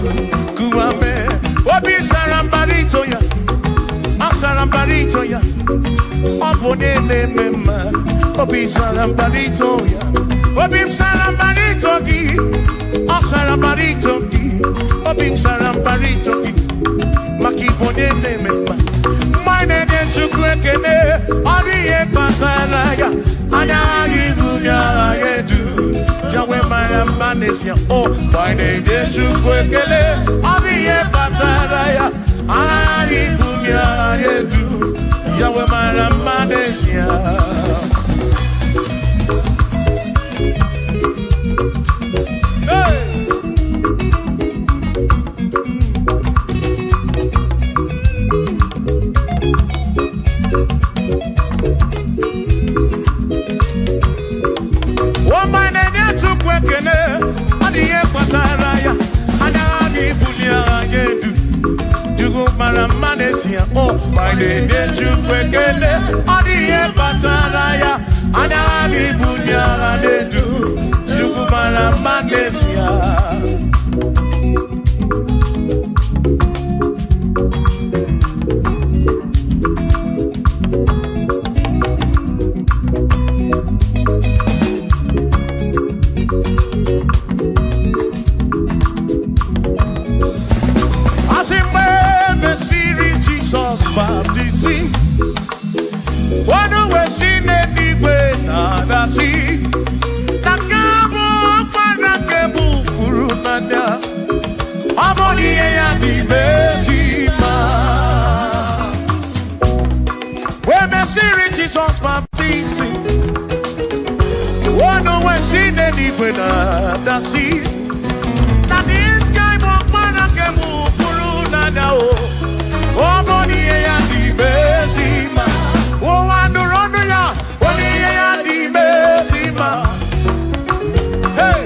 ụwa mee. Obi sara mbara ito ya, ọ sara mbara ito ya. Ọ bụ onye na-eme mma, obi sara mbara ito ya. Obi m sara mbara ito gị, ọ sara mbara ito gị. Obi m sara mbara ito gị, maka ịbụ onye na-eme mma. Mma na-enye Chukwu ekele, ọrụ ihe kpatara ya. Anya agha ibu ya agha edu, Yahweh mara mma n'ezie. O mma na-enye Chukwu ekele, ọrụ ihe kpatara ya. Anya agha ibu ya agha edu, Yahweh mara mma n'ezie. Hey! Ọma na-enye Chukwu ekele, ọ dị ihe kpatara ya. Anya agha ibuli agha edu, Chukwu mara mma n'ezie. O ma na-enye Chukwu ekele, ọ dị ihe kpatara ya. Anya agha ibuli agha edu, Chukwu mara mma n'ezie. Asị mgbe e mesịrị Jizọs baptizim, ọnụ wee si n'eluigwe na-adasị, na nke a bụ ọkpara nke bụ furu n'anya, ọ bụ na ihe ya n'ime ezi mma. Wee mesịrị Jizọs baptizim, ọnụ wee si n'eluigwe na-adasị, na this guy bụ ọkpara nke bụ furu n'anya o, ọ bụ na ihe ya n'ime ezi mma. Ụwa nụrụ ọnụ ya, ọ na ihe ya n'ime ezi mma. Hey!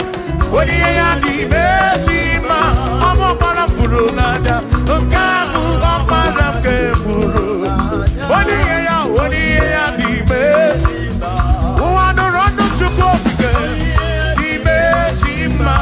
Ọ na ihe ya n'ime ezi mma. Ọ bụ ọkpara furu n'anya, nke a bụ ọkpara nke furu. Ọ na ihe ya, ọ na ihe ya n'ime ezi mma. Ụwa nụrụ ọnụ Chukwu okike n'ime ezi mma.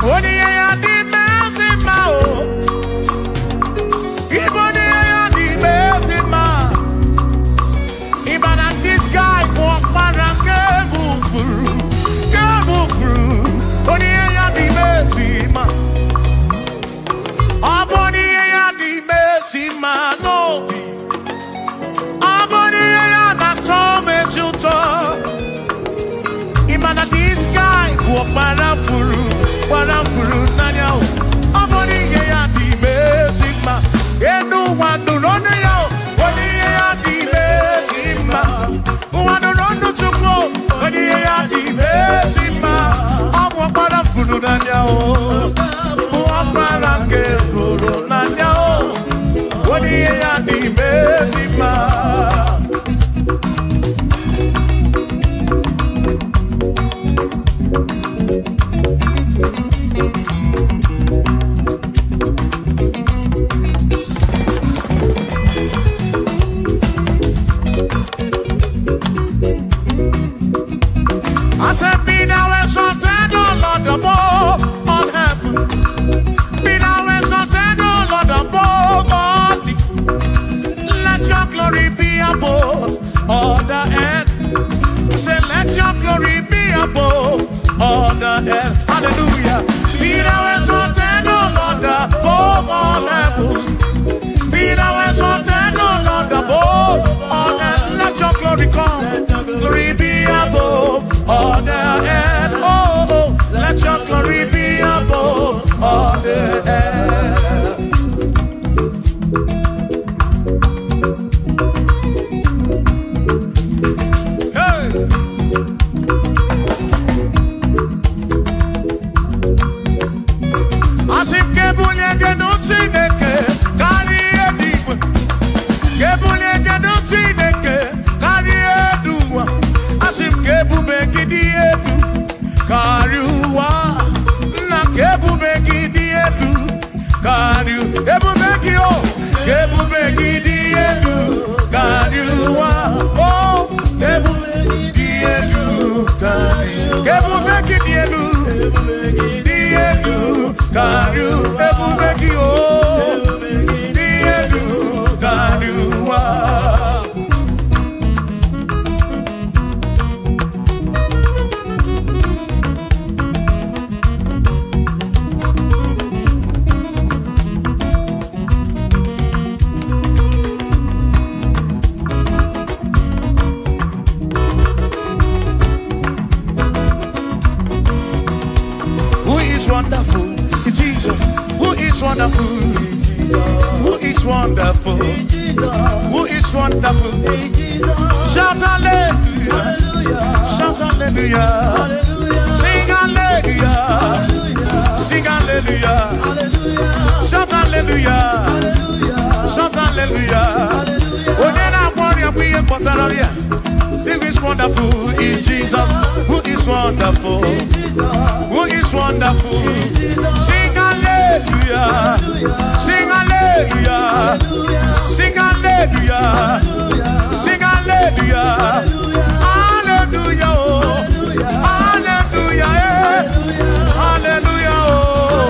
Ịbụ onye ihe ya dị ezi mma o. Ịbụ onye ihe ya dị ezi mma. Ịma na this guy bụ ọkpara nke bufuru, nke bufuru. Onye ihe ya dị ezi mma. Ọ bụ onye ihe ya dị ezi mma n'obi. Ọ bụ onye ihe ya na-atọ m ezi ụtọ. Ịma na this guy bụ ọkpara furu, gbara furu n'anya o. Ọ bụ onye ihe ya dị ezi mma. Enu ụwa nụrụ ọnụ ya o. Onye ihe ya dị ezi mma. Ụwa nụrụ ọnụ Chukwu o. Onye ihe ya dị ezi mma. Ọ bụ ọkpara furu n'anya o. Bụ ọkpara nke furu n'anya o. Onye ihe ya dị ezi mma. I said, be thou exalted, O Lord, above all heaven. Be thou exalted, O Lord, above all the. Let your glory be above all the earth. Say, let your glory be above all the earth. Hallelujah. Be thou exalted, O Lord, above all heavens. Be thou exalted, O Lord, above all earth. Let your glory come. Glory be above all the earth. Oh, oh, let your glory be above all the earth. Hey! Asị m ka ebulie gị elu Chineke karịa eluigwe. Ka ebulie gị elu Chineke karịa elu ụwa. Asị m ka ebube gị dị elu karịa ụwa. Nna ka ebube gị dị elu karịa ebube gị o. Ka ebube gị dị elu karịa ụwa. O ebube gị dị elu karịa. Ka ebube gị dị elu dị elu karịa ebube gị o dị elu karịa ụwa. Who is wonderful? Jesus. Who is wonderful? Who is wonderful? Who is wonderful? Shout hallelujah. Shout hallelujah. Sing hallelujah. Sing hallelujah. Shout hallelujah. Shout hallelujah. Onye na-agwọ ọrịa bụ ihe kpọtara ọrịa. Who is wonderful is Jesus. Who is wonderful? Who is wonderful? Sing hallelujah. Sing hallelujah. Sing hallelujah. Sing hallelujah. Hallelujah. Oh. Hallelujah. Eh. Hallelujah. Oh.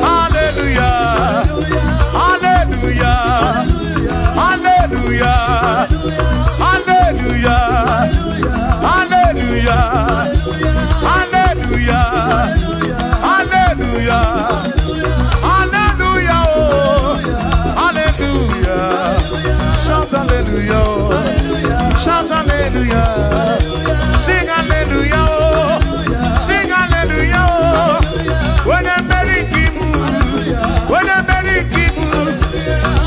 Hallelujah. Hallelujah. Hallelujah. Hallelujah. Hallelujah. Hallelujah. Hallelujah. Hallelujah. Oh. Hallelujah. Shout hallelujah. Shout hallelujah. Sing hallelujah. Oh. Sing hallelujah. Oh. When I'm Mary Kibu. When I'm Mary Kibu.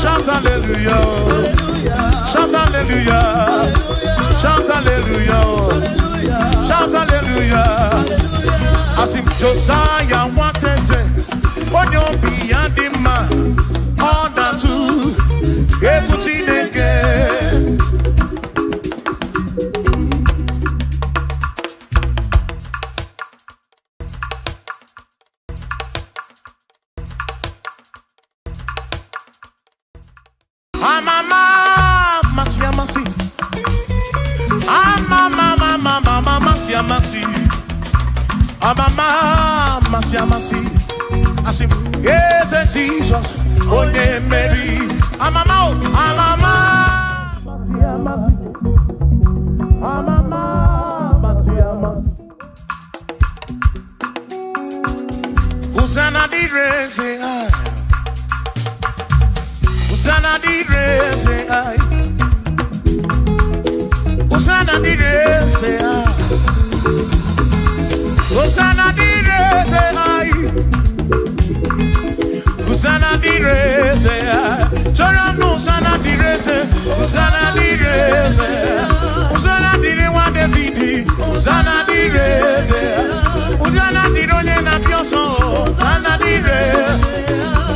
Shout hallelujah. Shout hallelujah. Shout hallelujah. Shout hallelujah. Asị m Josiah nwateze onye obi ya dị mma ọ na-atụ egwu Chineke. Amama amasị amasị. Amama amasị amasị. Amama amasị. amasị amasị. Asị m, Eze Jizọs, onye mmeri. Amama o, amama. Amasị amasị. Amama amasị amasị. Hosanna dịrị eze anyị. Hosanna dịrị eze anyị. Hosanna dịrị eze anyị. Hosanna dịrị eze anyị. Hosanna dịrị eze anyị. Chọrọ m na Hosanna dịrị eze. Hosanna dịrị eze. Hosanna dịrị nwa David. Hosanna dịrị eze. Hosanna dịrị onye na-abịa ọsọ. Hosanna dịrị.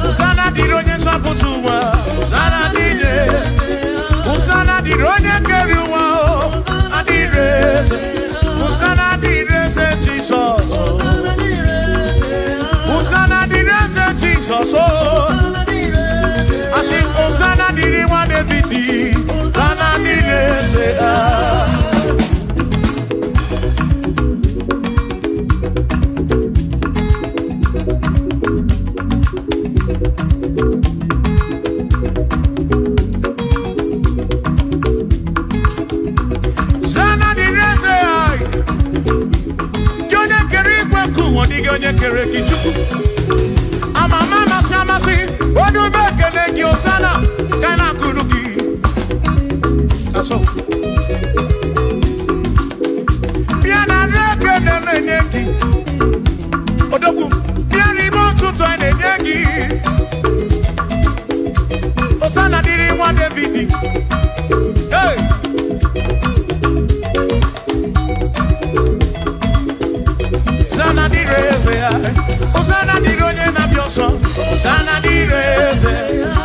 Hosanna dịrị onye nzọpụta ụwa. Hosanna dịrị. Hosanna dịrị onye kere ụwa. Hosanna dịrị eze. Hosanna dịrị eze Jizọs. Hosanna dịrị eze Jizọs. Asị Hosanna dịrị nwa David. Hosanna dịrị eze. Hosanna dịrị eze anyị. Gị onye kere igwe nke ụwa, dị gị onye kere gị Chukwu. Amama amasị amasị, onye ume ekele gị Hosanna, ka anyị na-akụrụ gị. That's all. Bịa na nri ekele na-enye gị. Odogwu, bịa n'ime ụtụtụ anyị na-enye gị. Hosanna dịrị nwa David. Hey! Hosanna dịrị eze ya. Hosanna dịrị onye na-abịa ọsọ. Hosanna dịrị eze.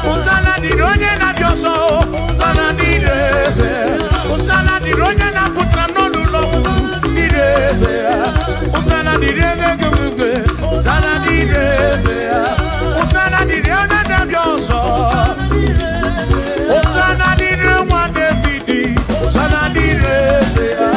Hosanna dịrị onye na-abịa ọsọ. Hosanna dịrị eze. Hosanna dịrị onye na-apụtara m n'ọnụ ụlọ ọgwụ. Dịrị eze ya. Hosanna dịrị eze gị. Hosanna dịrị eze ya. Hosanna dịrị onye na-abịa ọsọ. Hosanna dịrị nwa David. Hosanna dịrị eze ya.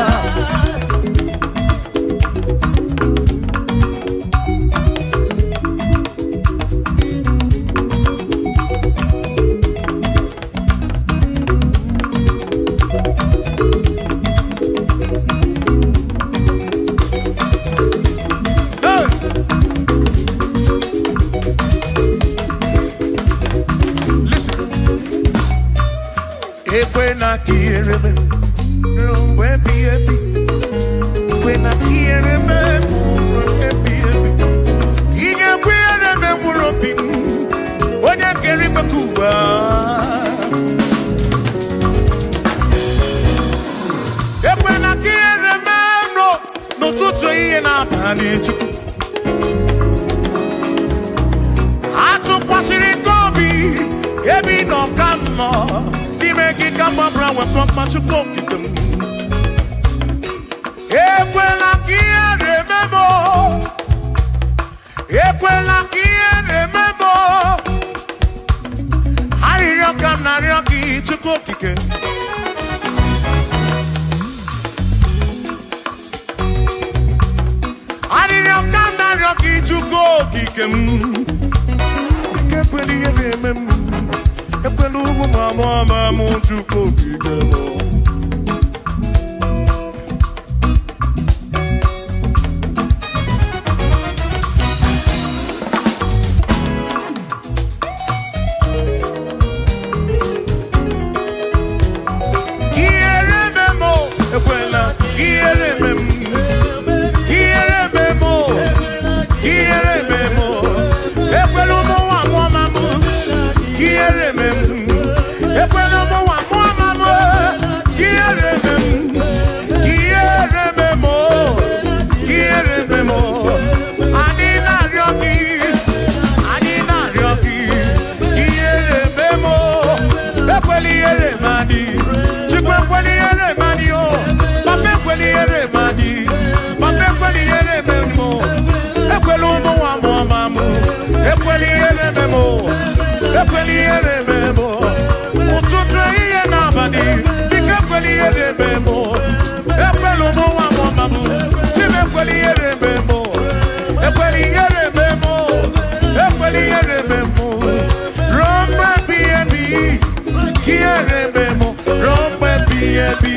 Hey! Listen. Ekwe na ka ihere me ruo mgbe ebighị ebi. Ekwe na ka ihere me ruo mgbe ebighị ebi. Ị ga-ekwe ihere me mkpụrụ obi m, onye kere igwe ka ụwa. Ekwe na ka ihere me n'ụtụtụ ehihie na abalị Chukwu. Atụkwasịrị gị obi ebe ị nọ ka m nọ n'ime gị ka m gbabara wepụ mma Chukwu okike m. Ekwela ka ihere eme m o. Ekwela ka ihere eme m o. Arịrịọ ka m na-arịọ gị Chukwu okike. Arịrịọ ka m na-arịọ gị Chukwu okike m. Ike ekwela ihere eme m. Ekwela ugwu ma mụ ama m Chukwu okike m. Ihere eme m o, ekwela ihere eme m. Ihere eme m o, ihere eme m o. Ekwela ụmụ nwa mụọ ma m. Ihere eme m. Ekwela ụmụ nwa mụọ ma m. Ihere eme m. Ihere eme m o. Ihere eme m o. Anyị na-arịọ gị. Anyị na-arịọ gị. Ihere eme m o. Ekwela ihere m adị. Chukwu ekwela ihere m adị o. Papa ekwela ihere m adị. Papa ekwela ihere eme m o. Ekwela ụmụ nwa mụọ ma m. Ekwela ihere eme m o. Ekwela ihere eme m o. Ụtụtụ ehihie na abalị, biko ekwela ihere eme m o. Ekwela ụmụ nwa mụọ ma m. Chim ekwela ihere eme m o. Ekwela ihere ihere eme m ruo mgbe ebighị ebi.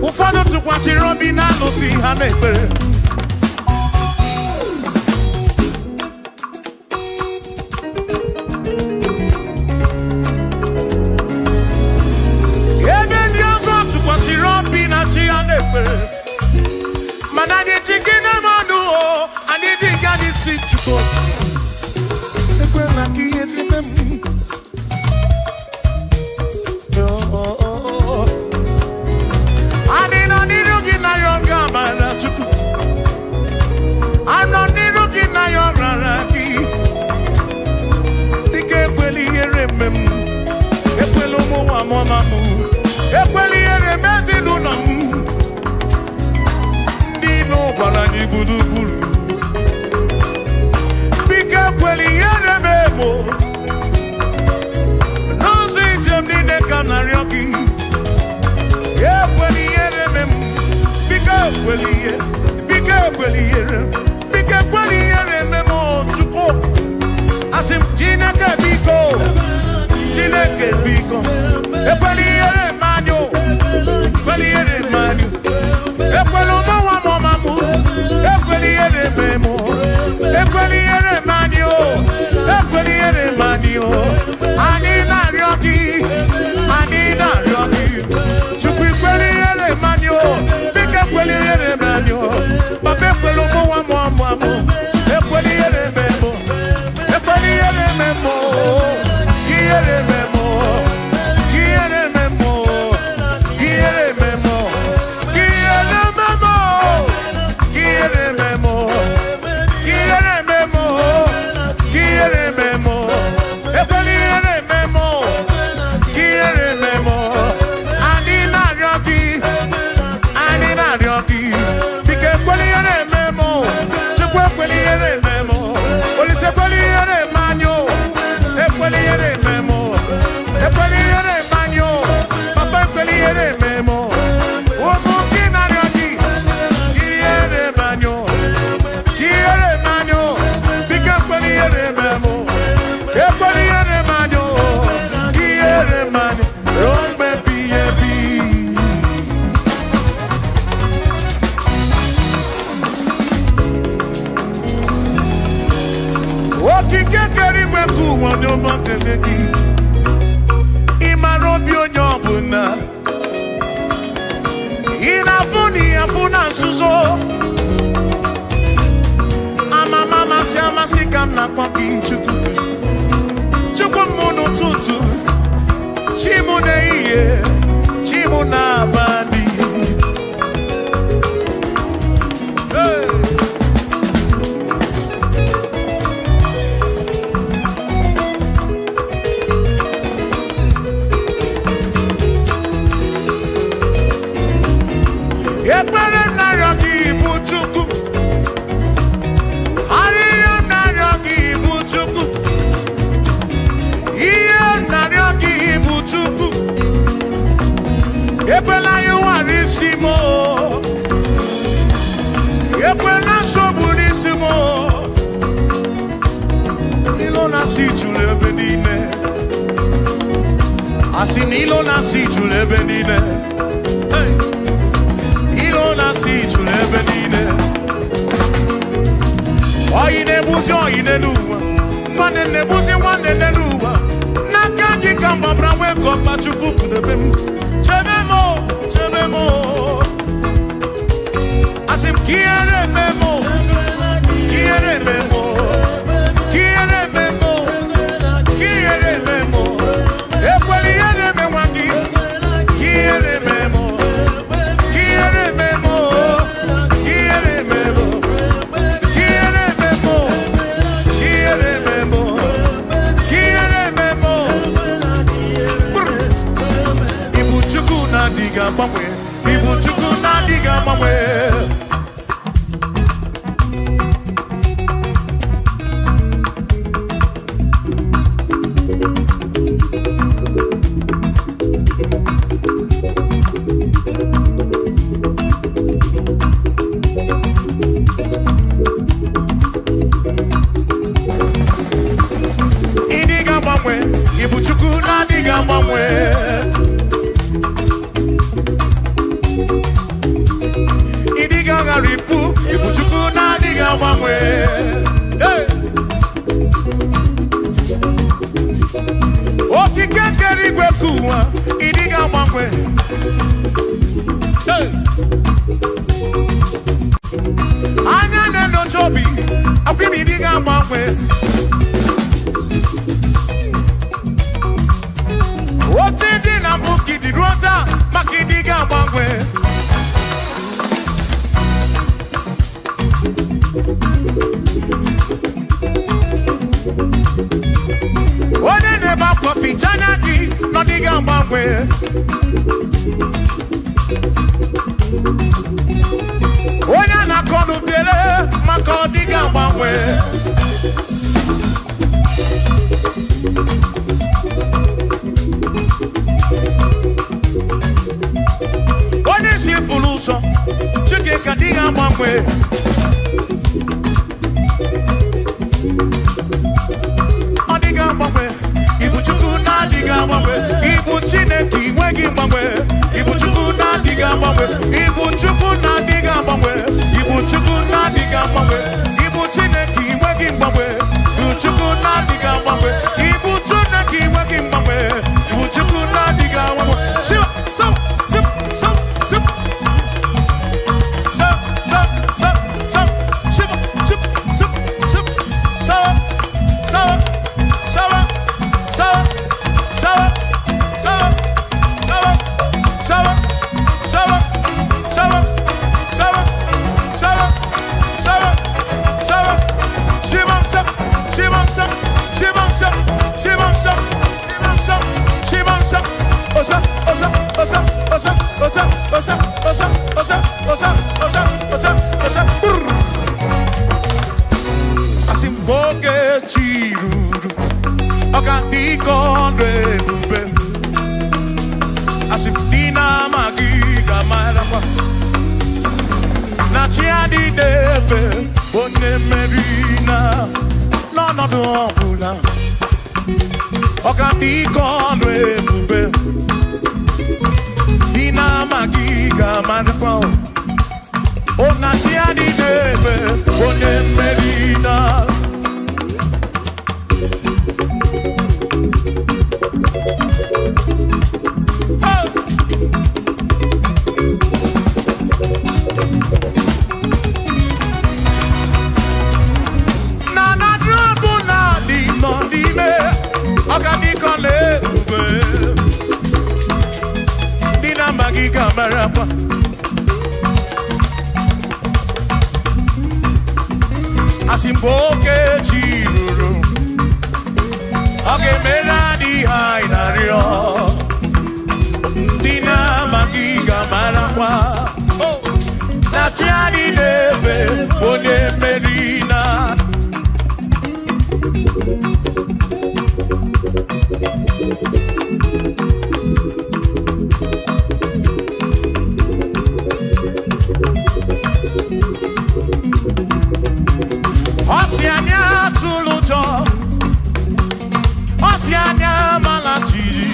Ụfọdụ tụkwasịrị obi na-alụsị ha n'ekpere. Ebe ndị ọzọ tụkwasịrị obi na chi ha n'ekpere, mana anyị ji gị na-amanụ o, anyị ji gị anyị si Chukwu. Ekwela ka ihe rime m. Oh, oh, oh, oh. Anyị nọ n'iru gị na ya oge amara Chukwu. Anọ n'iru gị na ya ọrara gị. Dịka ekwela ihere eme m. Ekwela ụmụ nwa m ọma m. Ekwela ihere eme ezinụlọ m. Ndị ilo gbara anyị gburugburu. Biko ekwela ihere eme m o. N'ụzọ ije m niile ka m na-arịọ gị. Ekwela ihere eme m. Biko ekwela ihe. Biko ekwela ihere. Biko ekwela ihere eme m o, Chukwu. Asị m Chineke biko. Chineke biko. Ekwela ihere eme anyị o. Ekwela ihere eme anyị. Ekwela ụmụ nwa m ọma m. Ekwela ihere eme m o. Ekwela ihere eme anyị o. Ekwela ihere eme anyị o. Anyị na-arịọ gị. Anyị na-arịọ gị. Chukwu ekwela ihere eme anyị o. Biko ekwela ihere eme anyị o. Papa ekwela ụmụ nwa m ọma m. Ekwela ihere eme m o. Ekwela ihere eme m o. Ihere eme m o. Ihere eme m o. Ihere eme m o. Ihere eme m o. Ihere eme m o. Ihere eme m o. Ihere eme m o. Ekwela ihere eme m o. Ihere eme m o. Anyị na-arịọ gị. Anyị na-arịọ gị. Biko ekwela ihere eme m o. Chukwu ekwela ihere eme m o. Olise ekwela ihere eme anyị o. Ekwela ihere eme m o. Ekwela ihere eme anyị o. Papa ekwela ihere eme m o. Ụmụ gị na-arịọ gị. Ihere eme anyị o. Ihere eme anyị o. Biko ekwela ihere eme m o. Ekwela ihere eme anyị o. Ihere eme anyị ruo mgbe ebighị ebi. Okike kere igwe ka ụwa onye ọma kele gị. Ị mara obi onye ọbụla. Ị na-afụ na ị afụ na nzuzo. Amama amasị amasị ka m na-akpọ gị Chukwu. Chukwu m n'ụtụtụ, chi m n'ehihie, chi m n'abalị. Hey! Ekpere m na-arịọ gị bụ Chukwu. Arịrịọ m na-arịọ gị bụ Chukwu. Ihe m na-arịọ gị bụ Chukwu. Ekwela ya ụwara isi m o. Ekwela nsogbu n'isi m o. Ilo na-asị juru ebe niile. Asị na ilo na-asị juru ebe niile. Hey! Ilo na-asị juru ebe niile. Oyi na-egbuzi oyi n'elu ụwa. Nwanne na-egbuzi nwanne n'elu ụwa. N'aka gị ka m gbabara nwee ka ọkpa Chukwu kpụdebe m. Chebe m o, chebe m o. Asị m ka ihere eme m o. Ka ihere eme m o. Ka ihere eme m o. Ka ihere eme m o. Ekwela ihere eme nwa gị. Ka ihere eme m o. Ka ihere eme m o. Ka ihere eme m o. Ka ihere eme m o. Ka ihere eme m o. Ka ihere eme m o. Brr. Ibu Chukwu na-adịghị agbanwe. Ibu Chukwu na-adịghị agbanwe. na-agbagharịpụ, ịbụ Chukwu na-adịghị agbanwe. Hey! Okike kere igwe ka ụwa, ị dịghị agbanwe. Hey! Anya na-enyocha obi, akwa imi dịghị agbanwe. Otu dị na mbụ ka ịdị ruo taa, maka ịdị gị agbanwe. Onye na-ebe akwa ficha anya gị nọ dịghị agbanwe. Onye a na-akọ n'ubere maka ọ dịghị agbanwe. Onye si furu ụzọ, Chineke adịghị agbanwe. Ọ dịghị agbanwe, ịbụ Chukwu na-adịghị agbanwe. Ịbụ Chineke inweghị mgbanwe. Ịbụ Chukwu na-adịghị agbanwe. Ịbụ Chukwu na-adịghị agbanwe. Ịbụ Chukwu na-adịghị agbanwe. Ịbụ Chineke inweghị mgbanwe. Ịbụ Chukwu na-adịghị agbanwe. Ịbụ Chineke inweghị mgbanwe. Ịbụ Chukwu na-adịghị agbanwe. Shiva, so, sip, so, sip. So, so, so, so, shiva, sip, sip, sip, so, so, so, so, so, so, so, so, so, so, so, so, so, Shivam sap, Shivam sap, Shivam sap, Shivam sap, Shivam sap, Shivam sap, Osa, osa, osa, osa, osa, osa, osa, osa, osa, osa, osa, osa, brr. Asị m oge chi ruru, ọ ga-adị ka ọnụ ebube. Asị m ndị na-amaghị ga-amarakwa na chi adịghị efe onye mmeri na n'ọnọdụ ọbụla. Ọ ga-adị ka ọnụ ebube. Ndị na-amaghị ga-amarakwa o na chi adịghị efe onye mmeri na. Hey! Na na drọbụ na dị nọ n'ime ọgadịkọ na-ebube ndị na-amaghị ga-amarakwa. Asị mgbe oge chi ruru, ọ ga-emere anyị ihe anyị na-arịọ. Ndị na-amaghị ga-amarakwa na chi anyị na-efe onye mmeri na. Ọ sị anyị atụla ụjọ, ọ sị anyị amala jijiji,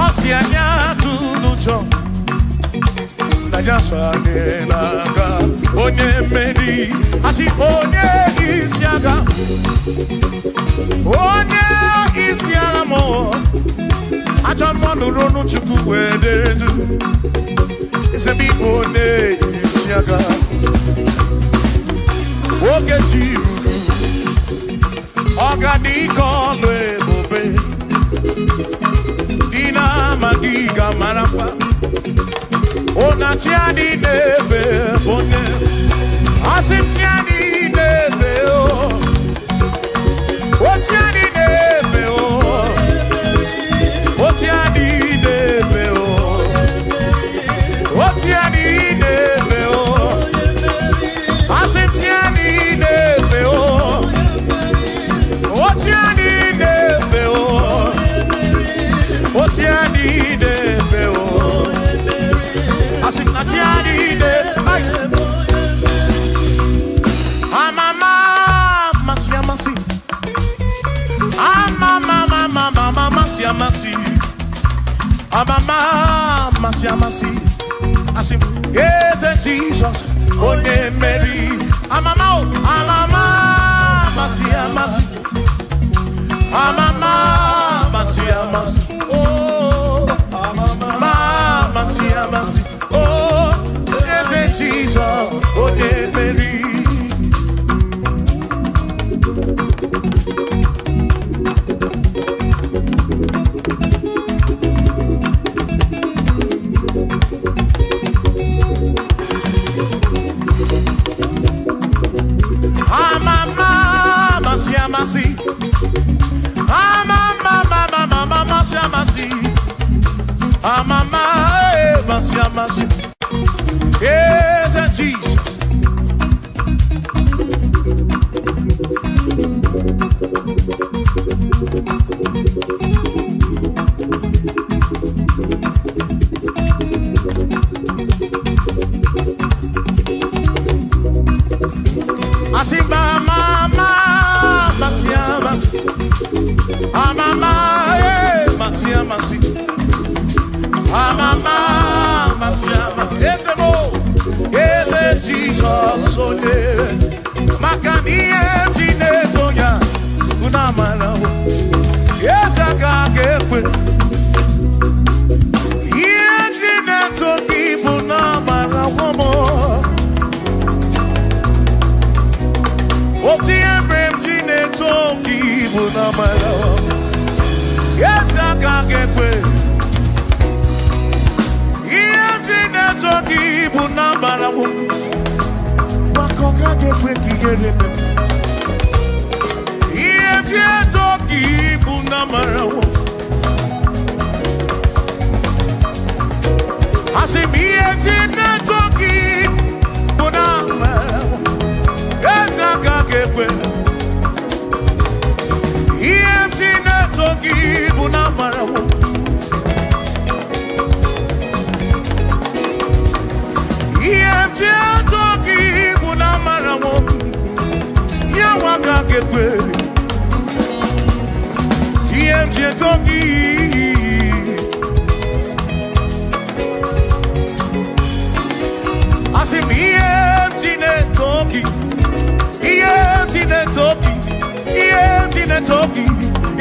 ọ sị anyị atụla ụjọ, na ya so anyị n'aka onye mmeri. Asị onye isi agha, onye isi agha mụ, ajọ mmụọ nụrụ ọnụ Chukwu wee dere ndụ. Eze m ịbụ onye isi agha. Oge chi ruru, ọ ga-adị ka ọlụ ebube. Ndị na-amaghị ga-amarakwa na chi adị na-efe onye. Asị m chi adị na-efe o, o chi adị na-efe o, o chi adị na-efe o, o chi adị na-efe o. Asị m chi adị na-efe o, o chi adị na-efe o, o chi adị na-efe o. Asị m na chi adị na-efe. Amama amasị amasị, amama amama amasị amasị, amama amasị amasị. Asị m, Eze Jizọs, onye mmeri. Amama o, amama, amasị amasị. Amama, amasị amasị. Oh, amama, amasị amasị. Oh, Eze Jizọs, onye mmeri. Amama, amasị amasị. Amama, amama, amasị amasị. Amama, amasị amasị. Eze Jizọs. Asị mama, amasị amasị. Amama, amasị amasị. Amama, amasị amasị. Eze mo, Eze Jizọs onye. Maka na ihe m ji na-eto ya, unu amarawo. Eze aka ga-ekwe. Ihe m ji na-eto gị bụ na amarawo m. Otu ihe mere m ji na-eto gị bụ na amarawo m. Eze aka ga-ekwe. Ihe m ji na-eto gị bụ na amarawo m. Maka ọ gaghị ekwe ka ihere mee m. Ihe m ji eto gị bụ na amarawo m. Asị m ihe m ji na-eto gị bụ na amarawo m. Eze aka ga-ekwe. Ihe m ji na-eto gị bụ na amarawo m. Ihe m ji eto gị bụ na amarawo m. Ya nwa aka ga-ekwe. Ihe m ji eto gị. Asị m ihe m ji na-eto gị. Ihe m ji na-eto gị. Ihe m ji na-eto gị.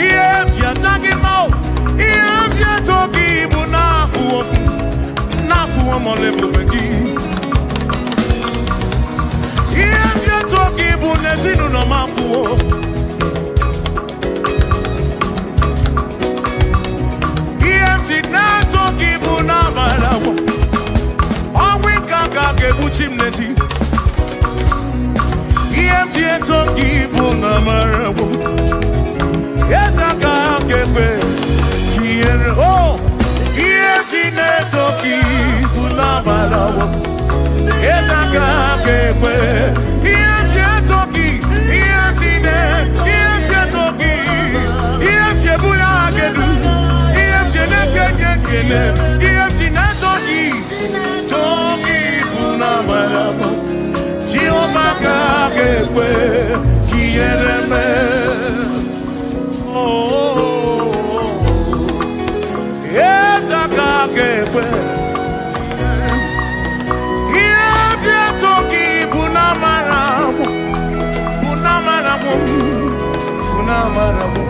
Ihe m ji aja gị mma o. Ihe m ji eto gị bụ n'afụwo m. N'afụwo m ọla ebube gị. Ihe m ji eto gị bụ n'ezinụlọ m afụwo. Ihe m ji na-eto gị bụ n'amarawo. Ọnwụ ike aka ga-egbuchi m n'ezi. Ihe m ji eto gị bụ n'amarawo. Eze aka ga-ekwe ka ihere o. Ihe m ji na-eto gị bụ n'amarawo. Eze aka ga-ekwe. Ihe m ji eto gị, ihe m ji na, ihe m ji eto gị, ihe m ji ebuli aha gị elu, ihe m ji na-eke nye ekele, ihe m ji na-eto gị, too gị bụ n'amarawo. Jehova ka ga-ekwe ka ihere mee. Oh, eze aka ga-ekwe. Ihe m ji eto gị bụ n'amarawo, bụ n'amarawo, bụ n'amarawo.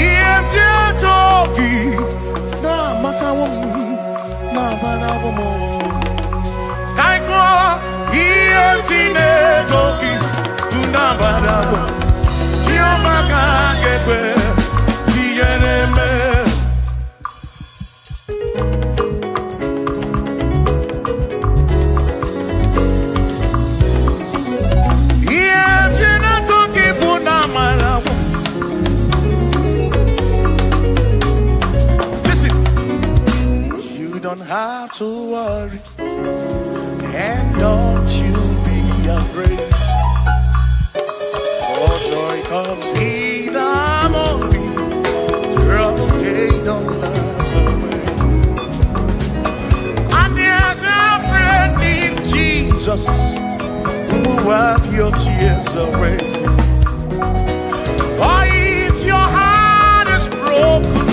Ihe m ji eto gị na-amatawo m, na-amarawo m. Ka anyị gụọ, ihe m ji na-eto gị bụ n'amarawo. Jehova ka ga-ekwe ka ihere mee. Ihe m ji na-eto gị bụ n'amarawo. Listen, you don't have to worry, and don't you be afraid. For joy comes in the morning, trouble they don't last away. And there's a friend in Jesus who will wipe your tears away. For if your heart is broken,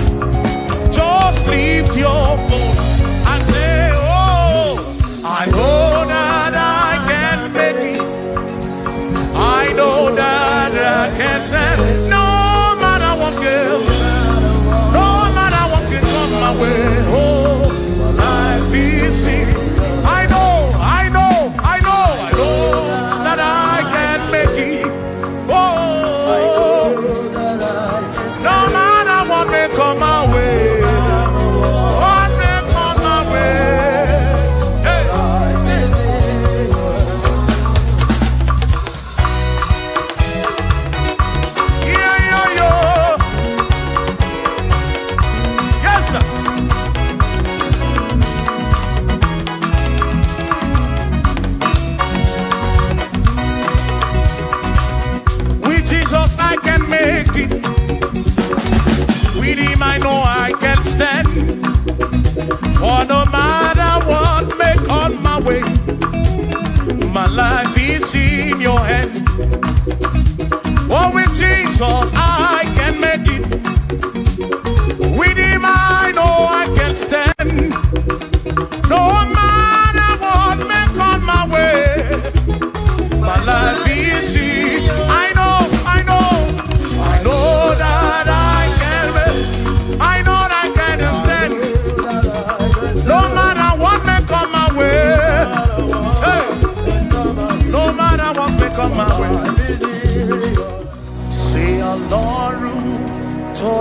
just lift your voice and say,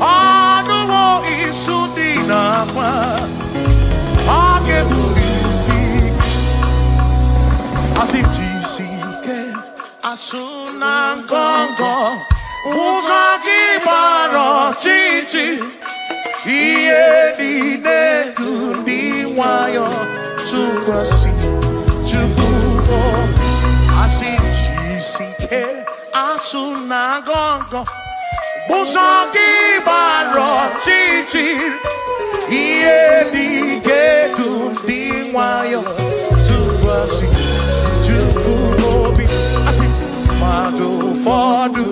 Ọnụwo isu dị n'akwa, ọ ga-eburu isi. Asị jisi ike, asụ na ngọngọ, ụzọ gị gbara ọchịchị. Ihe niile du ndị nwayọ tụkwasị Chukwu obi. Asị jisi ike, asụ na ngọngọ, ụzọ gị gbara ọchịchị. Ihe niile du ndị nwayọ tụkwasị Chukwu obi. Asị mmadụ ụfọdụ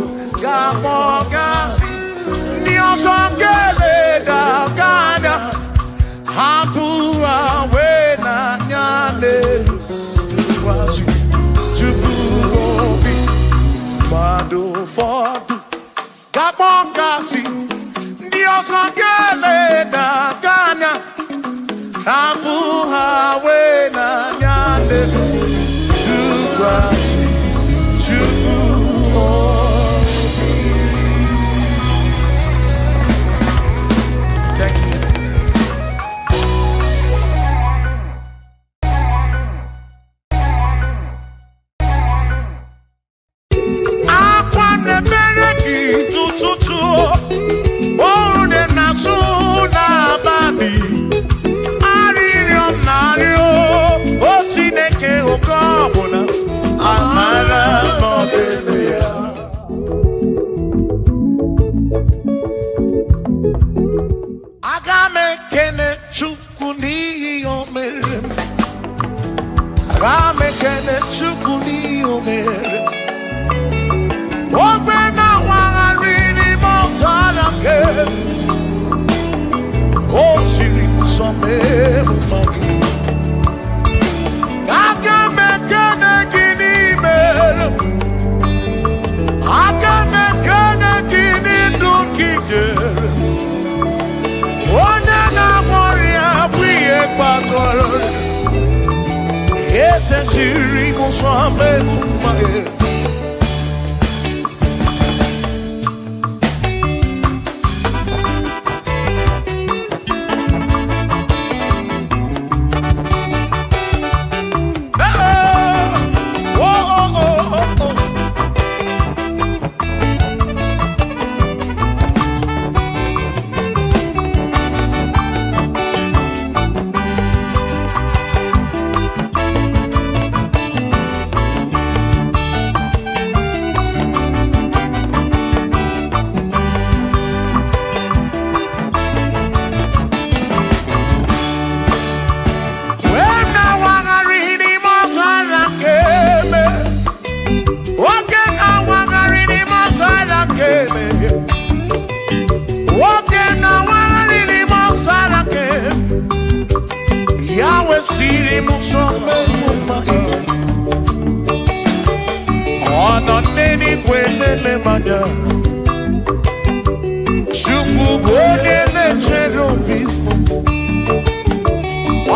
ga-akpọ gasị, ndị ọzọ ga-eleda gị anya, hapụ ha wee n'anya n'elu tụkwasị Chukwu obi. Mmadụ ụfọdụ ga-akpọ gasị, ndị ọzọ ga-eleda gị anya, hapụ ha wee n'anya n'elu tụkwasị Chukwu obi. Thank you. Akwa na-emere gị tụtụtụ, oru na-asụ n'abalị, arịrịọ m na-arịọ, o Chineke, oke ọbụla amara n'ọdịnihu ya. Aga m ekene Chukwu n'ihi o mere m. Aga m ekene Chukwu n'ihi o mere m. Ogbe na-awagharị n'ime ọzara nke o siri nsọ mee mma gị. Aga m ekene gị n'ime m. Aga m ekene gị n'ndụ gị nyere. Onye na-agwọ ọrịa bụ ihe kpatara eze siri ụzọ mee mma gị. Oh, oh, oh, oh, oh. Wee na-awagharị n'ime ọzara nke eme. Nwoke na-awagharị n'ime ọzara nke eme. Nwoke na-awagharị n'ime ọzara nke eme. Ya wesiri m ụzọ mmegbu mma gị. Ọ nọ n'eluigwe na-ele m anya. Chukwu bụ onye na-echere obi m.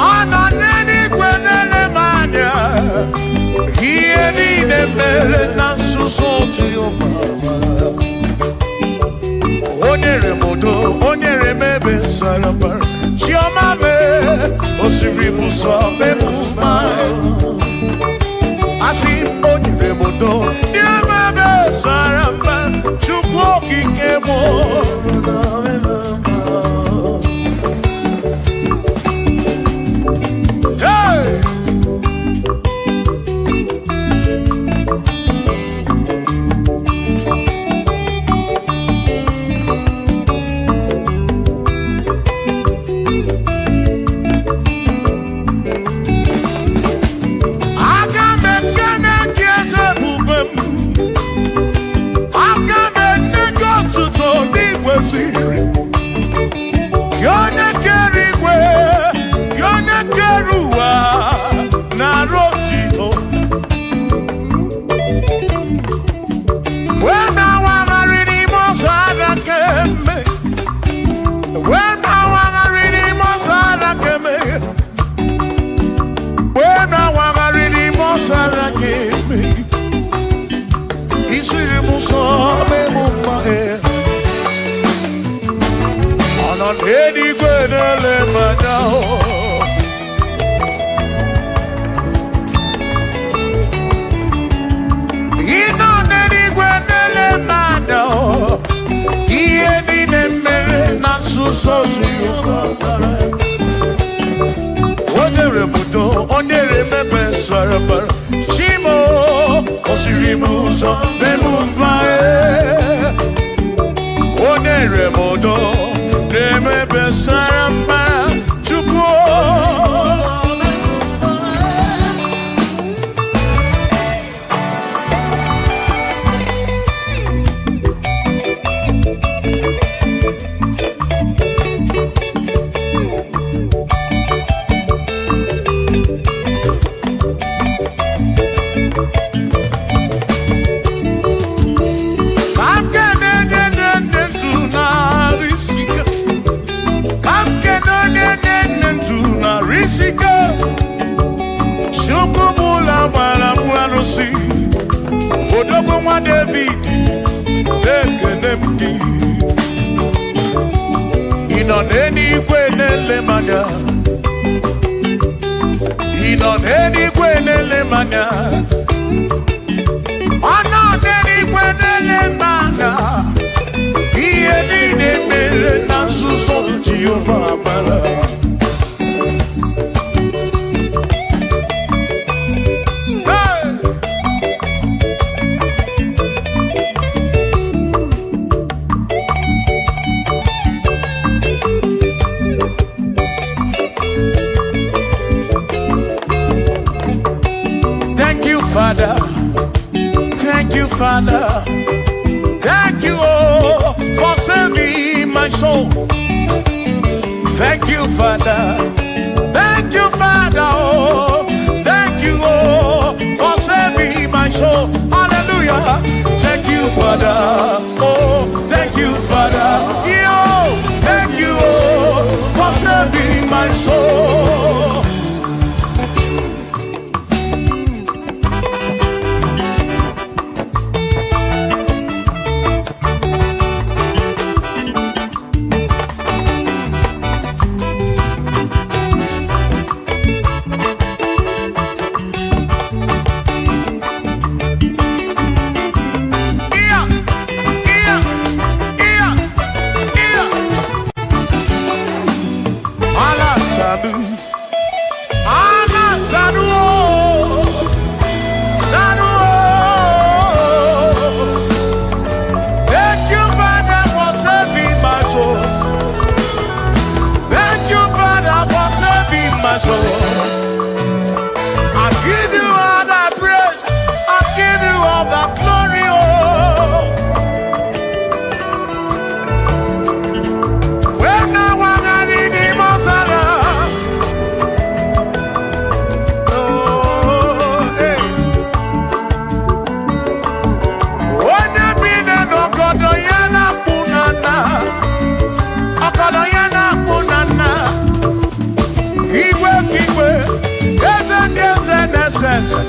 Ọ nọ n'eluigwe na-ele m anya. Ihe niile mere na nzuzo Jehova. O nyere m udo, o nyere m ebe sara mbara. Chiọma mee, o siri m ụzọ mee m mma. Asị o nyere m udo, nye m ebe sara mbara. Chukwu okike m. Hey! na-ele m anya o. Ị nọ n'eluigwe na-ele m anya o. Ihe niile mere na nzuzo Jehova mara. O nyere m udo, o nyere m ebe sara mbara. Chimo, o siri m ụzọ mee m mma e. O nyere m udo, na-eme ebe sara mbara. Chukwu o. Odogwu nwa David, ekene m gị. Ị nọ n'eluigwe na-ele m anya. Ị nọ n'eluigwe na-ele m anya. Ọ nọ n'eluigwe na-ele m anya. Ihe niile mere na nzuzo Jehova mara. Hey! Thank you, Father. Thank you, Father. Thank you, oh, for saving my soul. Thank you, Father. Thank you, Father. Oh, thank you, oh, for saving my soul. Hallelujah. Thank you, Father. Oh, thank you, Father. Yo, thank you, oh, for saving my soul. Yeah, yeah, yeah, yeah. Allah Sadu, Allah Sadu, oh, Sadu. Oh. Thank you, Father, for saving my soul. Thank you, Father, for saving my soul. I give you all the praise. I give you all the glory. Oh. When I wanna need him, oh, hey. Onye bi n'ọgọdọ ya na-akpụ na nna, ọgọdọ ya na-akpụ na nna. Igwe ka igwe, eze ndị eze na-ese ese.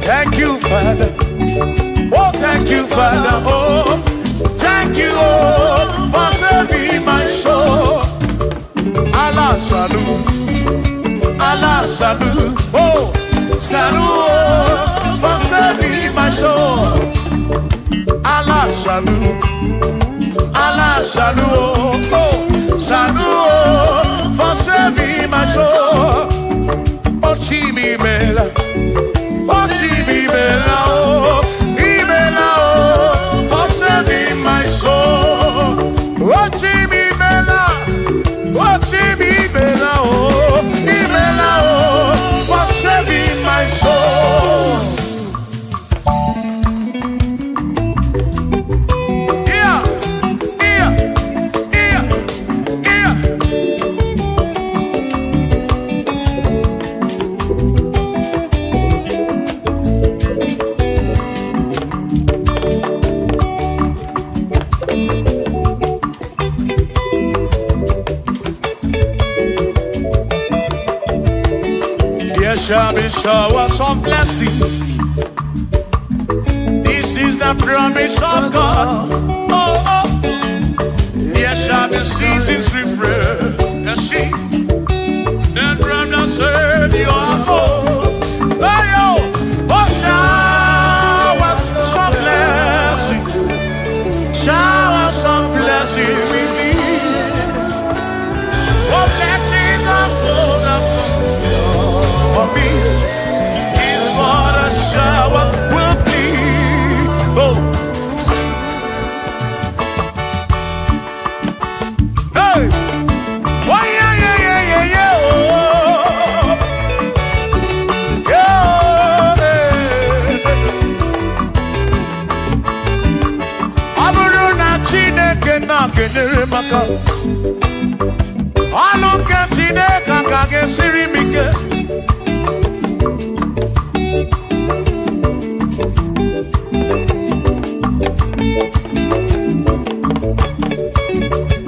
Thank you, Father. Oh, thank you, Father. Oh, thank you, oh, for saving my soul. Allah Salu, Allah Salu, oh, Salu, oh, for saving my soul. Allah Salu, Allah Salu, oh, oh, Salu, oh, for saving my soul. Oh, Chimi Mela, oh, Chimi Mela, oh, Imela, oh, for saving my soul. Oh, Chimi Mela, oh, Chimi Mela, oh, Imela, oh, for saving my soul. Yeah, yeah, yeah, yeah. There shall be showers of blessing. This is the promise of God. Oh, Shall the seasons refresh? And she, then from the said you are gold. Oh, shower some blessing, shower some blessing with me. Oh, blessings are full for me. Is what a shower will be. Oh. Hey! Oh, yeah, yeah, yeah, yeah, yeah, oh. Yeah, ọ bụrụ na Chineke na-kenyere m aka, ọnụ nke Chineke aka ga-esiri m ike.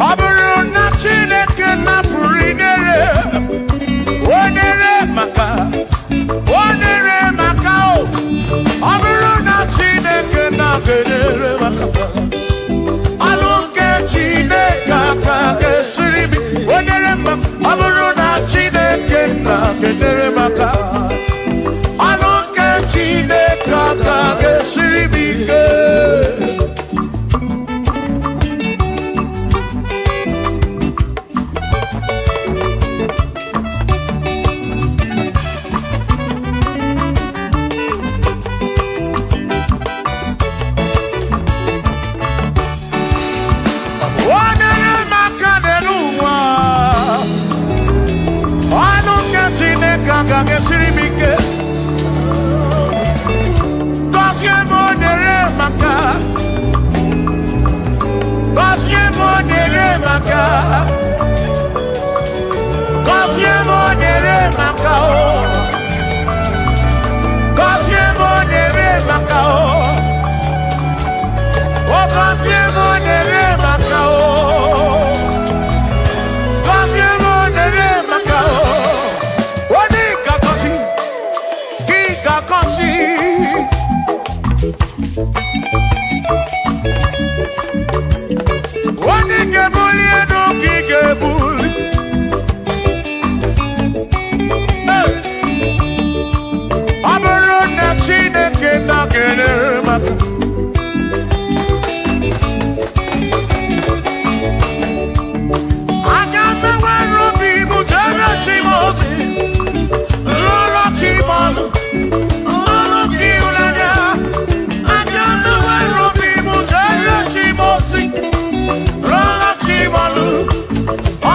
Ọ bụrụ na Chineke napụrụ inyere, o nyere maka, o nyere maka o. Ọ bụrụ na Chineke na-enyere maka, ọlụ nke Chineke aka ga-esiri m, o nyere maka. Ọ bụrụ na Chineke na-enyere maka, ọlụ nke Chineke aka ga-esiri m ike. Onye maka n'elu ụwa, ọnụ nke Chineke agaghị esiri m ike. Gọzie m onyere maka, gọzie m onyere maka, gọzie m onyere maka o, gọzie m onyere maka o. O gọzie m onyere maka o. Gọzie m onyere maka o. Onye ga-agọzi, gị ga-agọzi. Onye ga-ebuli elu ka ị ga-ebuli. Hey! Ọ bụrụ na Chineke na-enyere maka, aga m enwere obi m jere chi m ozi, lụrụ chi m ọlụ, ọlụ nke ịhụnanya. Aga m enwere obi m jere chi m ozi, lụrụ chi m ọlụ,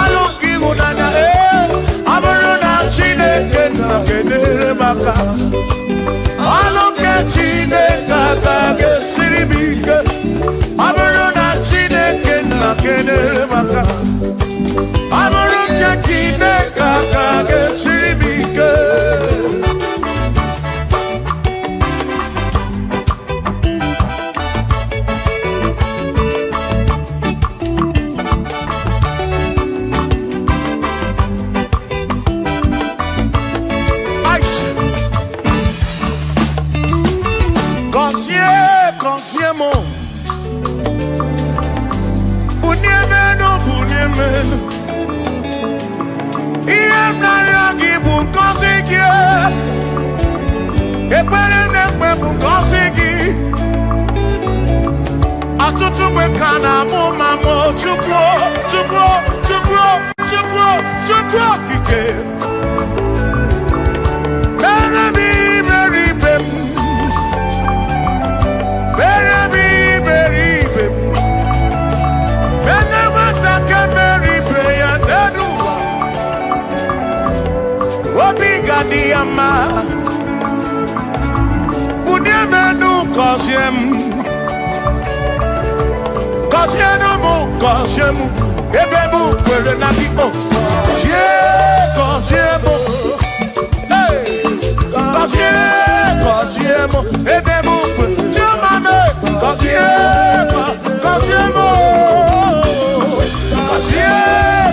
ọlụ nke ịhụnanya. Ee, ọ bụrụ na Chineke na-enyere m aka, ọlụ nke Chineke aka ga-esiri m ike. Ọ bụrụ na Chineke na-enyere m aka, ọ bụrụ nke Chineke aka ga-esiri m ike. Aisha. Gọzie, gọzie m. Bunie m elu, bunie m elu. Ihe m na-arịọ gị bụ ngọzi gị. Ekpere m na-ekpe bụ ngọzi gị. Ọtụtụ mgbe ka na-amụ ma mụ Chukwu, Chukwu, Chukwu, Chukwu, Chukwu okike. Mere m iberibe m. Mere m iberibe m. Mere nwata ka mere ibe ya n'elu ụwa. Obi ga-adị ya mma. Bunie m enu gọzie m. Gọzie m, gọzie m. Ebe m kwere na gị o. Gọzie, gọzie m. Hey! Gọzie, gọzie m. Ebe m kwere. Chioma m. Gọzie, gọzie m. Gọzie,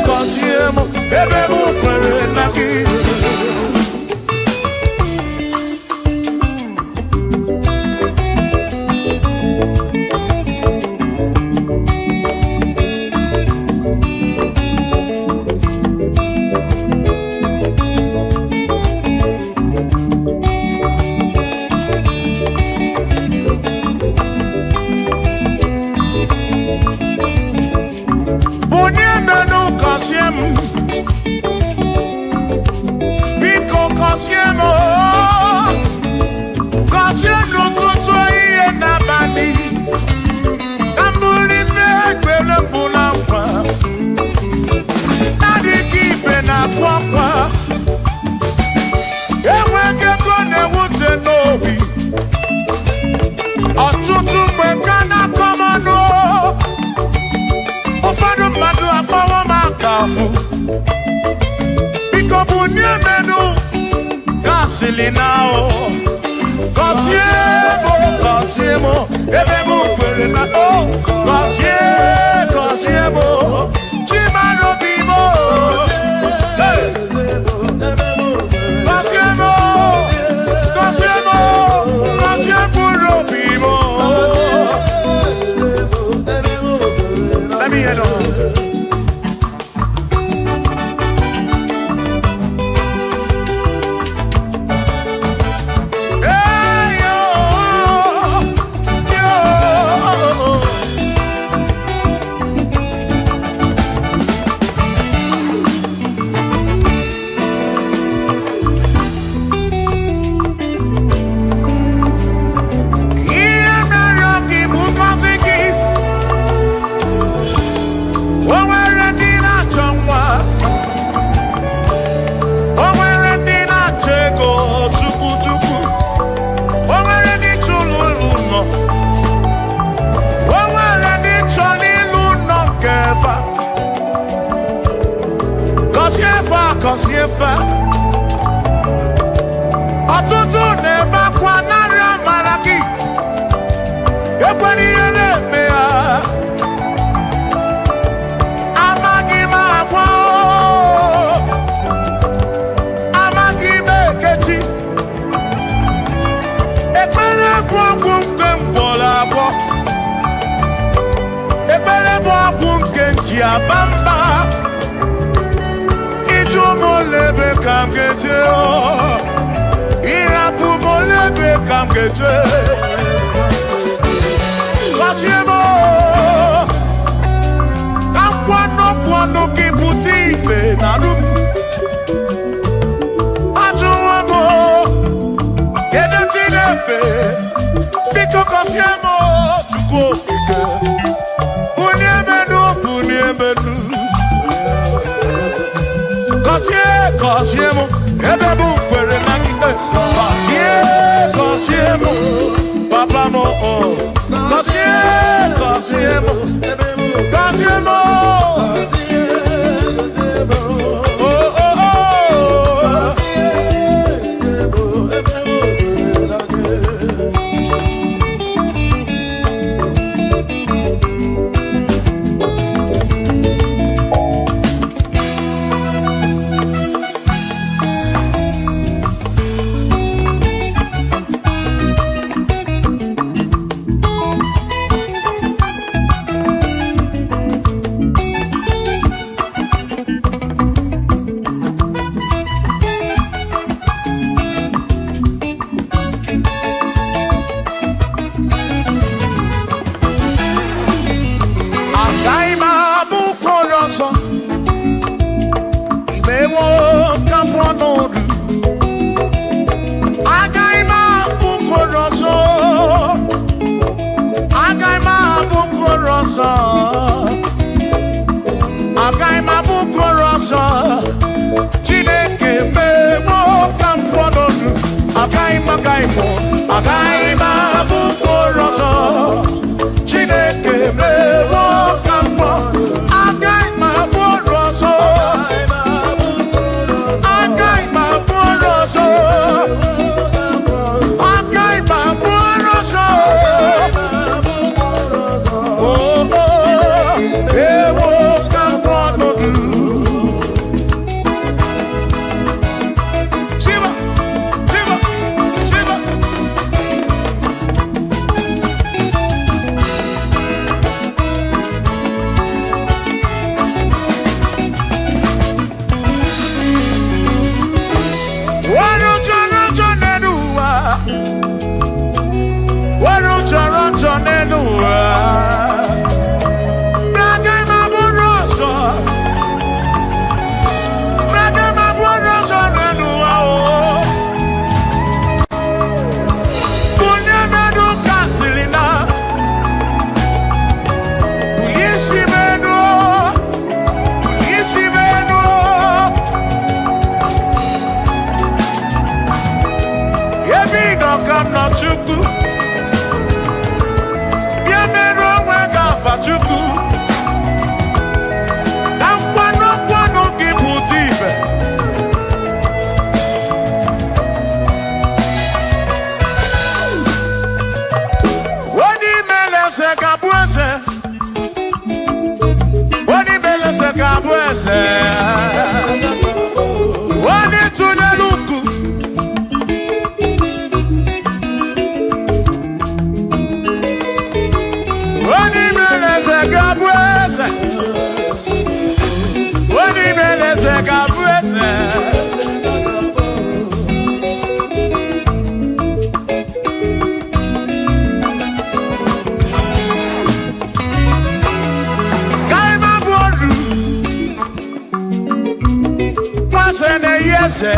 gọzie m. Ebe m kwere na gị. kweli na o. Gọzie m, gọzie m, ebe m kwere na o. Gọzie, gọzie m, Chimara obi m. Hey! Gọzie m, gọzie m, gọzie mkpụrụ obi m. Let me hear them. Hey, yo, yo. Ihe mere gị bụ ngọzi gị. O nwere ndị na-achọ nwa. O nwere ndị na-achọ ego chukwu chukwu. O nwere ndị chọrọ ụlọ ụlọ. O nwere ndị chọrọ ịlụ ụlọ nke fa. Gọzie fa, gọzie fa. Ọtụtụ na-ebe akwa narị amara gị. Ekwela ihe na-eme ya. Amaghị m agwa o. Amaghị m ekechi. Ekpere bụ ọgwụ nke m gwọrọ agwọ. Ekpere bụ ọgwụ nke m ji aba mba. Ịjụ m ole ebe ka m ga-eje o. Ịrapụ m ole ebe ka m ga-eje. Gọzie m o. Ka m kwuo n'okwu ọnụ gị pụta ife na arụ m. Ajụwo m o. Kedu ndị na-efe? Biko gọzie m o, Chukwu okike. Bulie m elu, bulie m elu. Gọzie, gọzie m, ebe m kwere na gị. Gọzie, gọzie m, papa m o. Gọzie, gọzie m, gọzie m o. Oh, oh, oh. Agaghị m abụ ụkwụ ọzọ. Imewo ka m pụọ n'ọrụ. Agaghị m abụ ụkwụ ọzọ. Agaghị m abụ ụkwụ ọzọ. Agaghị m abụ ụkwụ ọzọ. Chineke mewo ka m pụọ n'ọrụ. Agaghị m agaghị m agaghị m abụ ụkwụ ọzọ. Chineke mewo ka m pụọ. Agaghị m abụ ọrụ ọzọ. Agaghị m abụ ọrụ ọzọ. Agaghị m abụ ọrụ ọzọ. Oh, oh, ewo ka m pụọ n'ọdụ. Shiva, Shiva, Shiva. eze. Onye tụnyere uku. Onye mere eze ga-abụ eze. Onye mere eze ga-abụ eze. Kaima bụ oru. Nwase na-eyi eze.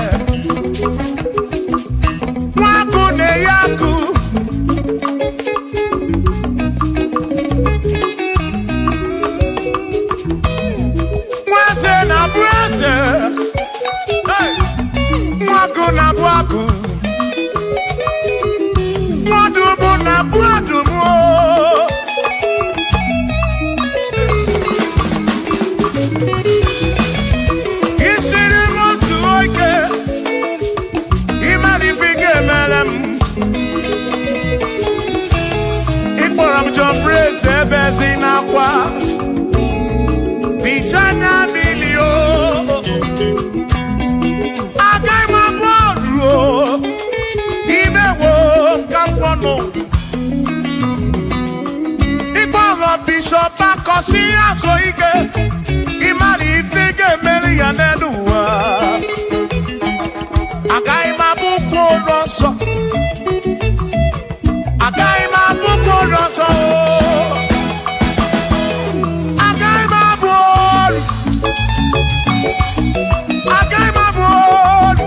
Nwakụ na-eyi akụ. Nweze na-abụ eze. Hey! Nwakụ na-abụ akụ. Nwadụmụ na-abụ adụmụ. Isiri m otu oke, ịmara ife ị ga-emere m. Ịkpọrọ m John Praise ebe ezi n'akwa. Bijanya milio. Agaghị m abụ ọrụ o. Imewo ka m gwọnụ. Ịkpọrọ Bishọp Akọsị azụ ike. Ịmara ife ị ga-emeri ya n'elu ụwa. Agaghị m abụ ụkwụ ụlọ nsọ. Agaghị m abụ ụkwụ ụlọ nsọ o. Agaghị m abụ ọrụ. Agaghị m abụ ọrụ.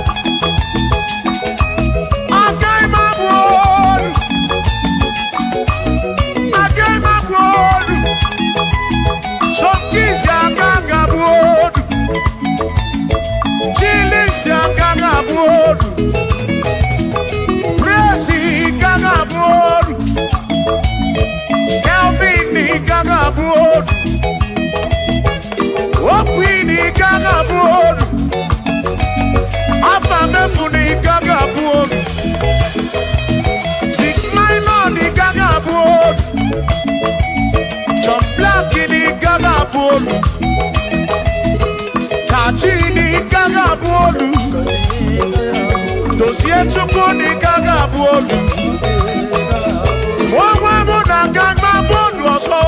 Agaghị m abụ ọrụ. Agaghị m abụ ọrụ. Sọmkisi aka ga-abụ ọrụ. Chilisi aka ga-abụ ọrụ. Presi ka ga-abụ ọrụ. Kelvin ka ga-abụ ọrụ. Okwini ka ga-abụ ọrụ. Afa mefuni ka ga-abụ ọrụ. Dick Minor ka ga-abụ ọrụ. John Black ka ga-abụ ọrụ. Kachi ka ga-abụ ọrụ. Dozie Chukwu ka ga-abụ ọrụ. Onwe mụ na aga m abụ ọrụ ọzọ.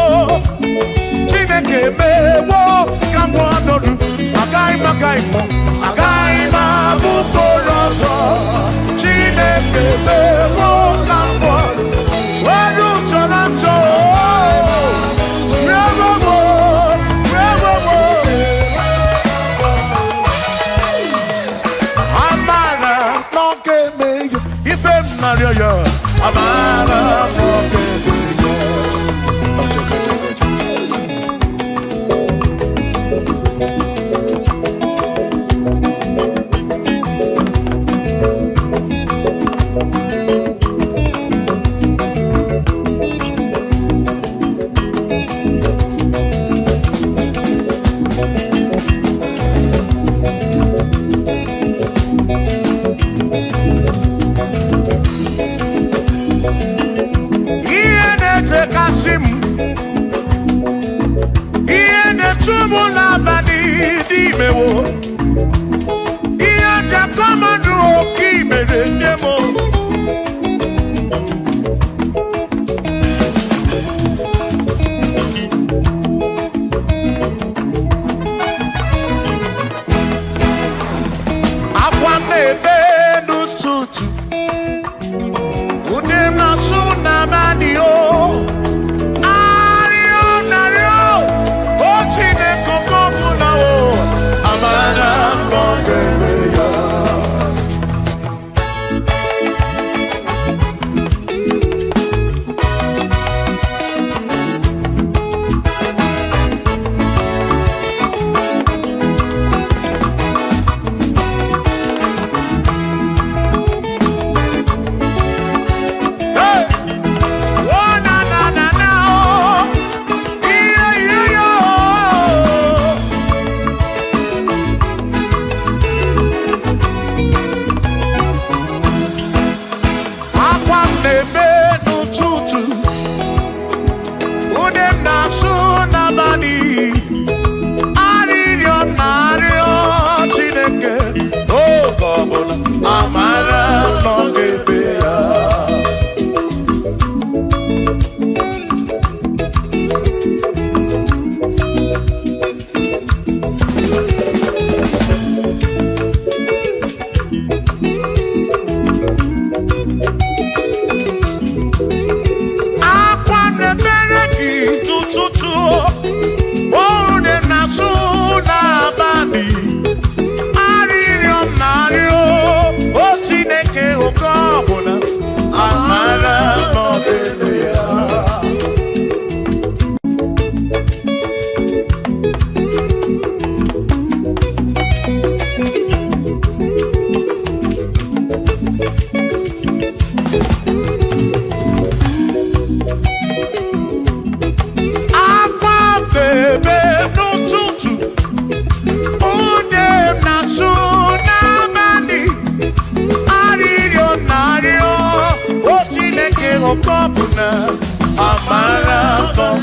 Chineke mewo ka m ọnọdụ. Agaghị m agaghị m agaghị m abụ mkpụrụ ọzọ. Chineke mewo ka m ọnọdụ. Onye chọrọ nchọ. Rewo m, rewo m. Amara n'oge eme ya, ife m narịọ ya. Amara n'oge eme ya.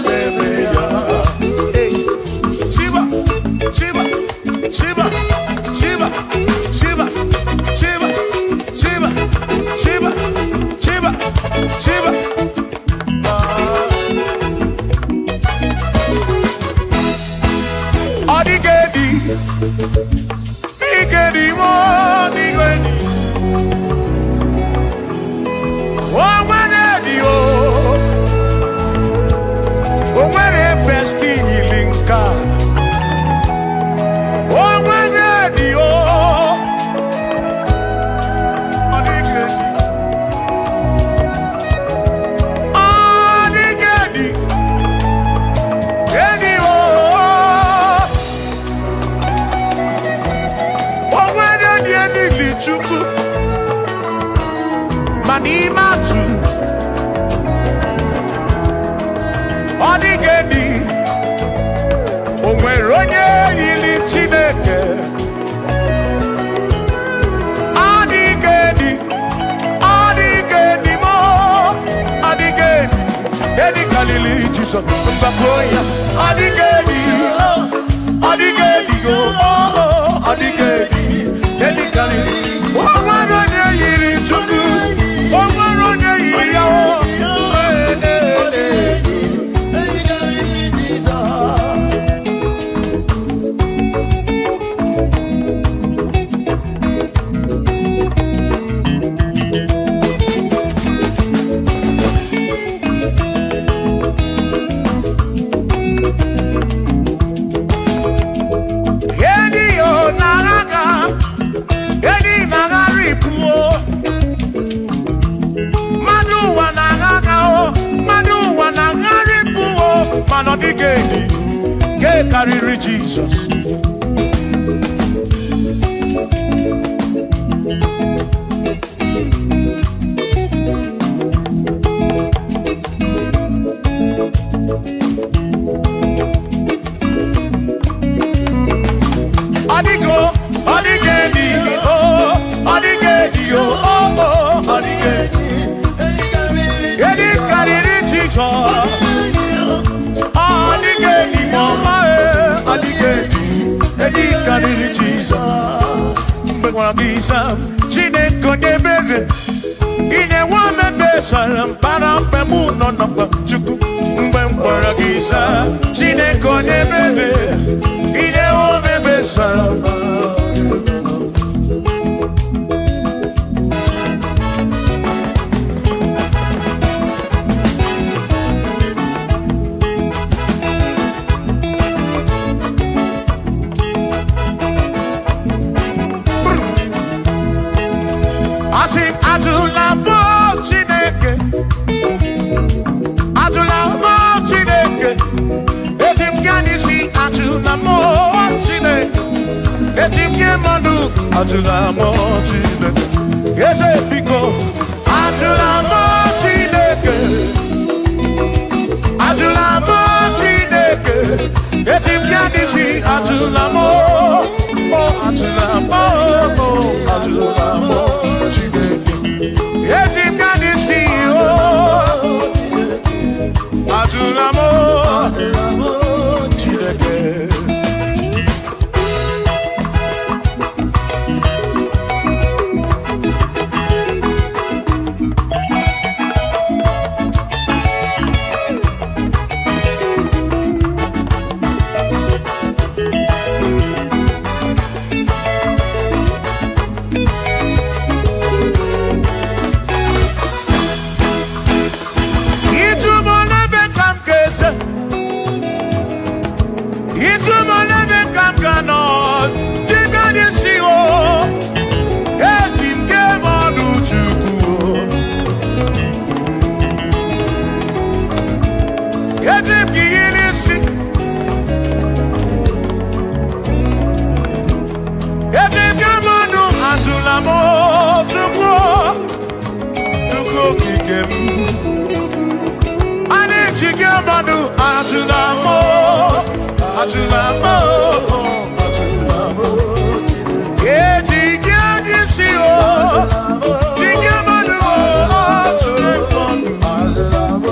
na-eme ya. Hey. Shiba, shiba, shiba, shiba, shiba, shiba, shiba, shiba, shiba, shiba. Ọ dịghị edi, dịghị edi, ọ dịghị edi. O nwere edi o, o nwere besti yiri nke a. O nwere edi o, ọ dịghị edi. Ọ dịghị edi, edi o. O nwere edi elili Chukwu, ma n'ime atụ, ọ dịghị edi. O nwere onye yiri Chineke. Ọ dịghị edi, ọ dịghị edi mo, ọ dịghị edi. Edi karịrị Jizọs, mgbapụ ya. Ọ dịghị edi, ọ dịghị edi o, ọ dịghị edi. Edi karịrị. O nwere onye yiri Chukwu, o nwere onye yiri ya o. Ee, ee, ee. Edi o n'agha, edi n'agha ripuo. Mmadụ ụwa n'agha o, mmadụ ụwa n'agha ripuo. Mana ọ dịghị edi, nke karịrị Jizọs. Ọ dịgo, ọ dịghị edi o, ọ dịghị edi o, o, o, ọ dịghị edi. Edi karịrị Jizọs. Ọ dịghị edi ma ọma e, ọ dịghị edi. Edi karịrị Jizọs. Mgbe gwara gị sam, Chineke onye ebere, inye nwa m ebe sara mbara mgbe mụ nọ n'ọkpa Chukwu. Mgbe m gwara gị sam, Chineke onye ebere, inye nwa m ebe sara mbara. Asị m ajụla m Chineke, ajụla m Chineke, eji m gaa n'isi ajụla m Chineke, eji m nye mmadụ ajụla m Chineke, eze biko ajụla m Chineke, ajụla m Chineke, eji m gaa n'isi ajụla m, o ajụla m, o ajụla m Chineke. Eji m gaa n'isi o, ajụla m Chineke. Ịjụ m n'ebe ka m ga-eje, ịjụ m n'ebe ka m ga-anọ, dịka n'isi o, eji m gee m ọnụ Chukwu o. Eji m gị yiri isi, eji m gee m ọnụ, ajụla m Chukwu o, Chukwu okike m. A na-eji gị mmadụ ajụla m, ajụla m, ajụla m. Eji gị isi o, ji gị mmadụ o, ajụla m.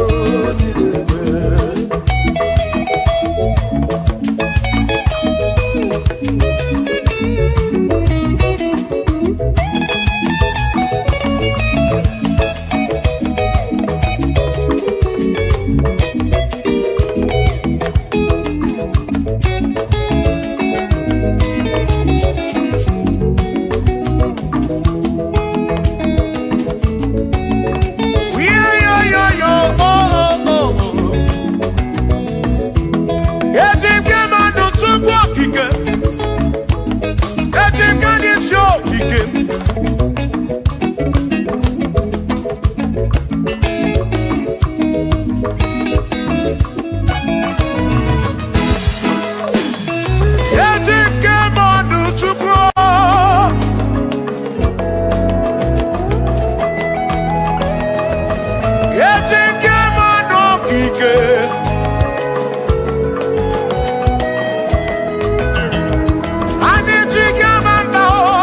okike. Eji nke mmadụ Chukwu. Eji nke mmadụ okike. Anyị ji gị ama mba o.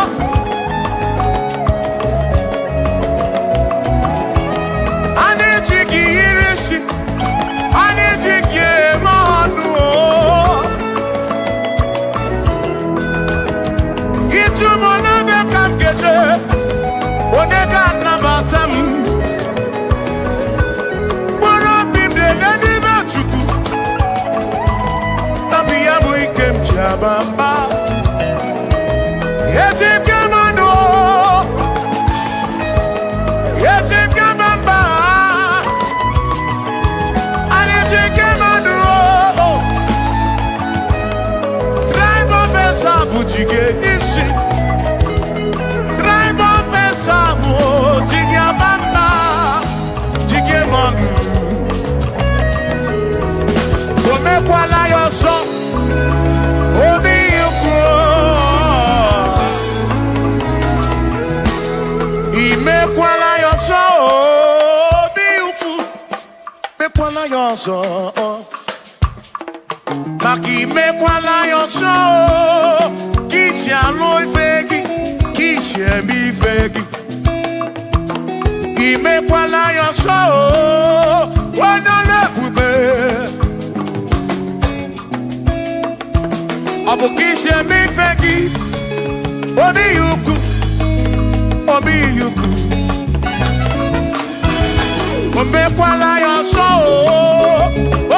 Anyị ji gị yiri isi. Anyị ji gị eme ọnụ o. Ịtụmọ n'ebe ka m ga-eje, onye ga-anabata m? Mkpụrụ obi m dị n'ime Chukwu, nabi ya bụ ike m ji aba mba. Eji m gị mmanụ o, eji m gị ama mba. Anyị ji gị mmanụ o. Tribe of Esau bụ ji gị isi. Tribe of Esau bụ ji gị aba mba, ji gị mmanụ. O mekwala ya ọzọ, obi ukwu. I mekwala ya ọzọ, obi ukwu. Mekwala ya ọzọ. Maka imekwala ya ọzọ, ka isi alụ ife gị, ka isi eme ife gị. Imekwala ya ọzọ, onye ọrụ ebube. Ọ bụ ka isi eme ife gị, obi ya ukwu, obi ya ukwu. O mekwala ya ọzọ,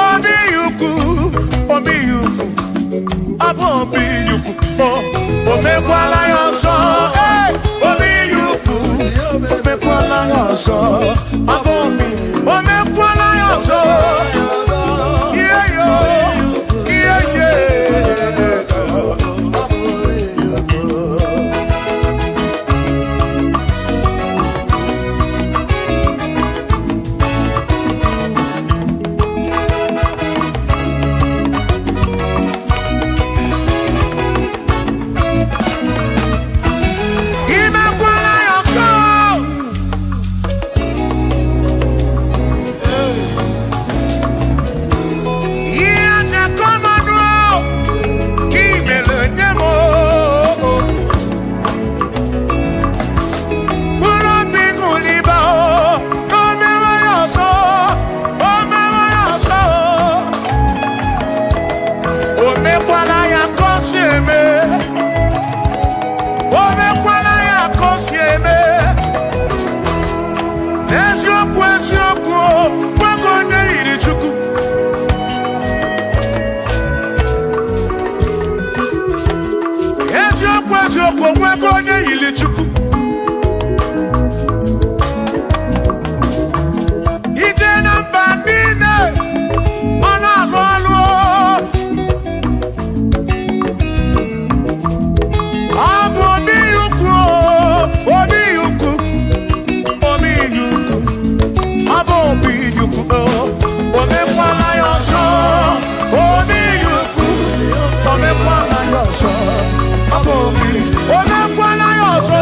obi ya ukwu, obi ya ukwu, ọ bụ obi ya ukwu. O mekwala ya ọzọ, ee, obi ya ukwu, o mekwala ya ọzọ, ọ bụ obi. O mekwala ya ọzọ, ihe yo, ihe ye. Imekwala ya ọzọ. Ihe aja kọmanụ ka imere nye m o. Mkpụrụ obi ṅụliba o, na o mewe ya ọzọ, o mewe ya ọzọ. O mekwala ya ka o si eme. O mekwala ya ka o si eme. Eziokwu, eziokwu, nwoke onye yiri Chukwu. Eziokwu, eziokwu, nwoke onye yiri Chukwu. Ije na mba niile, ọ na-alụ ọlụ. Ọ bụ obi ukwu, obi ukwu, obi ukwu. Ọ bụ obi ukwu, o mekwala ya ọzọ. Obi ukwu, o mekwala ya ọzọ. Ọ bụ obi, o mekwala ya ọzọ.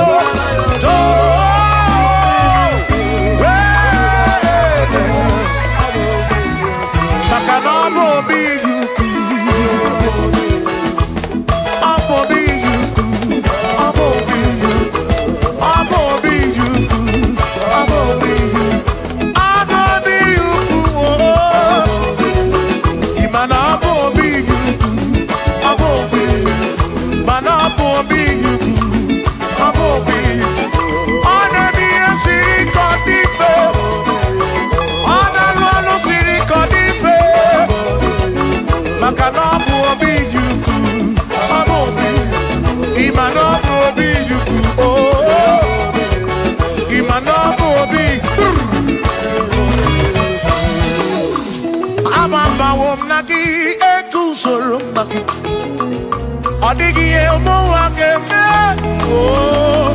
Maka na ọ bụ obi ukwu. Ọ bụ obi ukwu. Ọ bụ obi ukwu. Ọ bụ obi ukwu. Ọ bụ obi ukwu. Ọ bụ obi ukwu. Ị ma na ọ bụ obi ukwu. Ọ bụ obi ukwu. Mana ọ bụ obi ukwu. Ọ bụ obi ukwu. Ọ na-eme ihe siri ike ọ dị mfe. Ọ na-arụ ọrụ siri ike ọ dị mfe. Maka na ọ bụ obi ukwu. Ọ bụ obi. Ị ma na ọ bụ obi ukwu. Oh. Ị ma na ọ bụ obi. Agbabawo m na gị eguzoro m na gị. Ọ dịghị ihe ụmụ nwa ga-eme. Oh.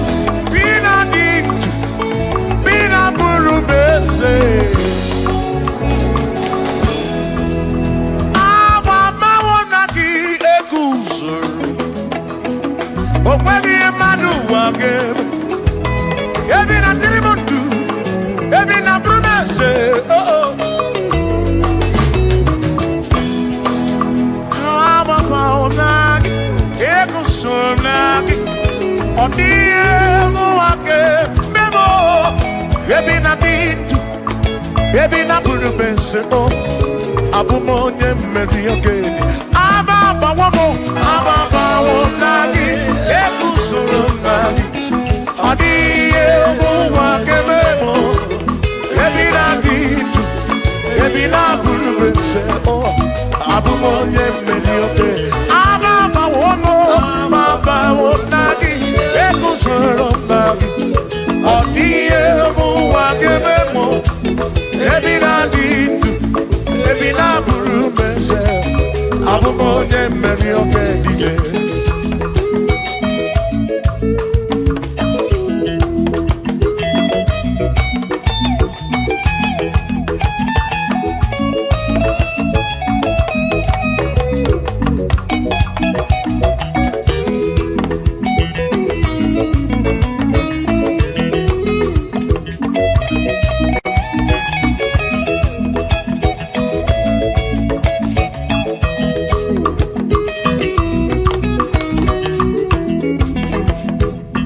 O nweghị ihe mmadụ ụwa ga-eme. Ebi na dịrị m ndụ, ebi na bụrụ m eze. Oh, oh. Agbabawo na gị, eguzoro m na gị. Ọ dịghị ihe mụnwa ga-eme m o. Ebi na dị ndụ, ebi na bụrụ m eze. O abụ m onye mmeri ogene. Agbabawo m, agbabawo m na gị, eguzoro m na gị. Ọ dịghị ihe mụnwa ga-eme m o. Ebi na dị ndụ, ebi na bụrụ m eze. O abụ m onye mmeri ogene. Agbabawo m, agbabawo m na gị, eguzoro m na gị. Ọ dịghị ihe mụnwa ga-eme m o. Ebi na-adị ndụ, ebi na-abụrụ m eze, abụ m onye mmeri oke dike.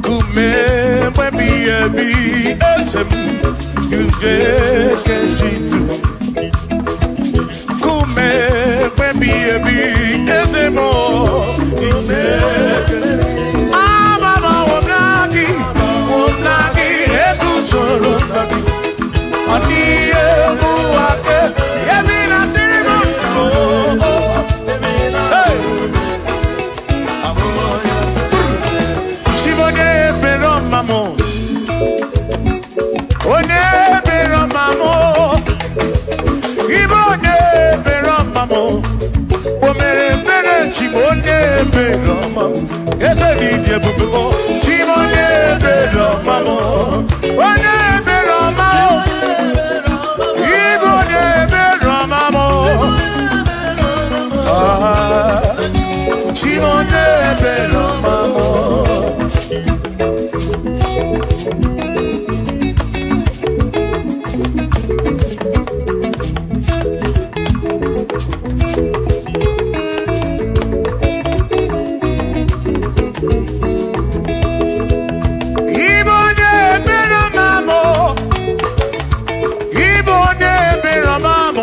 Kume mgbe ebighị ebi eze m uge kejidu. Kume mgbe ebighị ebi eze m ime. Agbabawo m na gị, m na gị, eguzoro m na gị. Ọ dịghị ihe mụnwa ga- ebi na dịrị m ndụ. Hey! Chibonye ebere ọma m, onye ebere ọma m, ibe onye ebere ọma m, o mere ebere chibu onye ebere ọma m, eze dị ịdị ebube o, chibu onye ebere ọma m, onye ebere ọma m, ibe onye ebere ọma m, ah, chibu onye ebere ọma m. Ibo onye ebere ọma m, ibo onye ebere ọma m,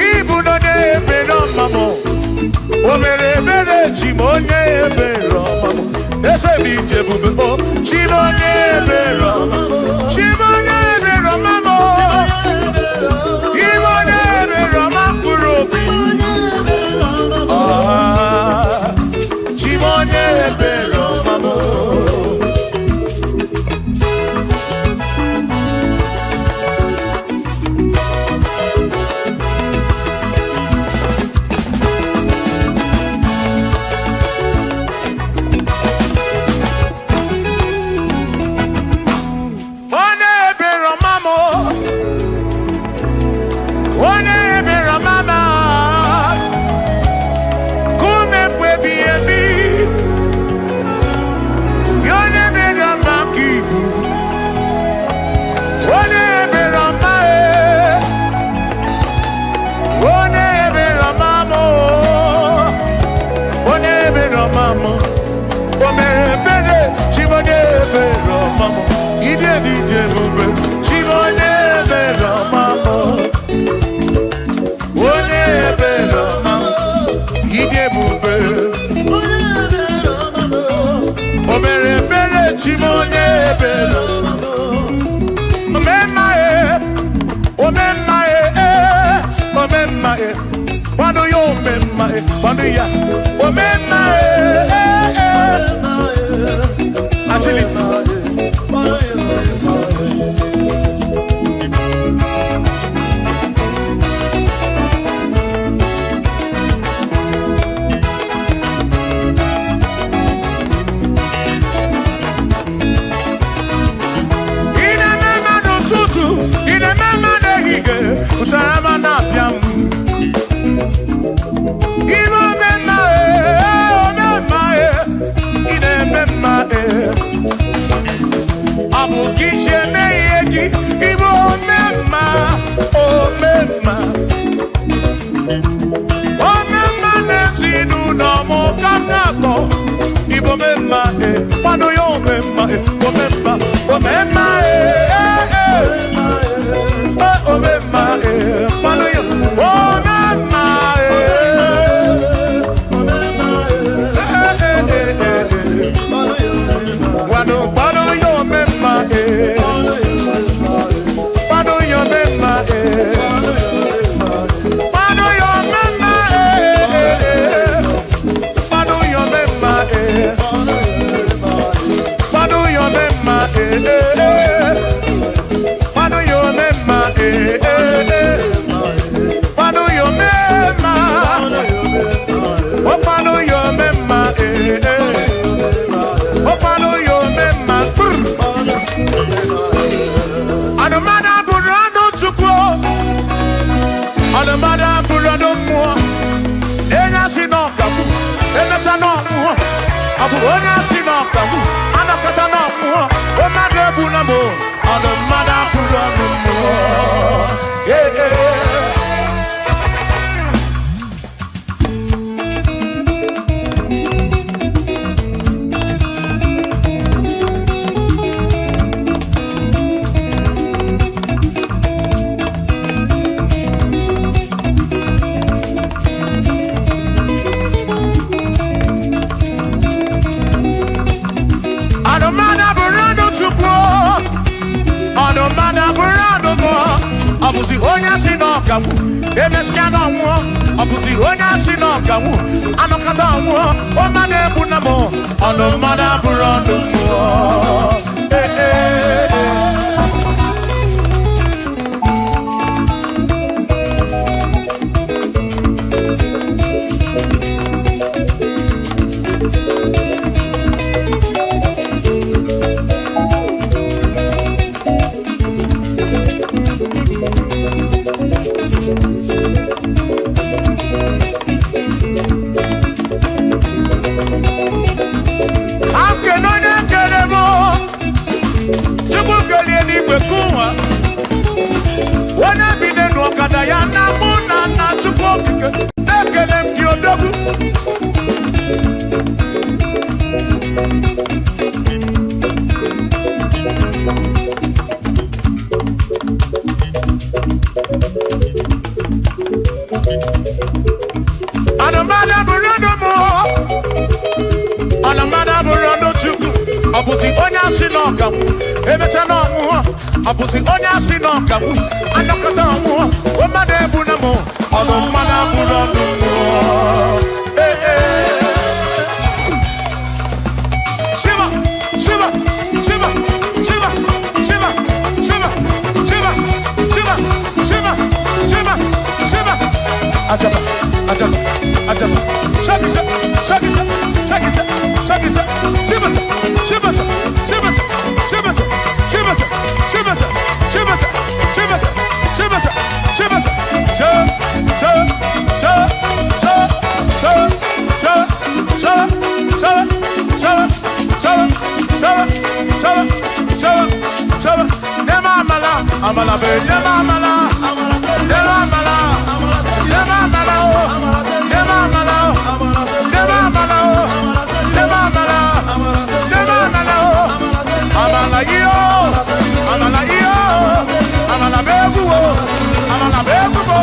ibu onye ebere ọma m, o mere ebere chi m onye ebere ọma m, eze m ije ebube o, chi m onye ebere ọma m, chi m onye ebere ọma m, ibo onye ebere ọma mkpụrụ obi, ah, chi m onye ebere ọma m. Onye ebere ọma m, onye ebere ọma m, kume mgbe ebighị ebi, ya onye ebere ọma ka ibu, onye ebere ọma e, onye ebere ọma m, onye ebere ọma m, o mere ebere chi m onye ebere ọma m, ide dị ije ebube chi m onye ebere ọma m, onye ebere ọma m, ide ebube, o mere ebere chi m onye ebere ọma m. Omemma e, omemma e, eh, omemma e, kwado ya omemma e, kwado ya omemma e, eh, eh. Agility. Ị na-eme mma n'ụtụtụ, ị na-eme mma n'ehihie, ụtara ma na-apịa m. Ibe omemma e, omemma. eh eh. Manu yo mema eh eh eh. Manu yo mema. Oh manu yo mema eh eh. Oh manu yo mema. Anamada burano chukwu. Anamada burano mo. Enya si no kabu. Emecha no mo. Abu onya si no kabu. Anakata no mo. O madu bu na mo. Anamada burano mo. Eh eh. Abusi onya si no kamu, emesia no mo. Abusi onya si no kamu, anokata mo. O mane bu na mo, ono mana burondo mo. Eh eh. Abusi onya si no kamu, anakata mu, o made bu na mo, ono mana bu no mo. Eh eh. Shiva, shiva, shiva, shiva, shiva, shiva, shiva, shiva, shiva, shiva, shiva. Ajaba, ajaba, ajaba. Shaki shaki, shaki shaki, shaki shaki, shiva shiva shiva shiva shiva shiva shiva shiva shiva shiva shiva sha sha sha sha sha sha sha sha sha sha sha sha sha. Nema amala, amala be, nema amala, nema amala, nema amala o, nema amala o, nema amala o, nema amala, nema amala o, amala yo, amala yo, amala be wo, amala be wo,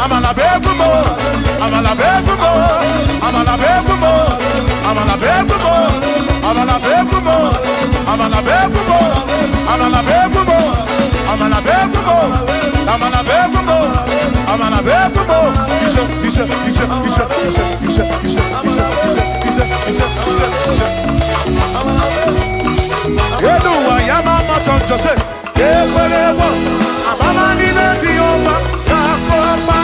amala be wo, amala be wo, amala be wo, amala be wo, amala be wo, amala be wo, amala be wo, amala be wo, amala be wo, amala be wo. Isha isha isha isha isha isha isha isha isha isha isha isha. Yeduwa yama machonjo se ekwelewo amama ni leti oba kakopa.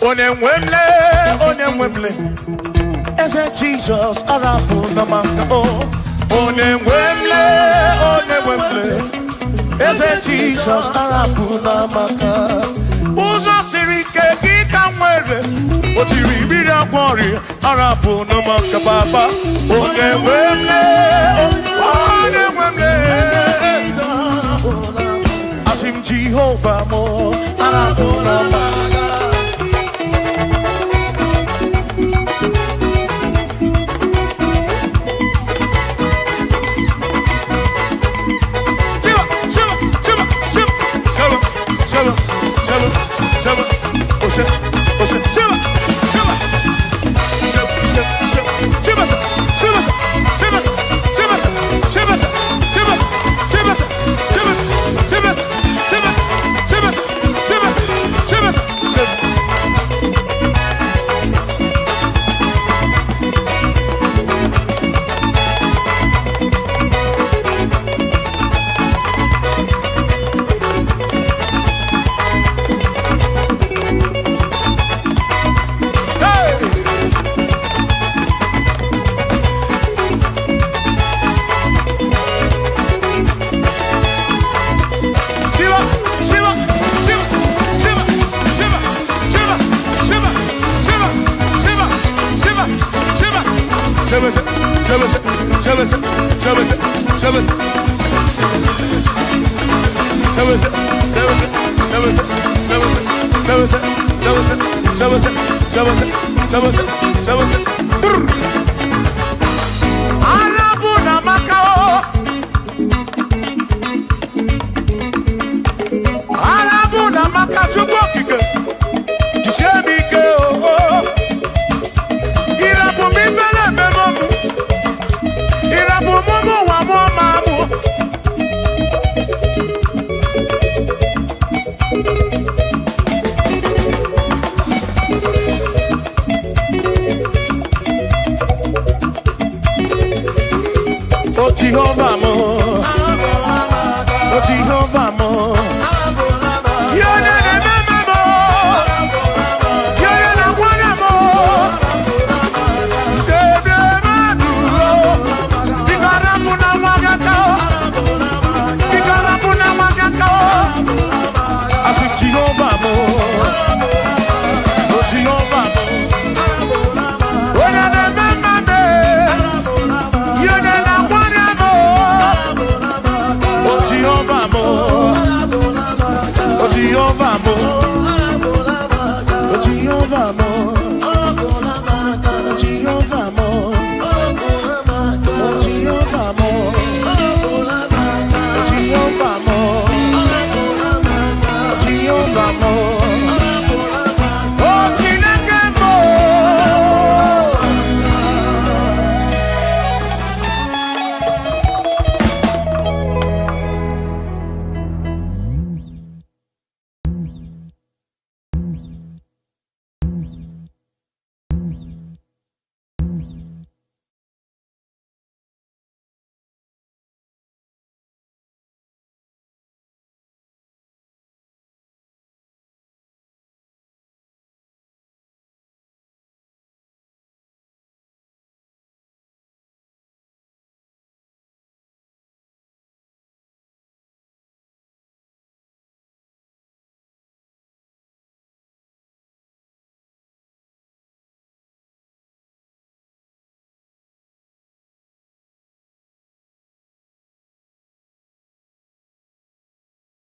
Onye nwemle, eze Jizọs arapụ na maka o. Onye nwemle, eze Jizọs arapụ na maka. Ụzọ siri ike gị ka mere o tiri mmiri akwa ọrịa arapụ n'ụmụaka papa onye nwe m lee onye nwe m lee asị m Jehova m arapụla m aka. Arabu na Macao, Arabu na Macao, Chukwu okike, jisie m ike o. Irapụ m ifele ememe mụ, irapụ m ụmụ ụwa mụọ ma mụ. O Jehovah mo, O Jehovah mo, Yone na mama mo, Yone na mwana mo, Dede maduro, Ikarapu na mwagaka, Ikarapu na mwagaka, Asi Jehovah mo, O Jehovah mo, Yone na mama me, Yone na mwana mo, O Jehovah mo, O Jehovah mo.